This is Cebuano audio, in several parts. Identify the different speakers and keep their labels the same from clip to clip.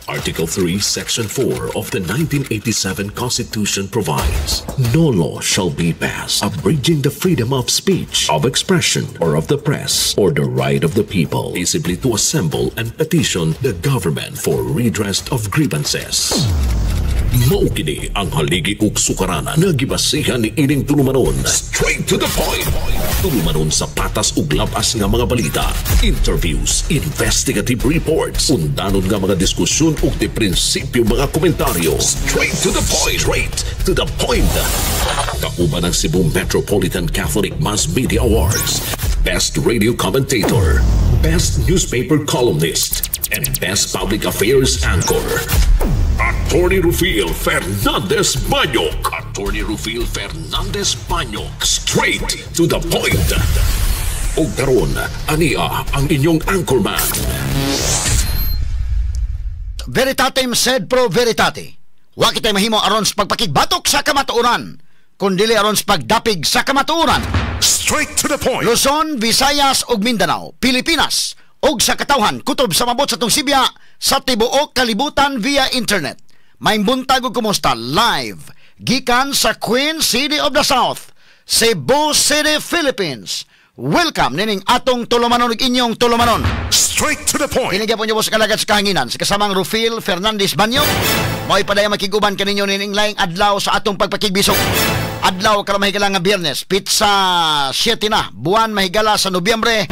Speaker 1: Article 3, Section 4 of the 1987 Constitution provides, "No law shall be passed abridging the freedom of speech, of expression, or of the press, or the right of the people peaceably to assemble and petition the government for redress of grievances." Mao kini ang haligi ug sukaranan nga gibasihan ni ining tulumanon. Straight to the point. Tulumanon sa patas ug labas nga mga balita, interviews, investigative reports, undanon nga mga diskusyon ug de prinsipyo mga komentaryo. Straight to the point. Straight to the point. Kauban ang Cebu Metropolitan Catholic Mass Media Awards, Best Radio Commentator, Best Newspaper Columnist, and Best Public Affairs Anchor. Attorney Rufil Fernandez Banyok. Attorney Rufil Fernandez Banyok. Straight to the point. Ug karon, ania ang inyong anchorman.
Speaker 2: Veritatem sed pro veritate. Wa kitay mahimo aron sa pagpakigbatok sa kamatuoran, kundili aron sa pagdapig sa kamatuoran.
Speaker 3: Straight to the point.
Speaker 2: Luzon, Visayas ug Mindanao, Pilipinas ug sa katawhan kutob sa mabot sa atong sibya sa tibuok kalibutan via internet. Maayong buntag ug kumusta live gikan sa Queen City of the South, Cebu City, Philippines. Welcome nining atong tulumanon ug inyong tulumanon.
Speaker 3: Straight to the point.
Speaker 2: Kini gyapon niyo sa kalagat sa kahanginan sa kasamang Rufil Fernandez Banyo. Mo'y padayang makiguban kaninyo nining laing adlaw sa atong pagpakigbisog. Adlaw karon, mahigala, nga Biyernes, petsa 7 na, buwan, mahigala, sa Nobyembre,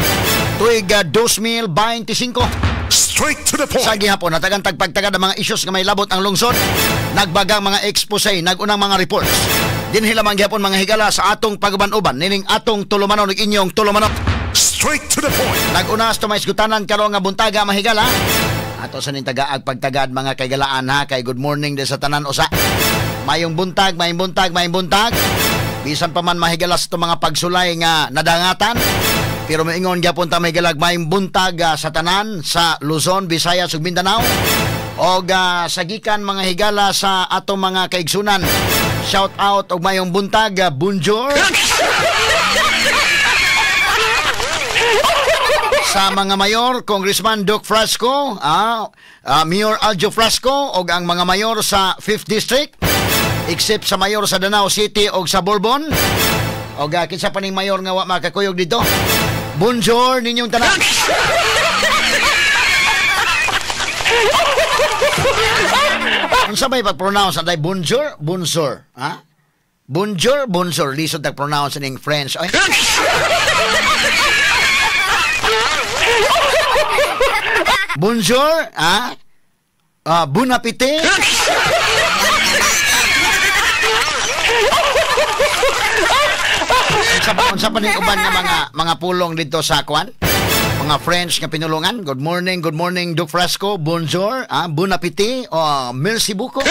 Speaker 2: tuig 2025.
Speaker 3: Straight to the point.
Speaker 2: Sa gihapon, natagan tagpagtagad ang mga issues nga may labot ang lungsod, nagbagang mga expose, nagunang mga reports. Dinhi lamang gihapon, mga higala, sa atong paguban-uban nining atong tulumanon ug inyong tulumanon.
Speaker 3: Straight to the point.
Speaker 2: Nag-una sa may isgutanan karon nga buntaga, mahigala. Ato sa ning tagaag pagtagad, mga kaigalaan, ha, kay good morning din sa tanan usa. Mayong buntag, mayong buntag, mayong buntag. Bisan pa man, mahigala, sa itong mga pagsulay nga nadangatan. Pero maingon gyapon ta, mahigalag, mayong buntag sa tanan sa Luzon, Visayas ug Mindanao. Og sa gikan, mga higala, sa atong mga kaigsunan. Shout out og mayong buntag, bonjour. Sa mga mayor, Congressman Duke Frasco, Mayor Aljo Frasco, og ang mga mayor sa 5th District, except sa mayor sa Danao City og sa Bourbon. Og kinsa pa ning mayor nga wa makakuyog dito. Bonjour ninyong tanan. Unsa may pag-pronounce anday bonjour, bonjour, ha? Bonjour, bonjour, lisod tag-pronounce ning French. Ay. Bonjour, ha? Bon appetit. Unsa pa ning uban nga mga pulong dito sa kwan? Mga French nga pinulungan. Good morning, good morning, Duke Frasco. Bonjour, bon appetit, oh, merci beaucoup.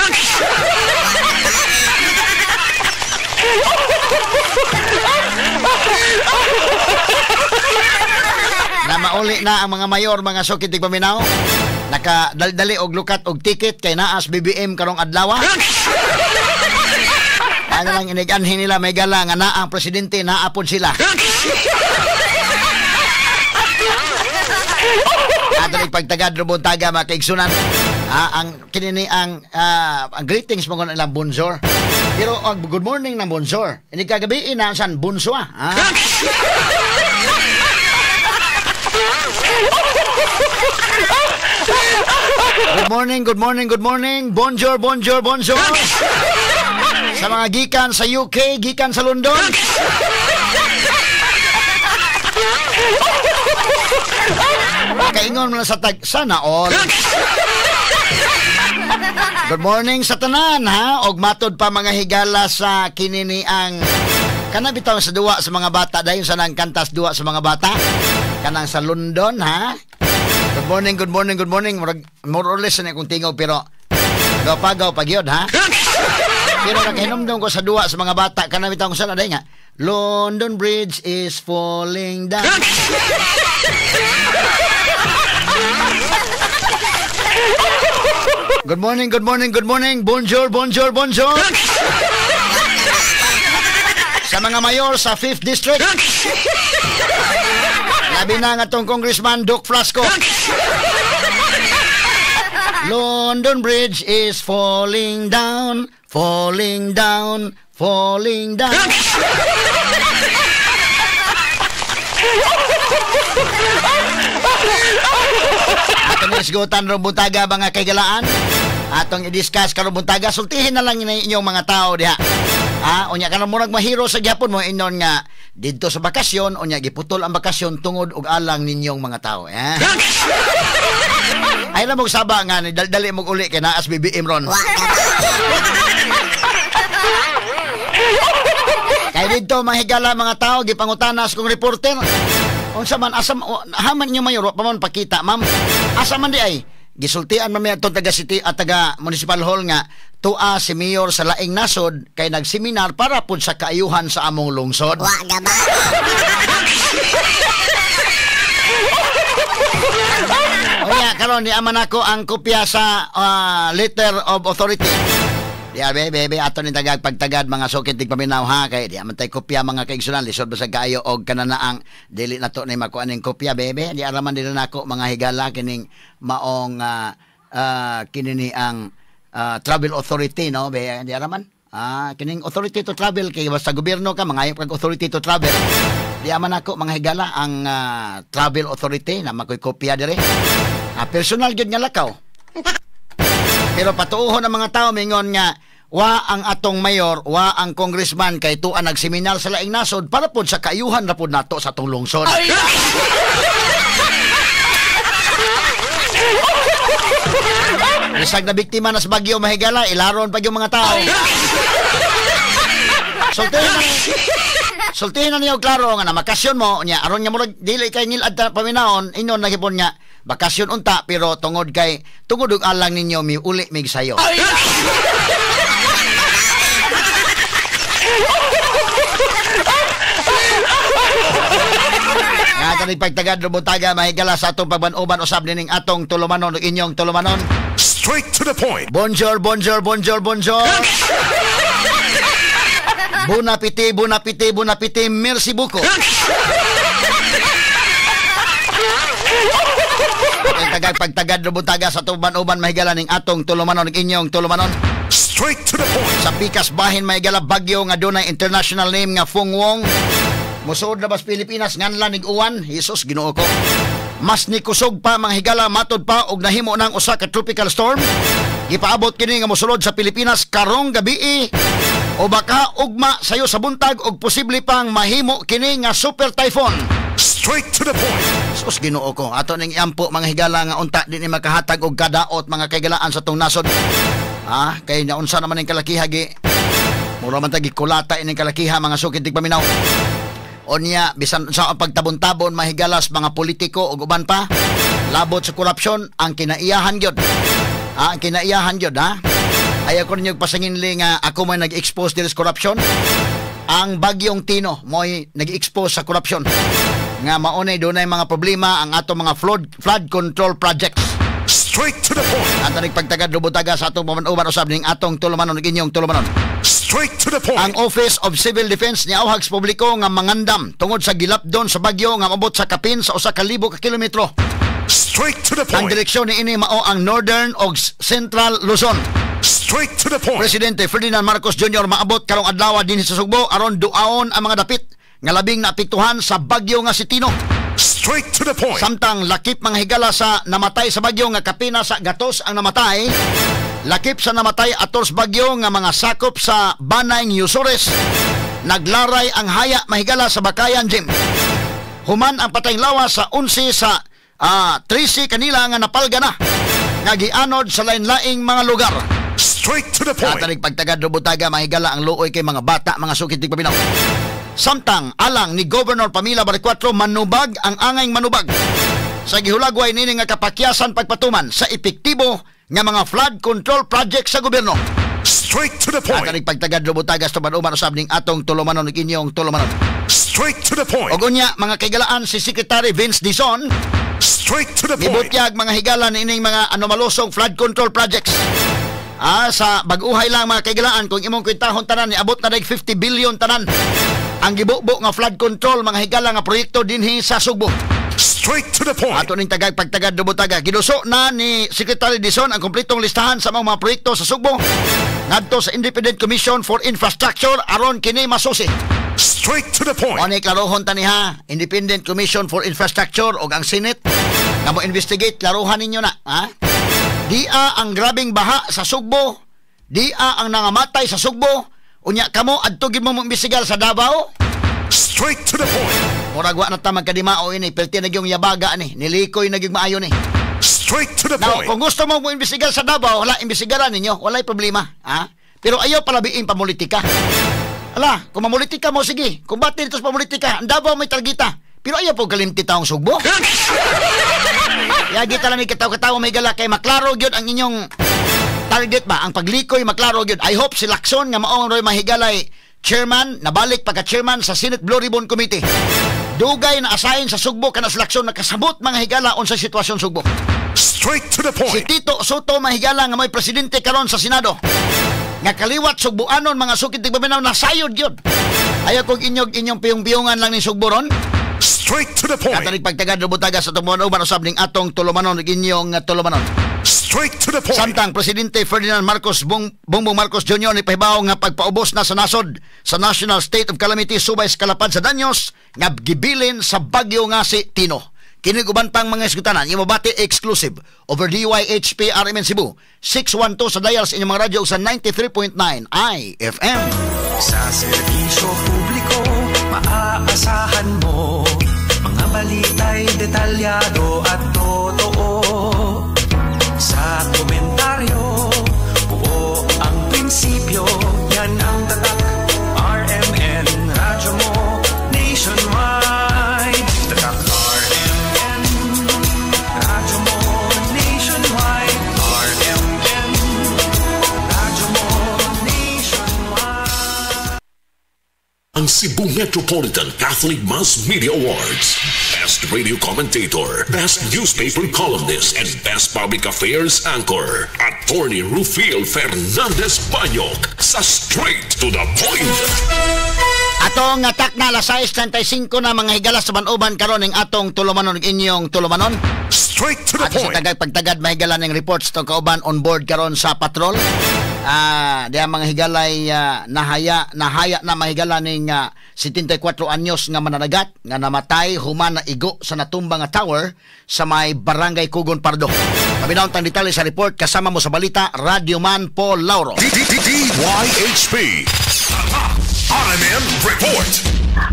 Speaker 2: Na mauli na ang mga mayor, mga sukit paminaw. Nakadaldali og lukat og ticket kay naas BBM karong adlaw. Ano lang iniganhin nila, may gala nga naa ang presidente, naapon sila. Ato ning pagtagad rubon taga, mga kaigsunan. Ang kinini ang greetings mo ilang bonjour. Pero ang good morning ng bonjour. Ini kagabi na san bonsoir. Good morning, good morning, good morning. Bonjour, bonjour, bonjour. Sa mga gikan sa UK, gikan sa London. Kaingon mo na sa tag, sana all. Good morning sa tanan, ha. Og matod pa, mga higala, sa kinini ang kana bitaw sa duwa sa mga bata dayon sa nang kantas duwa sa mga bata kanang sa London, ha. Good morning, good morning, good morning. Murag more or less na akong tingog, pero gaw pagaw pagyod, ha. Pero nakahinumdum ko sa duwa sa mga bata kana bitaw ko sa day nga "London Bridge is falling down." Good morning, good morning, good morning. Bonjour, bonjour, bonjour. Sa mga mayor sa 5th District. Labi na nga tong Congressman Duke Frasco. London Bridge is falling down, falling down, falling down. Atong isgutan rong buntaga mga kaigalaan. Atong i-discuss karong buntaga, sultihin na lang inyong mga tao diha. Ah, unya karon murag mahiro sa gyapon mo inon nga didto sa bakasyon, unya giputol ang bakasyon tungod og alang ninyong mga tao. Eh? Ay lang mong saba nga ni dali mong uli kay naas BBM ron. Kay didto mahigala mga tao gipangutanas kong reporter. Unsa man asa haman inyo mayor pa man pakita ma'am. Asa man di ay gisultian man mi atong taga city at taga municipal hall nga tua si mayor sa laing nasod kay nagseminar para pud sa kaayuhan sa among lungsod.
Speaker 4: Wa gaba.
Speaker 2: Oya karon di aman ako ang kopya sa letter of authority. Di abe bebe ato ni tagag pagtagad mga sukit tig paminaw ha kay di aman tay kopya mga kaigsunan lisod basag kaayo og kananaang dili nato ni makuha ning kopya bebe di araman dili nako mga higala kining maong kini ni ang travel authority no be di araman kining authority to travel kay basta gobyerno ka mangayo kag authority to travel di aman nako mga higala ang travel authority na makoy kopya dire personal gyud nga lakaw. Pero patuohon ang mga tao mingon nga wa ang atong mayor, wa ang congressman kay tuan nagseminar sa laing nasod para pod sa kaayuhan ra pod nato sa atong lungsod. Bisag na biktima na sa bagyo mahigala, ilaron pag yung mga tao. Sultihin na niyo klaro nga na makasyon mo nya aron nga murag dili kay ngilad ta paminahon ingon na gipon nga bakasyon unta pero tungod kay tungod og alang ninyo miuli mig sayo. Nga tanig pagtagad rubuntaga mahigala sa atong pagban-uban usab nining atong tulumanon ug inyong tulumanon.
Speaker 3: Straight to the point.
Speaker 2: Bonjour, bonjour, bonjour, bonjour. Bon appétit, bon appétit, bon appétit, merci beaucoup. Ang tagag pagtagad rubuntaga sa tuban-uban mahigala ning atong tulumanon ug inyong tulumanon.
Speaker 3: Straight to the point.
Speaker 2: Sa pikas bahin mahigala bagyo nga dunay international name nga Fung Wong. Mosuod na bas Pilipinas nganlan nig uwan, Jesus Ginoo ko. Mas nikusog pa mga higala matod pa og nahimo nang usa ka tropical storm. Gipaabot kini nga mosulod sa Pilipinas karong gabii o baka ugma sayo sa buntag og posible pang mahimo kini nga super typhoon.
Speaker 3: Straight to the point.
Speaker 2: Sus Ginoo ko, ato ning iampo mga higala nga unta di ni makahatag og kadaot mga kaigalaan sa tong nasod. Ah, kay naunsa naman ning kalakiha gi. Mura man ta gikulata ining kalakiha mga sukit tig paminaw. Onya bisan sa pagtabon-tabon mahigalas mga politiko ug uban pa labot sa korupsyon ang kinaiyahan gyud. Ah, ang kinaiyahan gyud ha. Ayaw ko ninyo pasanginli nga ako may nag-expose diri sa korupsyon. Ang bagyong Tino mo'y nag-expose sa korupsyon. Nga maunay dunay mga problema ang ato mga flood control projects.
Speaker 3: Straight to the point.
Speaker 2: Ang tanig pagtagad rubutaga sa atong paman-uban usab ning atong tulumanon ug inyong tulumanon.
Speaker 3: Straight to the point.
Speaker 2: Ang Office of Civil Defense niauhag sa publiko nga mangandam tungod sa gilapdon sa bagyo nga maabot sa kapin sa 1,000 ka kilometro.
Speaker 3: Straight to the
Speaker 2: Ang
Speaker 3: point.
Speaker 2: direksyon niini mao ang Northern ug Central Luzon.
Speaker 3: Straight to the point.
Speaker 2: Presidente Ferdinand Marcos Jr. maabot karong adlaw dinhi sa Sugbo aron duaon ang mga dapit nga labing naapektuhan sa bagyo nga si Tino.
Speaker 3: Straight to the point.
Speaker 2: Samtang lakip mga higala sa namatay sa bagyo nga kapina sa gatos ang namatay. Lakip sa namatay atos bagyo nga mga sakop sa Banay Yusores. Naglaray ang haya mahigala sa Bakayan Gym. Human ang patayng lawas sa 11 sa 13 kanila nga napalga na nga gianod sa lain-laing mga lugar.
Speaker 3: Straight to the point.
Speaker 2: Katanig pagtagad rubutaga mahigala ang luoy kay mga bata mga sukit tig paminaw. Samtang alang ni Governor Pamela Baricuatro manubag ang angayng manubag sa gihulagway nini nga kapakyasan pagpatuman sa epektibo nga mga flood control project sa gobyerno.
Speaker 3: Straight to the point.
Speaker 2: Katanig pagtagad rubutaga sa tuban-uban usab ning atong tulumanon ug inyong tulumanon.
Speaker 3: Straight to the point.
Speaker 2: Og unya mga kaigalaan si Secretary Vince Dizon
Speaker 3: Straight to the point.
Speaker 2: mibutyag mga higala niining mga anomalosong flood control projects. Ah, sa bag-uhay lang mga kaigalaan kung imong kwentahon tanan niabot na dag 50 billion tanan ang gibubo nga flood control mga higala nga proyekto dinhi sa Sugbo.
Speaker 3: Straight to the point.
Speaker 2: Ato ning tagag pagtagad dubutaga. Giduso na ni Secretary Dizon ang kompletong listahan sa mga proyekto sa Sugbo ngadto sa Independent Commission for Infrastructure aron kini masusi.
Speaker 3: Straight to the point.
Speaker 2: Ani klarohon ta ni ha, Independent Commission for Infrastructure og ang Senate nga mo investigate, klarohan ninyo na, ha? Dia ang grabing baha sa Sugbo, dia ang nangamatay sa Sugbo, unya kamo adto gid mo imbestigar sa Davao?
Speaker 3: Straight to the point.
Speaker 2: Murag wa na ta magkadimao ini, perti na gyung yabaga ni, nilikoy na gyung maayo ni.
Speaker 3: Straight to the
Speaker 2: Now,
Speaker 3: point.
Speaker 2: Kung gusto mo imbestigar sa Davao, wala, imbestigaran ninyo, walay problema, ha? Pero ayaw palabiin pamulitika. Ala, kung mamulitika mo, sige. Kung bati dito sa pamulitika, ang Davao may targita. Pero ayaw po kalimti taong Sugbo. Yagi ta lang ni kataw-katawa may gala kay maklaro gyud ang inyong target ba? Ang paglikoy maklaro gyud. I hope si Lacson nga maong roy mahigalay chairman, nabalik pagka chairman sa Senate Blue Ribbon Committee. Dugay na assign sa Sugbo kana si Lacson, nakasabot mga higala unsa sitwasyon Sugbo.
Speaker 3: Straight to the
Speaker 2: Si
Speaker 3: point.
Speaker 2: Tito Sotto mahigala nga may presidente karon sa Senado. Nga kaliwat Sugboanon mga sukit tigpaminaw nasayod gyud. Ayaw kog inyog inyong piyong-piyongan lang ni Sugbo ron.
Speaker 3: Straight to the point.
Speaker 2: Katanig pagtagad rubutaga sa tumuan uban usab ning atong tulumanon ug inyong tulumanon.
Speaker 3: Straight to the point.
Speaker 2: Samtang Presidente Ferdinand Marcos Bongbong Marcos Jr. ni pahibaw nga pagpaubos na sa nasod sa National State of Calamity subay sa kalapad sa danyos nga gibilin sa bagyo nga si Tino. Kini uban pang mga isgutanan, imabati exclusive over DYHP RMN Cebu 612 sa dial sa inyong mga radyo sa 93.9 IFM.
Speaker 4: Sa serbisyo publiko, maaasahan mo. Mga balita'y detalyado at totoo. Sa komentaryo, buo ang prinsipyo. Yan ang tatak, RMN, radyo mo, nationwide. Tatak RMN, radyo mo, nationwide. RMN, radyo mo, nationwide.
Speaker 1: Ang Cebu Metropolitan Catholic Mass Media Awards. Best Radio Commentator, Best Newspaper Columnist, and Best Public Affairs Anchor. Attorney Rufil Fernandez Banyok sa Straight to the Point.
Speaker 2: Atong atak na alas 6:35 na mga higala sa uban karon ning atong tulumanon ug inyong tulumanon.
Speaker 3: Straight to the
Speaker 2: Ato sa
Speaker 3: point.
Speaker 2: tagag pagtagad mahigala ning reports tong kauban on board karon sa patrol. Diha mga higalay nahaya nahaya na mahigala ning 74 anyos nga mananagat nga namatay human na igo sa natumba nga tower sa may Barangay Kugon Pardo. Paminaw tang detalye sa report kasama mo sa balita Radyoman Paul Lauro.
Speaker 3: DYHP. RMN Report.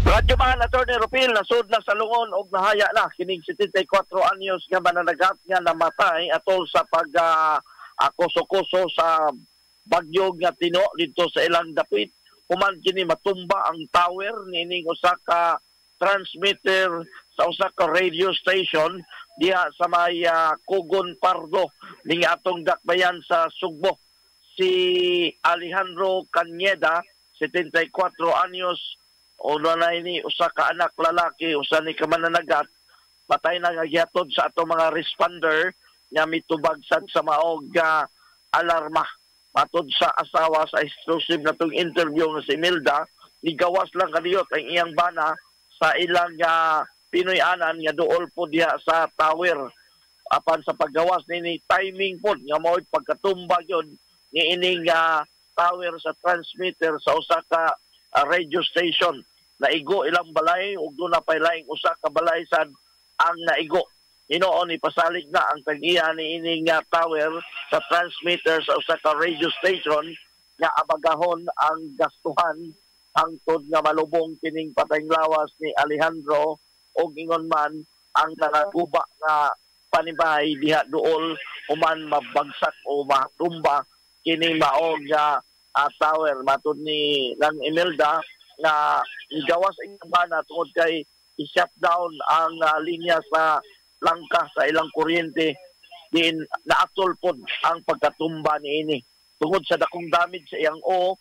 Speaker 5: Radyo man, Attorney Rupil, nasud na sa lungon og nahaya na kining 74 anyos nga mananagat nga namatay atol sa pag kuso-kuso sa bagyo nga Tino didto sa ilang dapit human kini matumba ang tower niining usa ka transmitter sa usa ka radio station diha sa may Kugon Pardo ning atong dakbayan sa Sugbo. Si Alejandro Cañeda, 74 anyos, o na ni usa ka anak lalaki, usa ni ka mananagat, patay na nga gihatod sa atong mga responder nga mitubag sad sa maog alarma. Matod sa asawa sa exclusive natong interview nga si Imelda, nigawas lang kadiyot ang iyang bana sa ilang Pinoy-anan nga duol po diha sa tower. Apan sa paggawas nini, timing po nga mao'y pagkatumba yun ni ining tower sa transmitter sa usa ka radio station. Naigo ilang balay ug duna pay laing usa ka balay sad ang naigo. Hinuon ipasalig na ang tag-iya ni ining tower sa transmitter sa usa ka radio station nga abagahon ang gastuhan hangtod nga malubong kining patayng lawas ni Alejandro og ingon man ang nakaguba nga panibahay diha duol human mabagsak o matumba kini maog nga tower. Matud ni lang Imelda nga gawas ang bana tungod kay i-shutdown ang linya sa langka sa ilang kuryente din naatol pod ang pagkatumba niini tungod sa dakong damage sa iyang o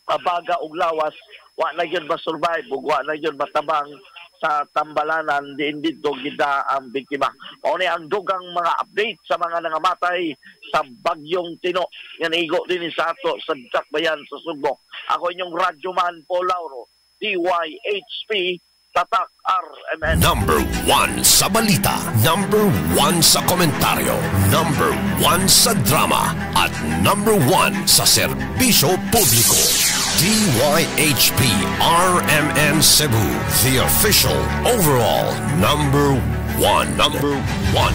Speaker 5: pabaga og lawas. Wa na gyud ma-survive ug wa na gyud matabang sa tambalanan diin didto gida ang biktima. Mao ni ang dugang mga update sa mga nangamatay sa bagyong Tino nga naigo dinhi sa ato sa Dakbayan sa Sugbo. Ako inyong radyoman Paul Lauro, DYHP. Tatak RMN.
Speaker 1: Number 1 sa balita, number 1 sa komentaryo, number 1 sa drama, at number 1 sa serbisyo publiko. DYHP RMN Cebu, the official overall number 1. Number 1.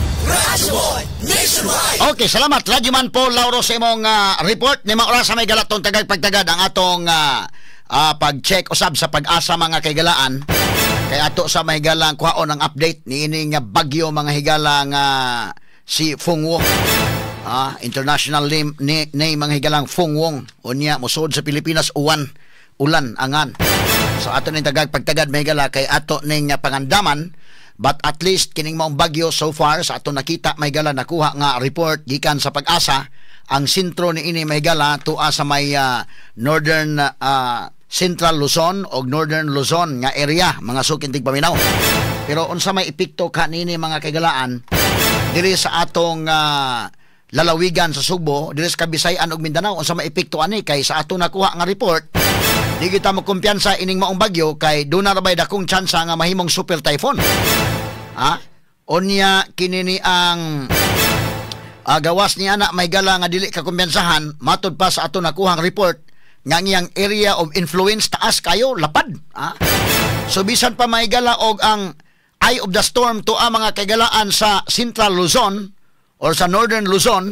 Speaker 2: Okay, salamat Radyoman Paul Lauro sa imong report. Ni oras sa may galatong tagag pagtagad ang atong pag-check usab sa Pag-asa, mga kaigalaan. Kay ato sa mahigalang kuhaon ang update ni ining bagyo, mga higala, nga si Fung-wong. International name, name, mga higalang, Fung-wong. Unya mosud sa Pilipinas, uwan, ulan angan. So ato ning tagag pagtagad, mahigala, kay ato ning pangandaman. But at least kining maong bagyo, so far sa ato nakita, mahigala, nakuha nga report gikan sa Pag-asa, ang sentro ni ini, mahigala, tua sa may northern Central Luzon o Northern Luzon nga area, mga suking tigpaminaw. Pero unsa may epekto kanini, mga kaigalaan, diri sa atong lalawigan sa Sugbo, diri sa Kabisayan ug Mindanao? Unsa may epekto ani? Kay sa atong nakuha nga report, di kita mo kumpiyansa ining maong bagyo kay duna ra bay dakong tsansa nga mahimong super typhoon. Ha? Unya kini ni ang gawas ni ana, may gala, nga dili ka kumpiyansahan, matud pa sa ato nakuhang report nga ang iyang area of influence taas kayo, lapad. Ha? So bisan pa mahigala og ang eye of the storm to ang mga kaigalaan sa Central Luzon or sa Northern Luzon,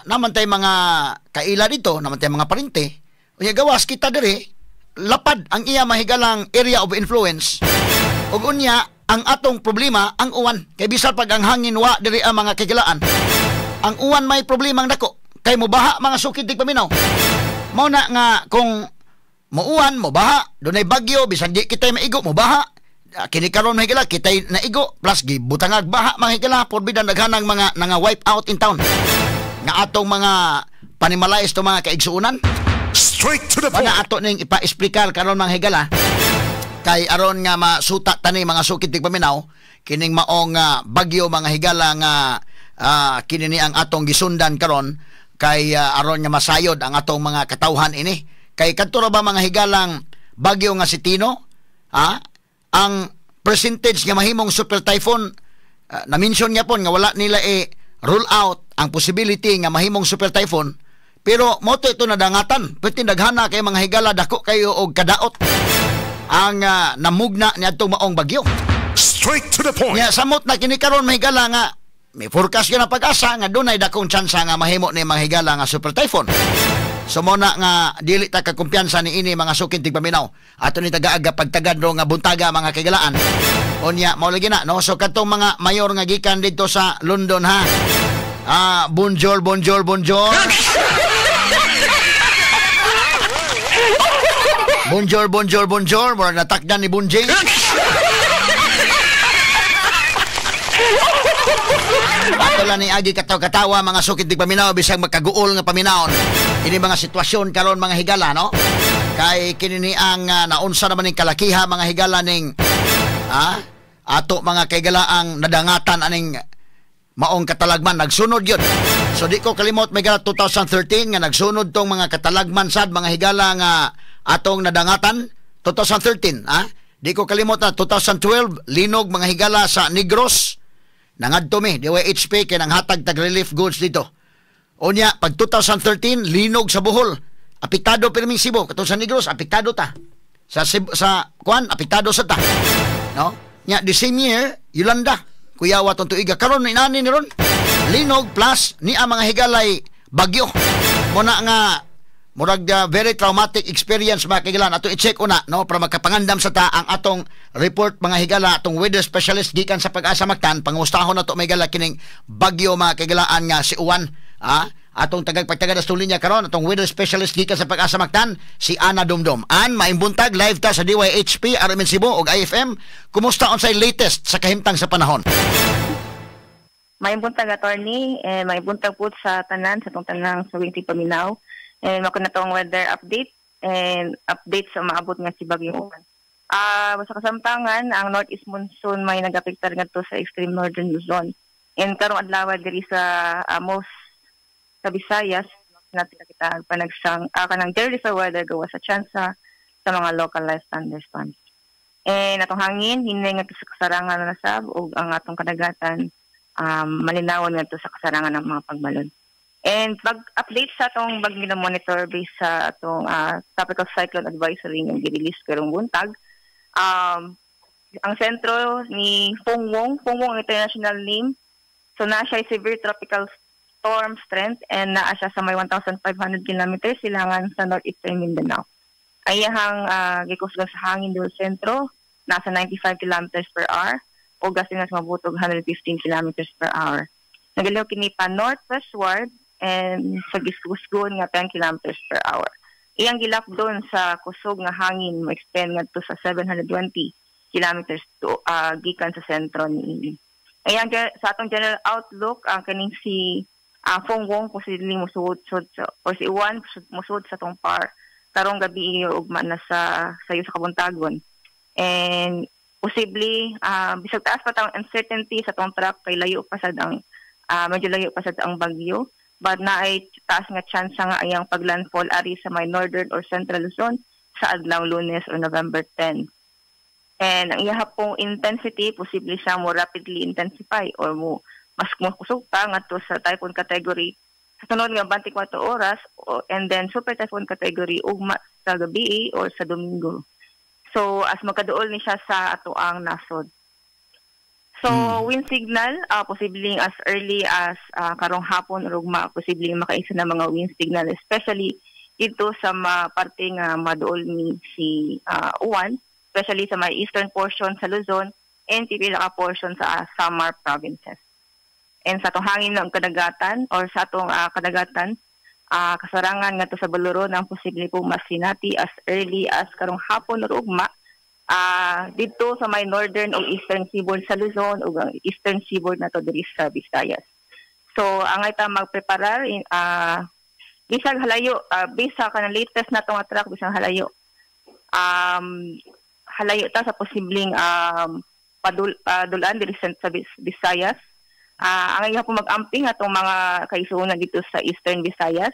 Speaker 2: naman tay mga kaila dito, naman tay mga parente. Unya gawas kita diri, lapad ang iya, mahigalang, area of influence. Ug unya ang atong problema ang uwan. Kay bisan pag ang hangin wa diri ang mga kaigalaan, ang uwan may problemang dako kay mobaha, mga sukid tigpaminaw. Mao na nga kung muuwan, mobaha, dunay bagyo, bisan di kitay maigo, mobaha. Kini karon, mahigala, kitay naigo plus gibutangag baha, mga higala, porbida daghanang mga nanga wipe out in town nga atong mga panimalay to, mga kaigsuonan.
Speaker 3: Straight to the point.
Speaker 2: Wala ato ning ipa-explicar karon, mga higala, kay aron nga masuta tani, mga sukid tigpaminaw, kining maong bagyo, mga higala, nga kini ni ang atong gisundan karon kay aron nga masayod ang atong mga katawhan ini. Kay kadto ra ba, mga higalang, bagyo nga si Tino, ang percentage nga mahimong super typhoon, na-mention nga pon nga wala nila e rule out ang possibility nga mahimong super typhoon, pero mo to ito nadangatan pwede daghana kay, mga higala, dako kayo og kadaot ang namugna ni adtong maong bagyo.
Speaker 3: Straight to the point.
Speaker 2: Nya samot na kini karon, mahigala, nga may forecast gyud ang Pag-asa nga dunay dakong tsansa nga mahimo ni, mga higala, nga super typhoon. So mo na nga dili ta kakumpiyansa ni ini, mga sukin tigpaminaw. Ato ni tagaaga pagtagad ro nga buntaga, mga kaigalaan. Unya mao lagi na, no. So kadtong mga mayor nga gikan didto sa London, ha. Bonjour, bonjour, bonjour. Bonjour, bonjour, bonjour. Murag natakdan ni Bunjing. Ato lang ni agi kataw-katawa, mga sukit di paminaw, bisag magkaguol nga paminawon ini mga sitwasyon karon, mga higala, no? Kay kini ni ang naunsa naman ning kalakiha, mga higala, ning ato, mga kaigala, ang nadangatan aning maong katalagman, nagsunod yun. So di ko kalimot may gala 2013 nga nagsunod tong mga katalagman sad, mga higala, nga atong nadangatan 2013, ha. Di ko kalimot na 2012 linog, mga higala, sa Negros. Nangadto mi DYHP kay nanghatag tag relief goods dito. Unya pag 2013 linog sa Bohol. Apektado pirming Cebu katong sa Negros, apektado ta. Sa Cebu, sa kuan, apektado sa ta. No? Nya the same year Yolanda. Kuyawa tong tuiga karon inani ni ron. Linog plus ni ang mga higalay bagyo. Muna nga murag very traumatic experience, mga kaigalan. Ato i-check una, no, para makapangandam sa ta ang atong report, mga higala, atong weather specialist gikan sa Pag-asa Mactan. Pangustahon nato, mga higala, kining bagyo, mga kaigalaan, nga si Uwan. Atong tagag pagtagad sa linya karon, atong weather specialist gikan sa Pag-asa Mactan, si Ana Dumdum. An, maayong buntag, live ta sa DYHP RMN Cebu ug IFM. Kumusta, unsay latest sa kahimtang sa panahon?
Speaker 6: Maayong buntag, attorney, eh, maayong buntag po sa tanan, sa atong tanang sa paminaw. And mao na tong weather update and update sa maabot nga si Bagyong Uwan. Sa kasamtangan, ang northeast monsoon may nagapektar ngadto sa extreme northern Luzon. And karong adlaw diri sa most sa Visayas, natin kita panagsang kanang generally sa weather gawa sa tsansa sa mga localized thunderstorms. And atong hangin hinay ngadto sa kasarangan na sab ug ang atong kadagatan malinawon ngadto sa kasarangan ng mga pagbalon. And pag-update sa atong bagyo na monitor based sa atong tropical cyclone advisory nga gi-release karong buntag, ang sentro ni Fung-wong, Fung-wong ang international name. So naa siya severe tropical storm strength and naa siya sa may 1,500 kilometers silangan sa northeastern Mindanao. Ang iyahang gikusgan sa hangin doon sentro nasa 95 kilometers per hour o gusting nga moabot og 115 kilometers per hour. Nagaliw kini pa northwestward and sa giskusgon nga 10 kilometers per hour. Iyang gilapdon sa kusog nga hangin mo extend ngadto sa 720 kilometers to gikan sa sentro ni. Ayan, sa atong general outlook, ang kaning si Fung-wong posibleng mosuod sud or si Uwan mosuod sa atong PAR karong gabi ugma na sa sayo sa kabuntagon. And posible bisag taas pa tang uncertainty sa atong track kay layo pa sad ang medyo layo pa sad ang bagyo, but naay taas nga chance nga ayang paglandfall ari sa may northern or central Luzon sa adlaw Lunes or November 10. And ang iya pong intensity, posible siya mo rapidly intensify or mo mas mokusog pa ngadto sa typhoon category sa sunod nga 24 oras and then super typhoon category ugma sa gabi or sa Domingo. So as magkaduol ni siya sa atoang nasod. So wind signal, posibleng as early as karong hapon or ugma, posibleng makaisa na mga wind signal, especially dito sa mga parte nga maduol ni si Uwan, especially sa may eastern portion sa Luzon and pipila ka portion sa Samar provinces. And sa atong hangin ng kadagatan or sa atong kadagatan, kasarangan ngadto sa Baluron ang posible po masinati as early as karong hapon or ugma didto sa may northern o eastern seaboard sa Luzon ug ang eastern seaboard nato diri sa Visayas. So angay ta magpreparar bisag halayo, based sa kanang latest na nga track, bisag halayo halayo ta sa posibleng padulan diri sa Visayas. Ang iya po mag-amping atong mga kaisuunan dito sa Eastern Visayas.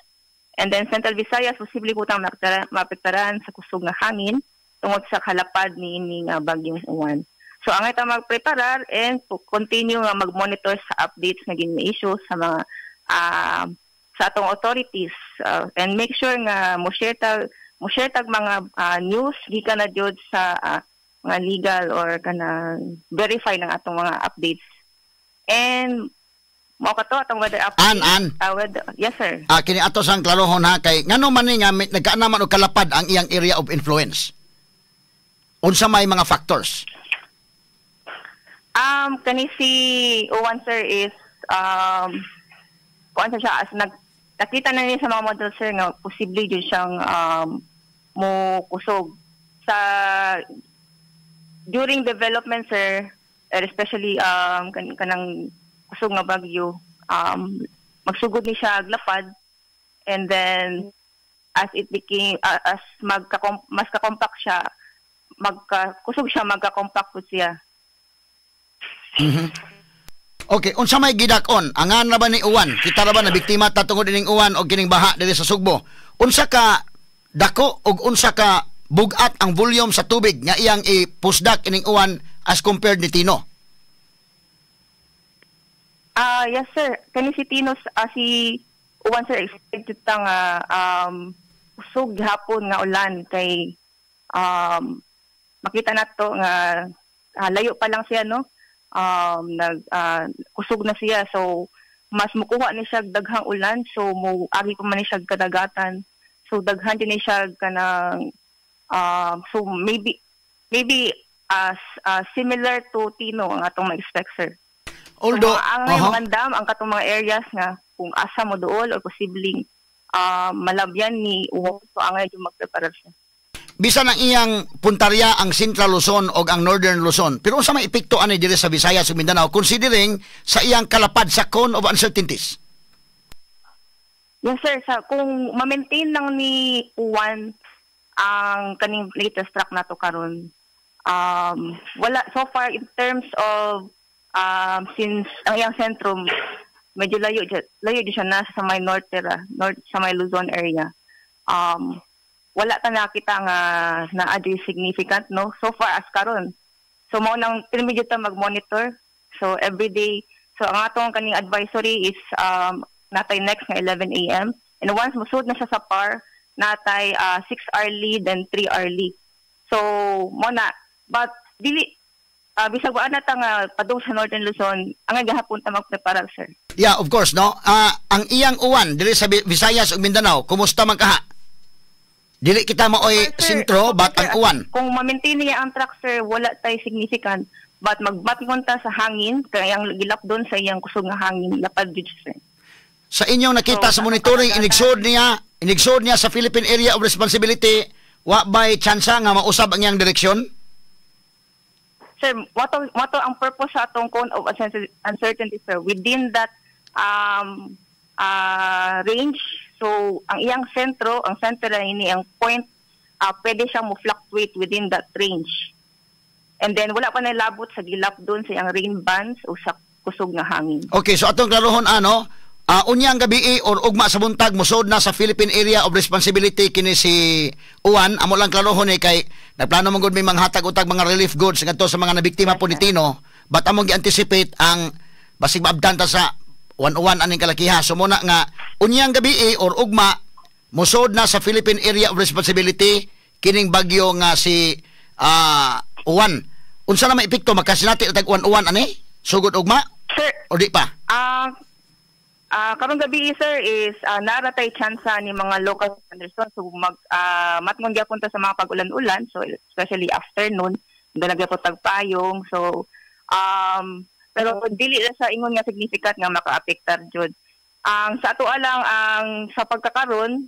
Speaker 6: And then Central Visayas, posible po tang maapektaran sa kusog nga hangin tungod sa kalapad ni ining bagyong Uwan. So angay ta magpreparar and to continue nga mag-monitor sa updates nga gina-issue sa mga sa atong authorities and make sure nga mo share tag mga news gikan na jud sa mga legal or kanang verify ng atong mga updates. And mao kato atong weather update.
Speaker 2: An, an.
Speaker 6: Weather, yes, sir.
Speaker 2: Ah, kini ato sang klarohon ha, kay ngano man ni nga nagkaana man og kalapad ang iyang area of influence? Unsa may mga factors?
Speaker 6: Kani si Uwan, sir, is kuan sa siya as nag nakita na niya sa mga model, sir, nga posible jud siyang mo kusog sa during development, sir, and especially kanang kusog nga bagyo, magsugod ni siya glapad and then as it became as magka mas ka-compact siya, magka kusog siya, magka-compact po siya.
Speaker 2: Okay, unsa may gidak-on? Angan na ba ni Uwan? Kita ra ba na biktima ta tungod ining uwan og kining baha diri sa Sugbo? Unsa ka dako og unsa ka bugat ang volume sa tubig nga iyang ipusdak ining uwan as compared ni Tino?
Speaker 6: Ah, yes, sir. Kani si Tino, si Uwan, sir, expected ta nga usog gihapon nga ulan kay makita nato nga layo pa lang siya, no? Nag kusog na siya, so mas mukuha ni siya daghang ulan, so mo agi pa man ni siya kadagatan, so daghan din ni siya kanang so maybe as similar to Tino ang atong ma-expect, sir.
Speaker 2: Although,
Speaker 6: so, ang mga dam, ang katong mga areas nga kung asa mo duol or posibleng malabyan ni Uwan, so ang medyo magpreparar siya.
Speaker 2: Bisan ang iyang puntarya ang Central Luzon o ang Northern Luzon, pero unsa may epekto ani diri sa Visayas ug Mindanao considering sa iyang kalapad sa cone of uncertainties?
Speaker 6: Yes, sir, sa kung ma-maintain lang ni Uwan ang kaning latest track nato karon, wala so far in terms of since ang iyang sentrum medyo layo layo di siya, nasa sa may north, north sa may Luzon area. Wala ta nakita nga naa di significant, no, so far as karon. So mao nang pirmi gyud ta mag-monitor. So every day. So ang atong kaning advisory is natay next nga 11 a.m. And once musud na siya sa PAR, natay 6 hourly then 3 hourly. So mo na, but dili bisag wa na ta nga padung sa Northern Luzon, ang gahapon ta magprepara, sir.
Speaker 2: Yeah, of course, no. Ang iyang uwan diri sa Visayas ug Mindanao, kumusta man kaha? Dili kita maoy
Speaker 6: Sir,
Speaker 2: sentro, but
Speaker 6: sir,
Speaker 2: ang uwan.
Speaker 6: Kung ma-maintain niya ang track, sir, wala tay significant. But magbatngon ta sa hangin, kaya ang gilap doon sa iyang kusog nga hangin, lapad jud, sir.
Speaker 2: Sa inyong nakita
Speaker 6: So,
Speaker 2: sa monitoring, inigsod niya sa Philippine Area of Responsibility, wa bay tsansa nga mausab ang iyang direksyon?
Speaker 6: Sir, wato ang purpose sa atong cone of uncertainty, sir. Within that range, so ang iyang sentro, ang center ini ang point, pwede siya mo fluctuate within that range. And then wala pa nilabot sa gilap doon sa iyang rain bands o sa kusog nga hangin.
Speaker 2: Okay, so atong klarohon ano, unyang gabi or ugma sa buntag musod na sa Philippine Area of Responsibility kini si Uwan. Amo lang klarohon eh kay nagplano man gud may manghatag utag mga relief goods ngadto sa mga nabiktima po ni Tino. But among gi-anticipate ang basig maabtan ta sa 101 aning kalakiha. So muna nga unyang gabi or ugma musod na sa Philippine Area of Responsibility kining bagyo nga si Uwan. Unsa na may epekto, makasinati tag uwan-uwan ani? Sugod ugma
Speaker 6: Sir,
Speaker 2: o di pa?
Speaker 6: Karong gabi, sir, is naratay tsansa ni mga local thunderstorms, so mag matngon gyapon ta sa mga pag-ulan-ulan, so especially afternoon dala gyapon tagpayong. So pero dili na sa ingon nga significant nga makaapektar jud. Ang sa ato lang, ang sa pagkakaron,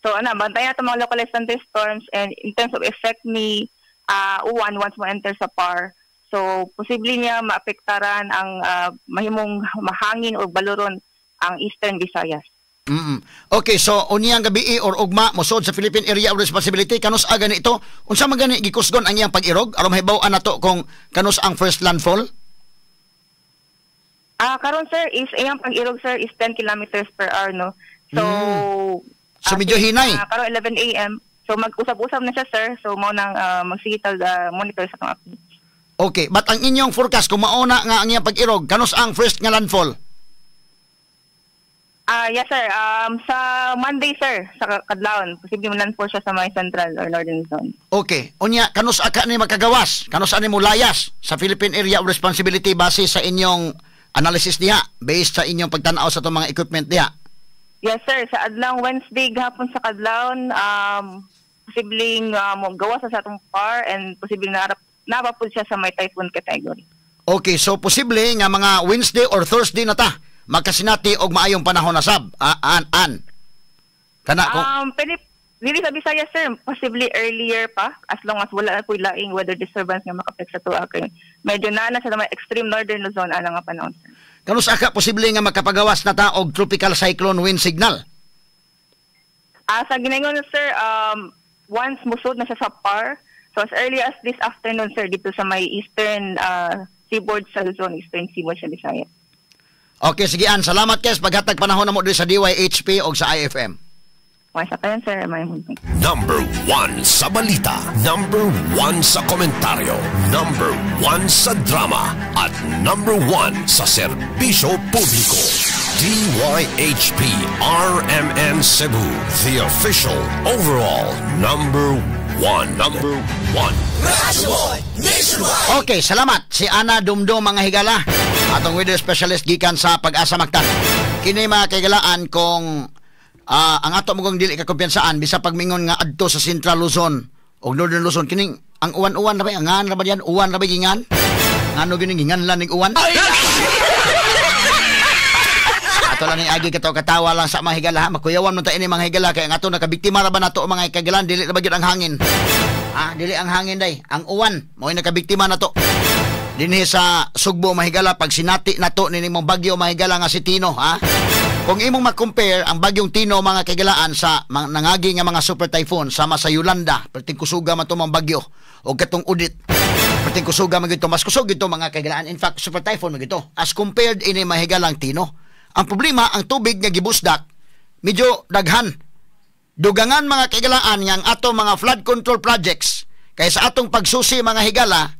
Speaker 6: so ana, bantayan nato mga localized thunderstorms, and in terms of effect ni uwan once mo enter sa PAR, so posible niya maapektaran ang mahimong mahangin o baluron ang Eastern Visayas.
Speaker 2: Okay, so unyang gabi or ugma mosod sa Philippine Area of Responsibility, kanus aga ni ito? Unsa man gani gikusgon ang iyang pag-irog aron mahibaw-an nato kung kanus ang first landfall?
Speaker 6: Karon, sir, is iyang pag-irog, sir, is 10 kilometers per hour, no. So
Speaker 2: So, medyo hinay.
Speaker 6: Karon 11 a.m. So mag-usab-usab na siya, sir. So mao nang magsige tag monitor sa atong updates.
Speaker 2: Okay, but ang inyong forecast, kung mauna nga ang iyang pag-irog, kanus ang first nga landfall?
Speaker 6: Yes, sir. Sa Monday, sir, sa kadlawon, posible mo landfall siya sa may central or northern zone.
Speaker 2: Okay. Unya, kanus aka ni makagawas? Kanus ani mo layas sa Philippine Area of Responsibility base sa inyong analysis diha, based sa inyong pagtan-aw sa itong mga equipment diha?
Speaker 6: Yes, sir. Sa adlaw Wednesday gahapon sa kadlawon, posibleng gawas sa atong PAR and posibleng naarap napa po siya sa may typhoon category.
Speaker 2: Okay, so posible nga mga Wednesday or Thursday na ta makasinati og maayong panahon na sab. Ah, an an. Kana kung
Speaker 6: Pwede, dili sa Visayas, sir, possibly earlier pa, as long as wala na po laing weather disturbance nga maka-affect sa tuwa kay medyo na sa may extreme northern Luzon ana nga panahon, sir.
Speaker 2: Kanus aka posible nga makapagawas na ta og tropical cyclone wind signal?
Speaker 6: Sa ginaingon, sir, once musod na siya sa PAR, so as early as this afternoon, sir, dito sa may eastern seaboard sa Luzon, eastern seaboard sa Visayas.
Speaker 2: Okay, sige An, salamat kay sa paghatag panahon namo diri sa DYHP og sa IFM.
Speaker 6: Okay, sa kayon, sir, may buntag.
Speaker 1: Number 1 sa balita. Number 1 sa komentaryo. Number 1 sa drama. At number 1 sa serbisyo publiko. DYHP RMN Cebu. The official overall number 1. Number 1.
Speaker 2: Okay, salamat. Si Ana Dumdum, mga higala. Atong weather specialist gikan sa Pag-asa Mactan. Kini, mga kahigalaan, kung ang ato mong dili ka kumpiyansaan bisa pagmingon nga adto sa Central Luzon o Northern Luzon, kining ang uwan-uwan na ba ngan ra ba diyan, uwan ra ba gingan, ngano gining gingan lang ning uwan. Ato lang ning agi katawa katawa lang sa mga higala, ha? Makuyawan man ta ini, mga higala, kay ang ato nakabiktima ra ba nato, mga kagalan, dili ra ba gyud ang hangin, dili ang hangin day, ang uwan mao nakabiktima nato dinhi sa Sugbo, mahigala, pag sinati nato ni nimong bagyo, mahigala, nga si Tino, ha. Kung imong ma-compare ang bagyong Tino, mga kaigalaan, sa mga nangagi nga mga super typhoon sama sa Yolanda, perting kusuga man to mga bagyo, o katong Odette, perting kusuga man gito, mas kusog gito, mga kaigalaan. In fact, super typhoon man gito as compared ini, mahigalang, Tino. Ang problema, ang tubig nga gibusdak medyo daghan. Dugangan, mga kaigalaan, nga ang ato mga flood control projects kay sa atong pagsusi, mga higala,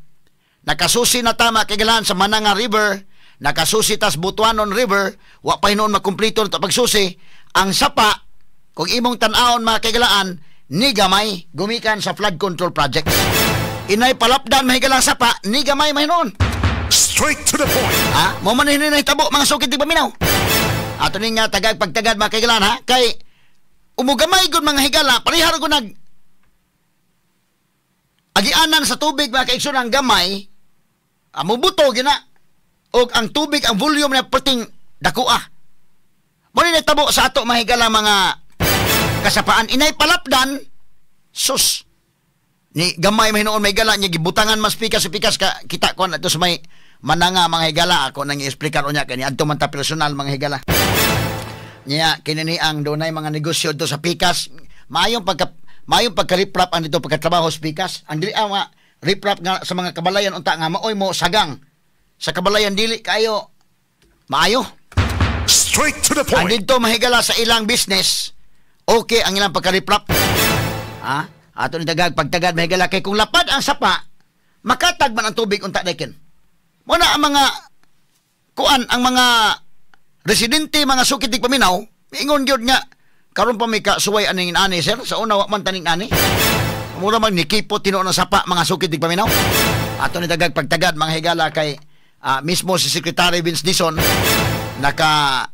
Speaker 2: nakasusi na ta, mga kaigalaan, sa Mananga River, nakasusi tas Butuanon River, wa pa hinuon makumplito na pagsusi. Ang sapa, kung imong tan-awon, mga kaigalaan, ni gamay gumikan sa flood control projects. Inay palapdan, mahigala, sapa, ni gamay mahinuon.
Speaker 3: Straight to the point.
Speaker 2: Ha? Mo man ni nahitabo, mga sukit di paminaw. Ato ning nga tagag pagtagad, mga kaigalaan, ha, kay umugamay gud, mga higala, parehar ko nag agianan sa tubig, mga kaigsoon, ang gamay mubuto gina og ang tubig, ang volume na perting dakua. Mo ni nahitabo sa ato, mahigala, mga kasapaan, inay palapdan, sus, ni gamay mahinuon, may gala niya gibutangan mas pikas pikas ka kita ko na sa may Mananga, mga higala. Ako nang i-explicar unya kani adto man ta personal, mga higala. Niya kini ni ang dunay mga negosyo do sa pikas, maayong pagka riprap ang dito pagkatrabaho sa pikas. Ang dili ang mga riprap nga sa mga kabalayan unta nga maoy mo sagang sa kabalayan, dili kayo maayo.
Speaker 3: Straight to the
Speaker 2: Ang
Speaker 3: point.
Speaker 2: Didto, mahigala, sa ilang business, okay ang ilang pagka-riprap. Ha? Ato ni tagag pagtagad, mahigala, kay kung lapad ang sapa, makatag man ang tubig unta dekin. Muna ang mga kuan, ang mga residente, mga sukit di paminaw, ingon gyud nga karon pa may kasuway aning ani, sir, sa una wa man taning ani. Mura man nikipot tinuon ang sapa, mga sukit di paminaw. Ato ni tagag pagtagad, mga higala, kay mismo si Secretary Vince Dizon naka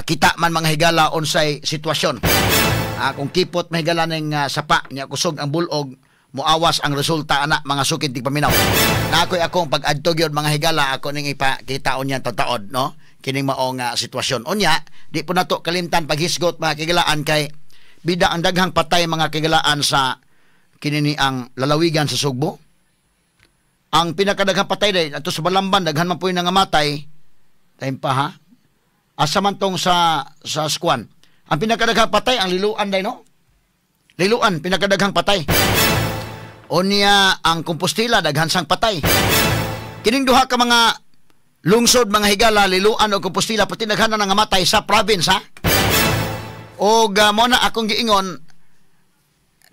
Speaker 2: kita man, mga higala, unsay sitwasyon. Kung kipot, mahigala, ning sapa niya, kusog ang bulog, muawas ang resulta ana, mga sukit di paminaw. Na ako'y akong pag-adto gyud, mga higala, ako ning ipakitaon niya tataod, no, kining maong sitwasyon. Unya, di po nato kalimtan paghisgot, mga kigalaan, kay bida ang daghang patay, mga kigalaan, sa kinini ang lalawigan sa Sugbo. Ang pinakadaghang patay day ato sa Balamban, daghan man po yung nangamatay. Time pa ha. Asa man tong sa Squan. Ang pinakadaghang patay ang Liloan day, no? Liloan pinakadaghang patay. Unya ang Compostela daghan sang patay. Kining duha ka mga lungsod, mga higala, Liloan o Compostela, pati daghan na nangamatay sa province, ha. Og mo na akong giingon,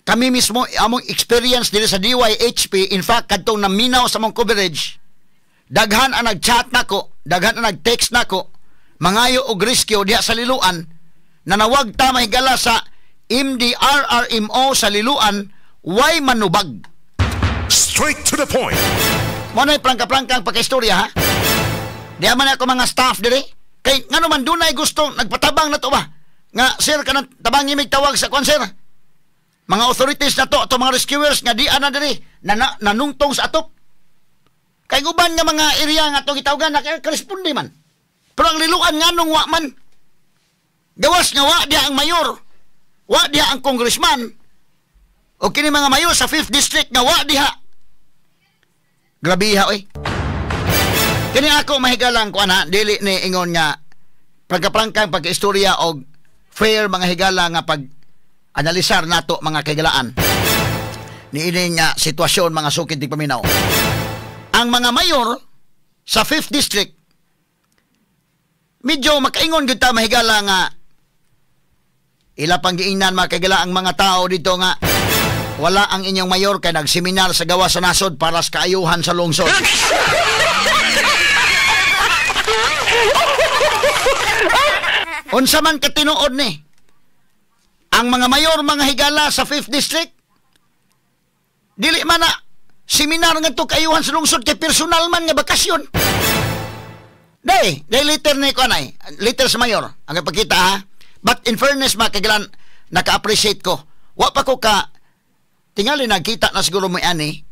Speaker 2: kami mismo among experience diri sa DYHP, in fact kadtong naminaw sa among coverage, daghan ang nag-chat nako, daghan ang nag-text nako, mangayo og rescue diha sa Liloan. Nanawag ta, mahigala, sa MDRRMO sa Liloan, way manubag.
Speaker 3: Straight to the point.
Speaker 2: Mo na'y prangka-prangka ang pagkaistorya, ha. Di man ako mga staff diri. Kay ngano man dunay gusto nagpatabang na to ba? Nga sir, kanang tabangi mig tawag sa kwan, sir. Mga authorities na to, ato mga rescuers nga di ana diri na, na nanungtong sa atop. Kay uban nga mga area nga atong gitawagan na karesponde man. Pero ang Liloan, nganong wa man? Gawas nga wa diha ang mayor. Wa diha ang congressman. O kini mga mayor sa 5th district nga wa diha. Grabiha oy. Kini ako mahigalang kuan ha, dili ni ingon nga pagkaprangkang pagkaistorya og fair, mga higala, nga pag analisar nato, mga kahigalaan, niini nga sitwasyon, mga sukid di paminaw. Ang mga mayor sa 5th district, medyo makaingon gyud ta, mahigala, nga ila pang giingnan, mga kaigala, ang mga tao dito nga wala ang inyong mayor kay nagseminar sa gawas sa nasod para sa kaayuhan sa lungsod. Unsa man katinuod ni ang mga mayor, mga higala, sa 5th district, dili man na seminar ngadto kaayuhan sa lungsod kay personal man nga bakasyon. Day, day liter ni ko anay, liter sa mayor ang ipakita, ha. But in fairness, mga kagalan, naka-appreciate ko. Wa pa ko ka tingali nagkita na siguro mo ani.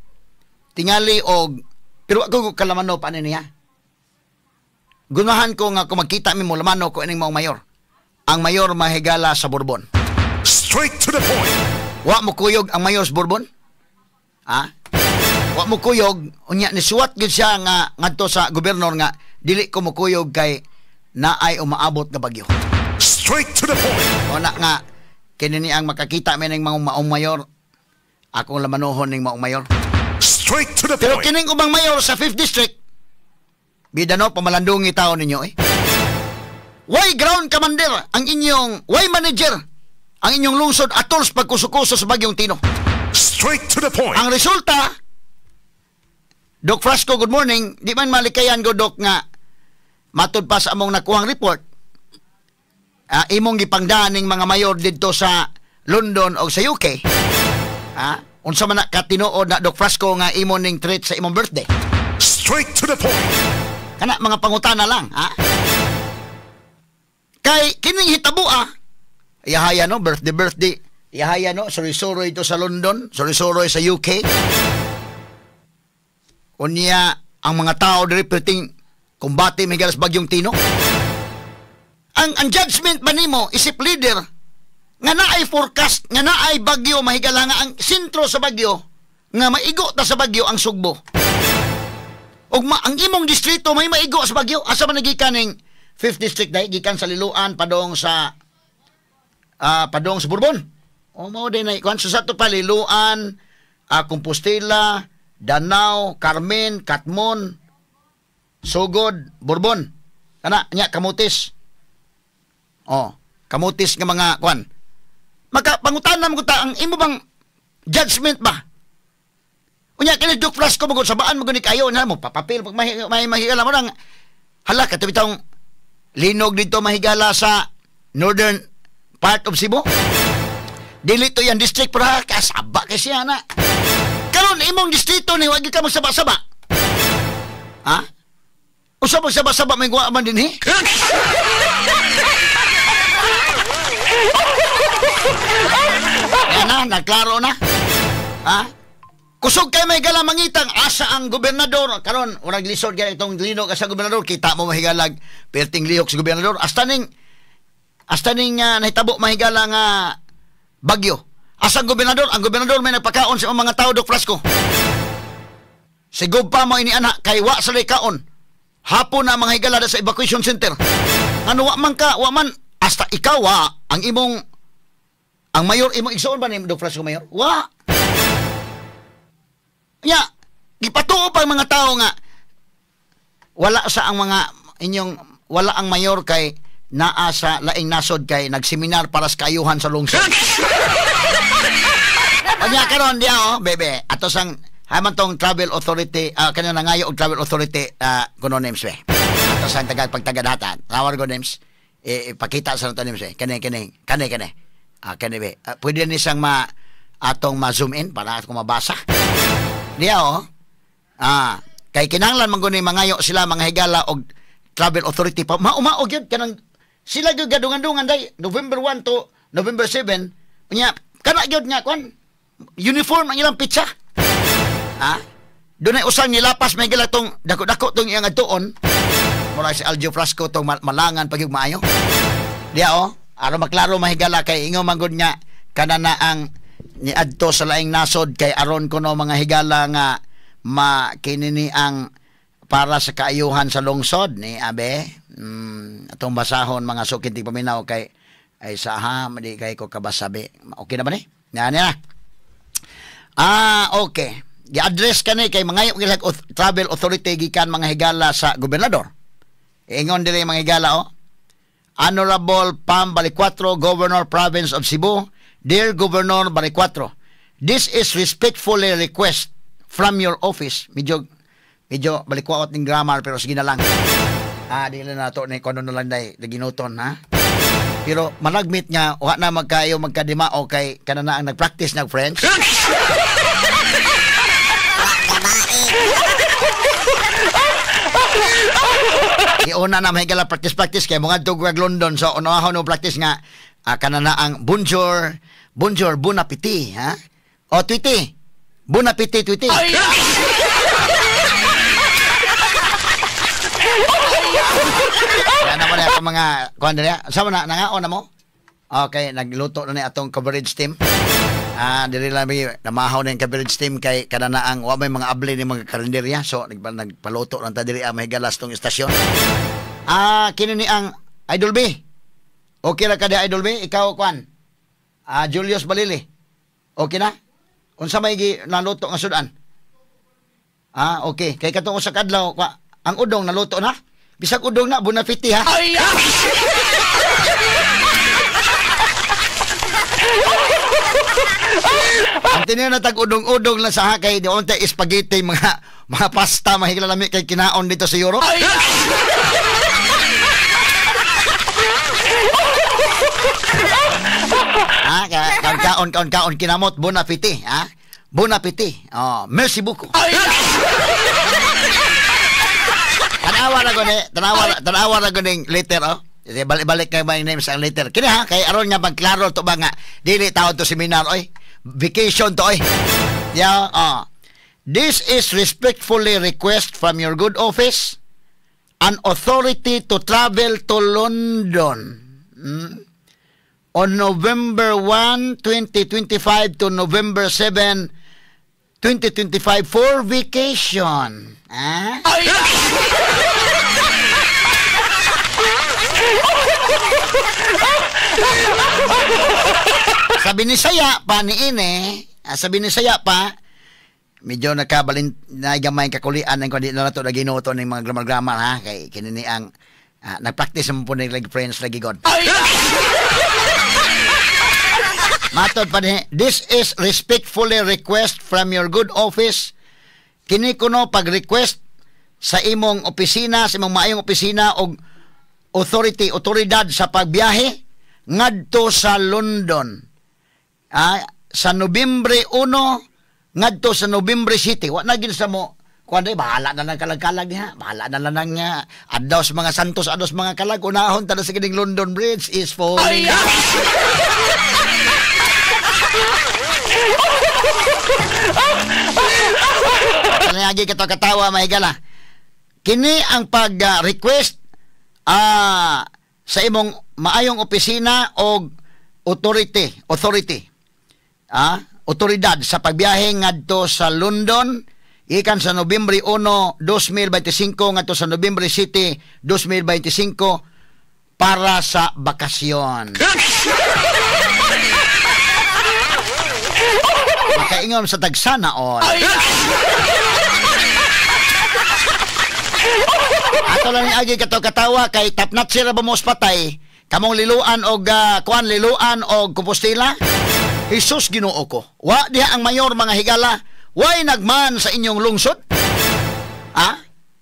Speaker 2: Tingali og pero wa ko kalamano pa ani niya. Gunahan ko nga kung magkita mi mo, lamano ko ining maong mayor. Ang mayor, mahigala, sa Borbon.
Speaker 3: Straight to the point.
Speaker 2: Wa mo kuyog ang mayor sa Borbon? Ha? Wa mo kuyog, unya ni suwat gyud siya nga ngadto sa gobernador nga dili ko mokuyog kay naay umaabot nga bagyo.
Speaker 3: Straight to the point.
Speaker 2: O na nga kini ni ang makakita mi ning mga maong mayor, akong lamanuhon ning maong mayor.
Speaker 3: Straight to the
Speaker 2: Pero
Speaker 3: point.
Speaker 2: kining ubang mayor sa 5th district, bida no, pamalandungi tao ninyo eh. Why ground commander ang inyong, why manager ang inyong lungsod atol sa pagkuso-kuso sa Bagyong Tino.
Speaker 3: Straight to the point.
Speaker 2: Ang resulta, Doc Frasco, good morning. Di man malikayan go, Doc, nga matud pa sa among nakuhang report, imong gipangdaan ning mga mayor didto sa London o sa UK. Unsa man na katinuod na, Doc Frasco, nga imo ning treat sa imong birthday?
Speaker 3: Straight to the point.
Speaker 2: Kana mga pangutana lang, ha? Kay kining hitabua, yahaya no, birthday birthday, yahaya no, suroy-suroy ito sa London, suroy-suroy sa UK. Unya ang mga tao diri perting kumbate may galas Bagyong Tino. Ang judgment ba nimo isip leader nga naay forecast, nga naay bagyo mahigala nga ang sentro sa bagyo nga maigo ta sa bagyo ang Sugbo. Ug ang imong distrito may maigo sa bagyo. Asa man nagikan ning 5th district dai gikan sa Liloan padong sa Bourbon. O mao din ay kuan sa ato pa Liloan, Compostela, Danao, Carmen, Katmon, Sugod, Bourbon. Kana nya Camotes. Oh, Camotes nga mga kuan. Maka pangutana mo ta ang imo bang judgment ba? Unya kini Doc Frasco mo sabaan mo gani kayo na mo papapil pag mahigala mo nang hala kato bitong linog dito mahigala sa northern part of Cebu. Dili to yan district pero kasaba kay siya na. Karon imong distrito ni wag ka magsaba-saba. Ha? Usa magsaba-saba may guwa man dinhi? Yan na, nagklaro na. Ha? Kusog kay may gala mangitang asa ang gobernador. Karon urag lisod kay itong linog sa gobernador, kita mo mahigalag perting lihok sa gobernador. Hasta ning nahitabo mahigala nga bagyo. Asa ang gobernador? Ang gobernador may nagpakaon sa mga tao, Doc Frasco. Sigub pa mo ini anak kay wa sa kaon. Hapon na mga higala sa evacuation center. Ano wa man ka, wa man hasta ikaw wa ang imong ang mayor imong igsoon ba ni Doc Frasco mayor? Wa. Nya, gipatuo pa ang mga tao nga wala sa ang mga inyong wala ang mayor kay naa sa laing nasod kay nagseminar para sa kaayuhan sa lungsod. Anya karon diya oh, bebe. Ato sang haman tong travel authority kanang nangayo og travel authority kuno names be. Ato sang tagad pagtagadatan. Tawar go names. Ipakita sa nato names be. Kani kani kani kani. Kani be. Pwede ni siyang ma atong ma-zoom in para ako mabasa. Diya oh. Kay kinahanglan man guni mangayo sila mga higala og travel authority pa maumaog yun kanang sila gyud gadungan-dungan day November 1 to November 7 unya kana gyud nga kwan uniform ang ilang pitsa. Dunay usang nilapas may gila tong dako-dako tong iyang adtuon. Mura si Aljo Frasco tong malangan pag maayo. Diya oh, aron maklaro mahigala kay ingon man gud nga kana na ang niadto sa laing nasod kay aron kuno mga higala nga makinini ang para sa kaayuhan sa lungsod ni abe. Atong basahon mga sukit paminaw kay ay sa ha di kay ko kabasabi. Okay na ba ni? Yan na. Okay. Gi-address kani kay mga travel authority gikan mga higala sa gobernador. Ingon diri mga higala oh. Honorable Pam Balicuatro, Governor Province of Cebu. Dear Governor Balicuatro, this is respectfully request from your office. Medyo balikwaot ning grammar pero sige na lang. Di na nato ni kono na lang day ginuton ha. Pero managmit nga wa na magkayo magkadimao kay kana na ang nagpractice nag French. Iuna na mahigala practice kay mga dog London so unahon no practice nga kana na ang bonjour, bonjour, bon appetit ha. O tweety. Bon appetit tweety. Kaya naman na mga kuan diri. Sama na nangaon na mo. Okay, nagluto na ni atong coverage team. Diri lang mi namahaw na yung coverage team kay kada na ang wa may mga abli ni mga karinderya. So nagpaluto lang ta diri ang mahigalas tong istasyon. Kini ni ang Idol B. Okay ra ka di Idol B, ikaw kuan. Julius Balili. Okay na? Unsa may gi naluto nga sudan? Okay. Kay katong usa ka adlaw ang udong naluto na. Bisag udong na, bon appetit ha. Ay! Ang tiniyo na tag-udong-udong lang sa hakay, di unta spaghetti, mga pasta, mahiglalami kay kinaon dito sa Europe. Ha, kaon kaon kaon kinamot, bon appetit, ha? Bon appetit. Oh, merci beaucoup. Tanawa na gani, tanawa na gani letter, oh. Balik-balik kay my name sa letter. Kini ha, kay aron nga magklaro to ba nga dili taon to seminar oy. Vacation to oy. Yeah, oh. This is respectfully request from your good office an authority to travel to London on November 1, 2025 to November 7, 2025 for vacation. Ah? Sabi ni saya pa ni Ine, sabi ni saya pa, medyo nakabalin na gamay kakulian ng kundi na nato na ginuto ng mga grammar-grammar ha, kay kinini ang nagpractice mo po ng like friends lagi god. Matod pa ni, this is respectfully request from your good office. Kini kuno pag-request sa imong opisina, sa imong maayong opisina og authority, otoridad sa pagbiyahe ngadto sa London. Sa Nobyembre 1 ngadto sa Nobyembre City. Wa na gid sa mo kuan day, bahala na lang kalag-kalag niya. Bahala na lang ng adlaw sa mga Santos, adlaw sa mga kalag. Unahon ta na sa kining London Bridge is falling. Kanayagi kato katawa mahigala. Kini ang pag-request sa imong maayong opisina og authority, otoridad sa pagbiyahe ngadto sa London ikan sa Nobyembre 1, 2025 ngadto sa Nobyembre City 2025 para sa bakasyon. Makaingon sa tagsanaon. Ato lang ni agi kato katawa kay tapnat sira ba mo patay kamong liluan og kuan liluan og Compostela. Jesus Ginoo ko. Wa diha ang mayor mga higala, way nagman sa inyong lungsod. Ha?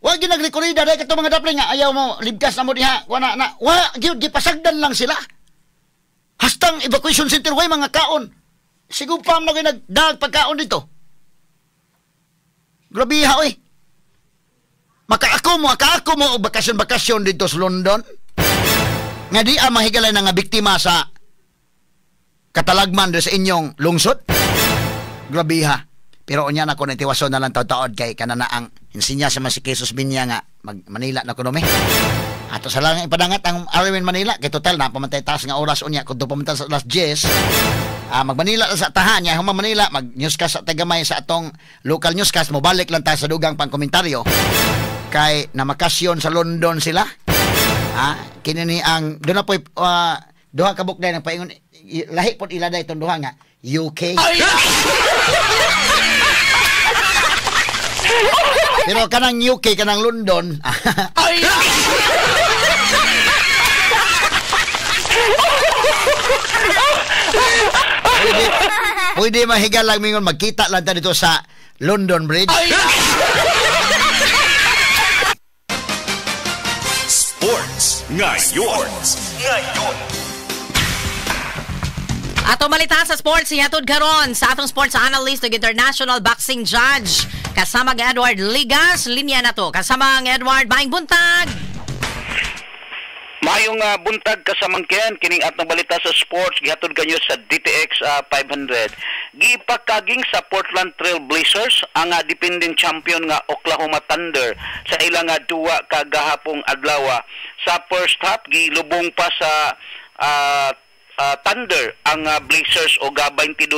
Speaker 2: Wa gyud nagrekorida dai kato mga dapling nga ayaw mo libkas na mo diha. Wa na, wa gyud gipasagdan lang sila. Hastang evacuation center way mga kaon. Sigupam na gyud nagdag pagkaon dito. Grabiha oy. Makaako mo og bakasyon-bakasyon dito sa London. Nga di ang mahigalay na nga biktima sa katalagman sa inyong lungsod. Grabiha. Pero unya na ko nitiwason na lang taod-taod kay kanana ang insinya sa si Jesus Binya nga mag Manila na kuno mi. Ato sa lang ipadangat ang RMN Manila kay total na pamantay taas nga oras unya kung pamantay sa alas 10. Mag Manila sa tahan niya human Manila mag newscast sa tagamay sa atong local newscast mo balik lang ta sa dugang pang komentaryo kay namakasyon sa London sila. Kini ni ang doon na po duha ka bukday nang paingon lahi pod ila day itong duha nga UK. Pero kanang UK kanang London. Pwede mahiga lang mingon magkita lang ta dito sa London Bridge.
Speaker 3: Sports ngayon.
Speaker 7: Ato malita sa sports ihatod karon sa atong sports analyst ug international boxing judge kasama ang Edward Ligas, linya na to. Kasama ang Edward, maayong buntag.
Speaker 5: Maayong buntag kasamangkyan kining atong balita sa sports gihatod kanyo sa DTX 500. Gipakaging sa Portland Trail Blazers ang defending champion nga Oklahoma Thunder sa ilang duwa kagahapong adlaw. Sa first half gilubong pa sa Thunder ang Blazers og 22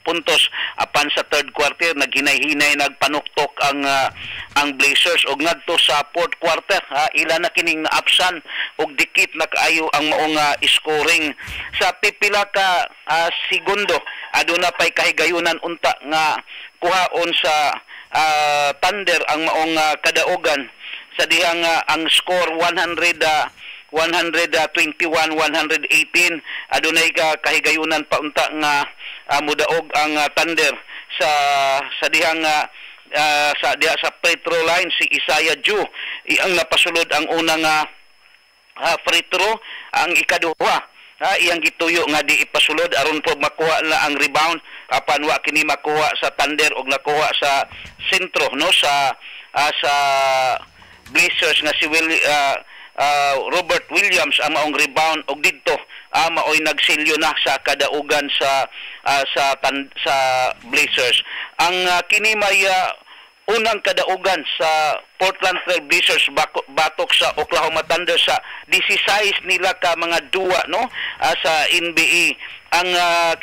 Speaker 5: puntos apan sa third quarter naghinay-hinay nagpanuktok ang Blazers og ngadto sa fourth quarter ila na kining naapsan og dikit na kaayo ang maong scoring sa pipila ka segundo. Aduna pay kahigayunan unta nga kuhaon sa Thunder ang maong kadaogan sa dihang ang score 101
Speaker 8: 121-118. Adunay ka kahigayunan pa unta nga mudaog ang Thunder sa sa dihang sa diha sa free throw line. Si Isaiah Joe iyang napasulod ang unang free throw. Ang ikaduha, iyang gituyo nga di ipasulod aron po makuha na ang rebound, apan wa kini makuha sa Thunder og nakuha sa sentro, no, sa sa Blazers nga si Robert Williams ang maong rebound, og didto maoy nagsilyo na sa kadaugan sa sa Blazers. Ang kini may unang kadaugan sa Portland Trail Blazers batok sa Oklahoma Thunder sa 16 nila ka mga duwa, no, sa NBA. Ang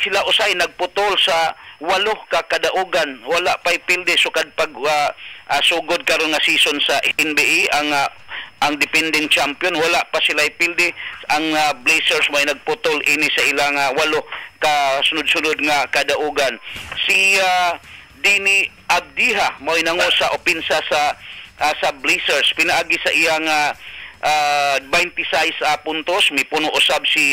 Speaker 8: sila usay nagputol sa 8 ka kadaugan, wala pay pilde sukad pag sugod karon nga season sa NBA. Ang defending champion, wala pa sila pilde. Ang Blazers may nagputol ini sa ilang 8 ka sunod-sunod nga kadaugan. Si Dini Abdiha mo'y nangu sa opinsa sa sa Blazers, pinaagi sa iyang 26 puntos. Mipuno usab si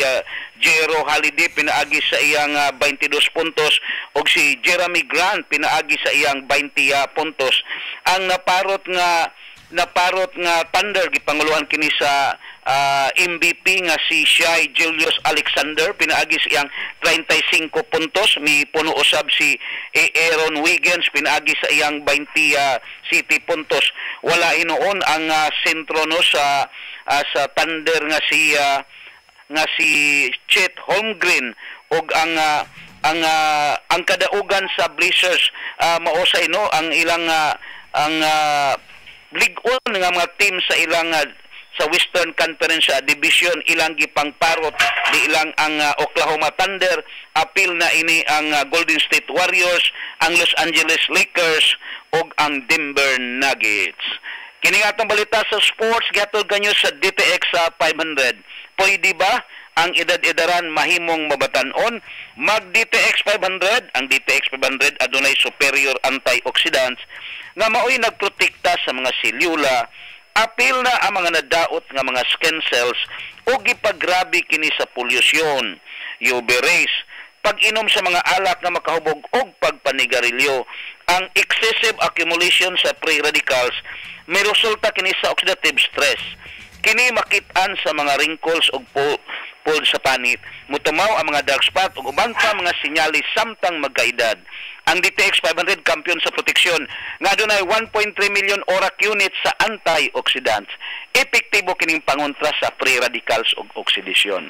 Speaker 8: Jero Holiday pinaagi sa iyang 22 puntos, ug si Jeremy Grant pinaagi sa iyang 20 puntos. Ang naparot nga Thunder gipanguluhan kini sa MVP nga si Shai Julius Alexander pinaagi sa iyang 35 puntos. Mipuno usab si Aaron Wiggins pinaagi sa iyang 27 puntos. Wala hinuon ang sentro, no, sa sa Thunder nga si Chet Holmgren, ug ang kadaugan sa Blazers mausay, no, ang ilang ang lig-on nga mga team sa ilang sa Western Conference Division ilang gipangparot di ilang ang Oklahoma Thunder. Apil na ini ang Golden State Warriors, ang Los Angeles Lakers ug ang Denver Nuggets. Kini atong balita sa sports gihatod kanyo sa DTX sa 500. Pwede ba ang edad-edaran mahimong mabatan-on? Mag DTX 500. Ang DTX 500 adunay superior antioxidants nga maoy nagprotekta sa mga selula, apil na ang mga nadaot nga mga skin cells o gipagrabe kini sa polusyon, UV rays, pag-inom sa mga alak nga makahubog og pagpanigarilyo. Ang excessive accumulation sa free radicals may resulta kini sa oxidative stress. Kini makit-an sa mga wrinkles ug fold sa panit. Mutumaw ang mga dark spot ug uban pa mga sinyalis samtang magkaedad. Ang DTX 500 kampiyon sa proteksyon nga adunay 1.3 million ORAC units sa antioxidants. Epektibo kining pangontra sa free radicals ug oksidasyon.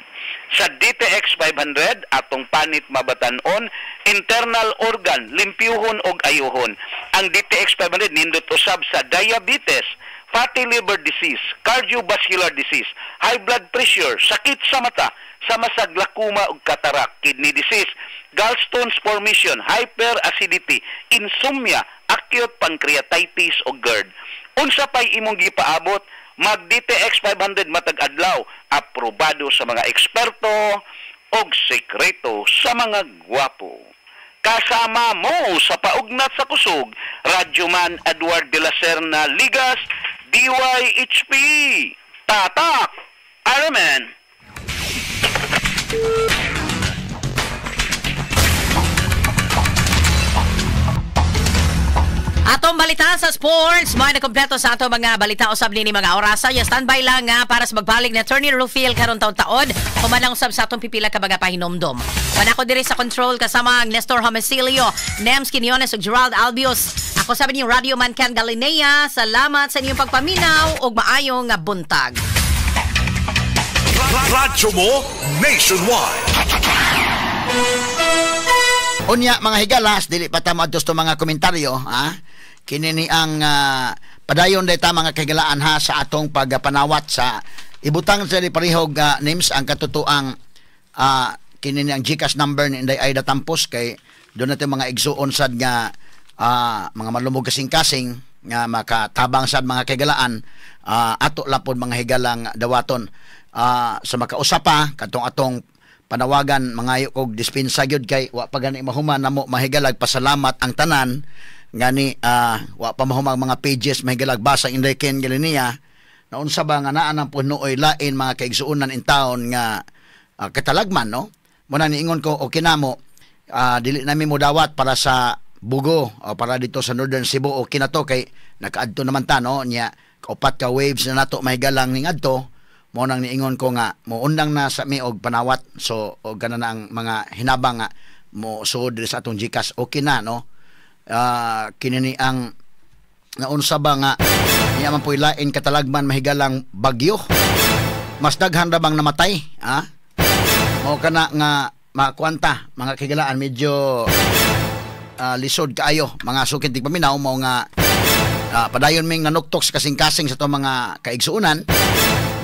Speaker 8: Sa DTX 500 atong panit mabatan-on, internal organ limpyuhon og ayuhon. Ang DTX 500 nindot usab sa diabetes, fatty liver disease, cardiovascular disease, high blood pressure, sakit sa mata, sama sa glaucoma ug cataract, kidney disease, gallstones formation, hyperacidity, insomnia, acute pancreatitis o GERD. Unsa pay imong gipaabot? Mag DTX 500 matag adlaw, aprobado sa mga eksperto og sekreto sa mga gwapo. Kasama mo sa paugnat sa kusog, Radyoman Edward de la Serna Ligas, DYHP. Tatak! Ironman!
Speaker 7: Atong balita sa sports, mga nakompleto sa atong mga balita usab nini mga orasa. Ya standby lang nga para sa magbalik na Attorney Rufiel karon taon-taon. Humanang usab sa atong pipila ka mga pahinomdom. Manako diri sa control kasama ang Nestor Homicilio, Nems Quinones ug Gerald Albios. Ako sabi niyo Radio Man Ken Galinea. Salamat sa inyong pagpaminaw ug maayong buntag.
Speaker 3: Radyo mo nationwide.
Speaker 2: Unya mga higalas, dili pa ta moadto sa mga komentaryo, ha? Kini ni ang padayon dayta mga kahigalaan ha sa atong pagpanawat sa ibutang sa di parihog names ang katotoang kini ni ang GCash number ni Inday Aida Tampos kay doon natin mga igsuon sad nga mga malumog kasing-kasing nga makatabang sad mga kahigalaan ato lapod mga higalang dawaton sa makausap pa katong atong panawagan mangayo kog dispensa gyud kay wa pa gani mahuman namo mahigalag pasalamat ang tanan ngani wa pa mahumang mga pages mahigalag basa Inday Ken Galinea Naunsa ba nga naa nang punoy lain mga kaigsuonan in town nga katalagman, no? Muna niingon ko okay namo, dili nami mo dawat para sa Bugo o para dito sa Northern Cebu, okay na to kay nakaadto naman ta, no? Nya upat ka waves na nato mahigalang ning adto. Mo nang niingon ko nga moundang na sa mi og panawat, so og kana na ang mga hinabang nga mo suod diri sa atong GCash, okay na, no? Kini ni ang naunsa ba nga niya man po'y lain katalagman mahigalang bagyo, mas daghan ra bang namatay, ha? Mao kana nga makuanta mga kahigalaan, medyo lisod kaayo mga sukid tigpaminaw. Mao nga padayon ming nanuktok sa kasing-kasing sa itong mga kaigsuunan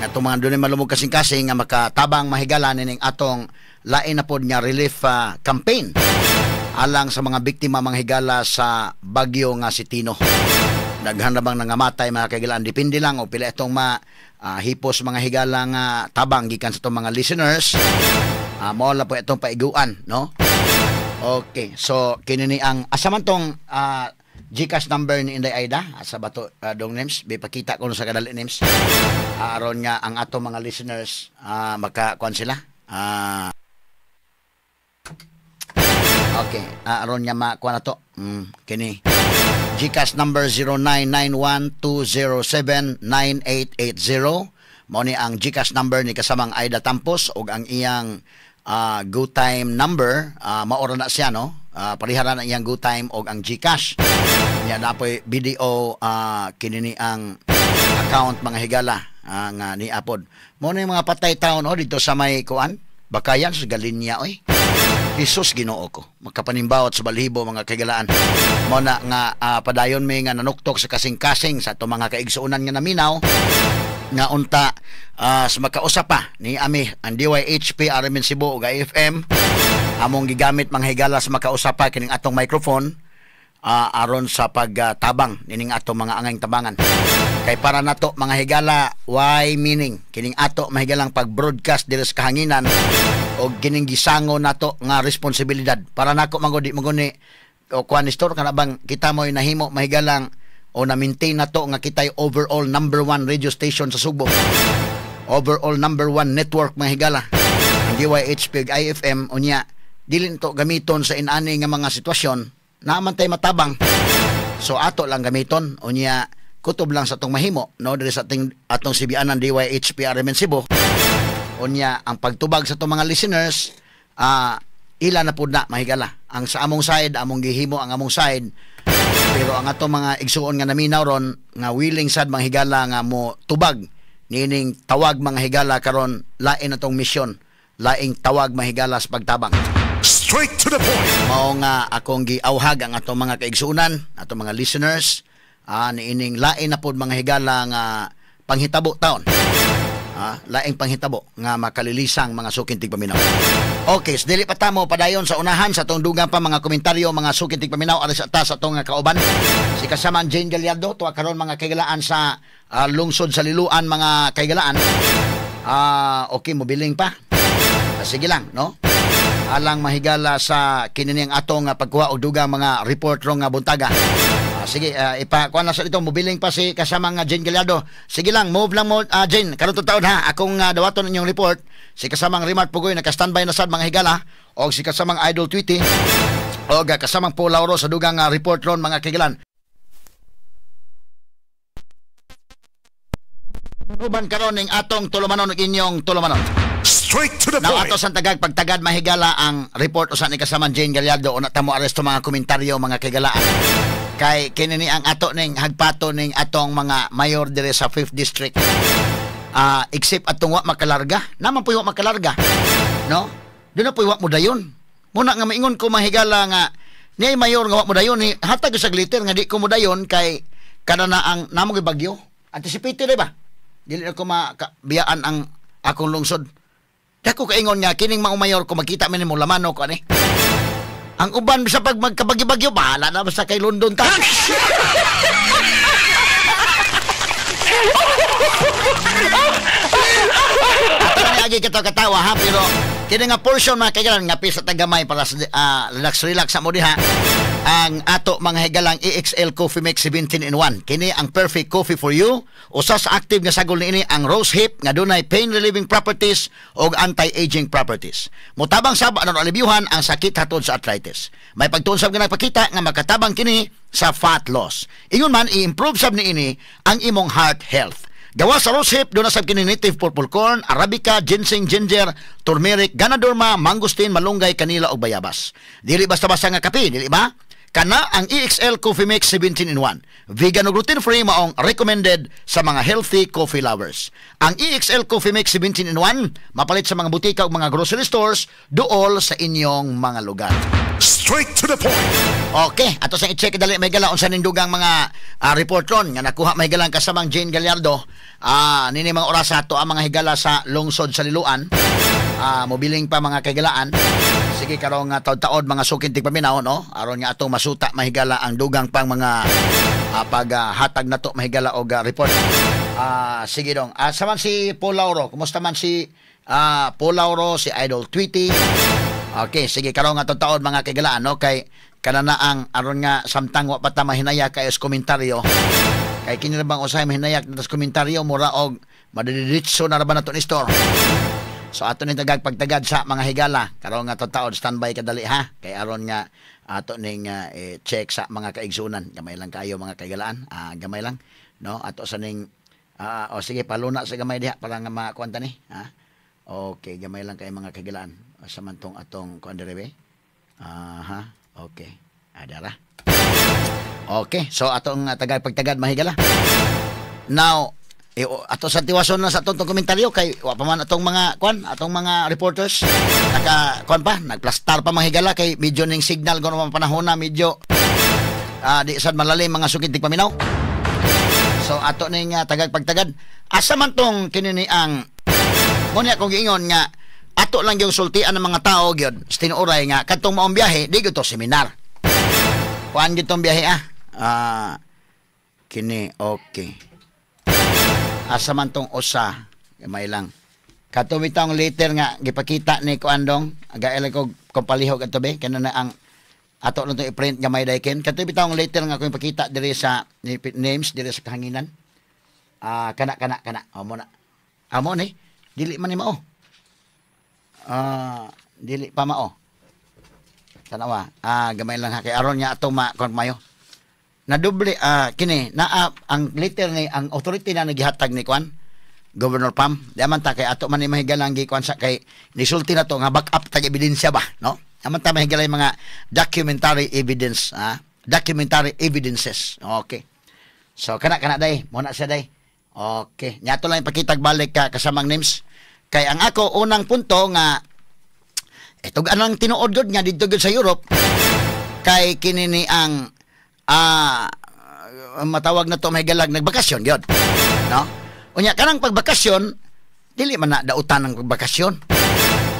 Speaker 2: nga itong mga dunay malumog kasing-kasing nga makatabang mahigala nining atong lain na pod nga relief campaign alang sa mga biktima mga higala sa bagyo nga si Tino. Daghan na bang nangamatay mga kahigalaan, depende lang o pila itong hipos mga higala nga tabang gikan sa itong mga listeners. Mao lang po itong paiguan, no? Okay, so kini ni ang asa man tong GCash number ni Inday Aida, asa ba to, dong names, bipakita ko sa kadali names. Aron nga ang ato mga listeners makakuan sila. Okay, aron nga makuan na to. Kini GCash number 0991-207-9880. Mao ni ang GCash number ni kasamang Aida Tampos ug ang iyang go time number, maora na siya, no? Parihara na iyang go time og ang GCash. Nya napoy BDO, kini ni ang account mga higala nga niapod. Mao ni mga patay taon, oh, dito sa may kuan, Bakayan sa Galinya, oy. Jesus Ginoo ko, makapanimbawot sa balhibo mga kahigalaan. Mao na nga padayon mi nga nanuktok sa kasing-kasing sa atong mga kaigsuonan nga naminaw nga unta sa makausap pa ni ami ang DYHP RMN Cebu ug IFM among gigamit mga higala sa makausap pa kining atong microphone aron sa pagtabang nining atong mga angayng tabangan. Kay para nato mga higala, why meaning kining ato mahigalang pag-broadcast diri sa kahanginan og kining gisango nato nga responsibilidad. Para nako mangudi manguni o kuan store kana bang kita mo'y nahimo mahigalang o na-maintain nato nga kita'y overall number 1 radio station sa Subo. Overall number 1 network mga higala. Ang DYHP ug IFM unya dili to gamiton sa inani nga mga sitwasyon naaman tay matabang. So ato lang gamiton unya kutob lang sa atong mahimo, no, diri sa atong sibianan DYHP RMN Cebu. Unya ang pagtubag sa atong mga listeners ila na pud na mahigala. Ang sa among side among gihimo ang among side, pero ang atong mga igsuon nga naminaw ron nga willing sad mga higala nga mo tubag niining tawag mga higala karon, lain atong misyon, laing tawag mga higala sa pagtabang.
Speaker 3: Straight to the point.
Speaker 2: Mao nga akong giauhag ang atong mga kaigsuonan, atong mga listeners, niining lain na pod mga higala nga panghitabo taon. Laing panghitabo nga makalilisang mga suking tigpaminaw. Okay, so dili pa tamo padayon sa unahan sa atong dugang pa mga komentaryo mga suking tigpaminaw aris ata sa atong kauban si kasamang Jane Gallardo tuwa karon mga kaigalaan sa lungsod sa Liloan mga kaigalaan. Okay, mobiling pa. Sige lang, no? Alang mahigala sa kini ang atong pagkuha og dugang mga report rong buntaga. Sige, ipakuha na sa dito, mobiling pa si kasamang Jane Gallardo. Sige lang, move lang mo, Jane. Karon taon ha, akong dawaton inyong report. Si kasamang Rimart Pugoy naka-standby na sad mga higala, og si kasamang Idol Tweety og kasamang Paul Lauro sa dugang report ron mga kaigalan. Uban karon ning atong tulumanon ug inyong tulumanon.
Speaker 3: Straight to the
Speaker 2: Now,
Speaker 3: point.
Speaker 2: ato sa tagag pagtagad mahigala ang report usa ni kasamang Jane Gallardo. Una tamo aresto mga komentaryo mga kaigalaan. Kay kini ni ang ato ning hagpato ning atong mga mayor dire sa 5th District. Except atong wa makalarga. Naman puy wa makalarga. No? Doon na puy wa mo dayon. Muna nga maingon ko mahigala nga niay mayor nga wa mo dayon ni hatag sa glitter nga di ko mo dayon kay kada na ang namo gyud bagyo. Anticipated ba? Dili na ko makabiyaan ang akong lungsod. Dako kaingon nga kining mga mayor ko makita mi nimo lamano ko ani. Ang uban bisa pag magkabagyo-bagyo bahala na basta kay London ta. Ato na lagi kita katawa ha, pero kini nga portion mga kaigalan nga pisa tagamay para sa relax relax sa mo diha ang ato mga higalang EXL Coffee Mix 17 in 1. Kini ang perfect coffee for you. Usa sa active nga sagol niini ang rose hip nga dunay pain relieving properties ug anti-aging properties. Motabang sab aron alibyuhan ang sakit hatod sa arthritis. May pagtuon sab nga nagpakita nga makatabang kini sa fat loss. Ingon man i-improve sab niini ang imong heart health. Gawa sa rosehip, doon na sab kini native purple corn, arabica, ginseng, ginger, turmeric, ganoderma, mangosteen, malunggay, kanila ug bayabas. Dili basta-basta nga kape, dili ba? Kana ang EXL Coffee Mix 17 in 1. Vegan ug gluten free, maong recommended sa mga healthy coffee lovers. Ang EXL Coffee Mix 17 in 1 mapalit sa mga butika ug mga grocery stores duol sa inyong mga lugar.
Speaker 3: Straight to the point.
Speaker 2: Okay, ato sang i-check dali may gala unsa nindugang mga report ron nga nakuha may galang kasamang Jane Gallardo. Nini mga oras ato ang mga higala sa lungsod sa Liloan. Mobiling pa mga kaigalaan. Sige karong taod-taod mga sukin tigpaminaw no. Aron nga atong masuta mahigala ang dugang pang mga paghatag nato mahigala og report. Sige dong. Sa man si Paul Lauro, kumusta man si Paul Lauro, si Idol Tweety? Okay, sige karong nga taod mga kaigalaan no, kay kanana ang aron nga samtang wa pa ta mahinaya kay sa komentaryo. Kay kini ra bang usahay mahinayak na tas komentaryo mura og madiditso na ra ba nato ni store. So ato ning tagag pagtagad sa mga higala karon nga taod standby kadali ha, kay aron nga ato ning check sa mga kaigsunan. Gamay lang kayo mga kaigalaan, gamay lang no, ato sa ning o sige paluna sa gamay diha para nga makuan ta ni ha. Okay, gamay lang kay mga kaigalaan. Sa man tong atong kuan diri be. Aha, okay. Adara. Okay, so atong tagag pagtagad mahigala. Now, ato sa tiwason na sa atong tong komentaryo kay wa pa man atong mga kuan, atong mga reporters naka kuan pa, nagplastar pa mga higala kay medyo ning signal kuno man panahon na medyo di sad malalim mga sukid tigpaminaw. So ato ning tagag pagtagad. Asa man tong kini ni ang ngunya kong giingon nga ato lang yung sultian ng mga tao gyud sa tinuoray nga kadtong maong biyahe di gyud to seminar. Kuan gyud tong biyahe ah. Kini okay. Asa man tong usa gamay lang. Kato bitawng later nga gipakita ni kuandong gael ko kung palihog adto be kana na ang ato lang to i-print gamay dayken. Kato bitawng later nga akong ipakita diri sa names diri sa kahanginan. Kana kana kana. O mo na. Amo ni dili man ni mao. Dili pa mao. Tanawa. Gamay lang ha kay aron nga atong ma kon mayo. Nadoble kini naa ang letter ni ang authority na nagihatag ni kuan Governor Pam. Di man ta kay ato man ni mahigalang gi kuan sa kay nisulti na to nga back up tag ebidensya ba no. Aman ta mahigalay mga documentary evidence documentary evidences. Okay. So kana kana day mo na siya day. Okay. Nya ato lang ipakitag balik ka kasamang names. Kay ang ako unang punto nga itog anang tinuod gud nga didto gud sa Europe kay kini ni ang matawag na to mahigalag nagbakasyon gyud no. Unya kanang pagbakasyon dili man na dautan ang pagbakasyon.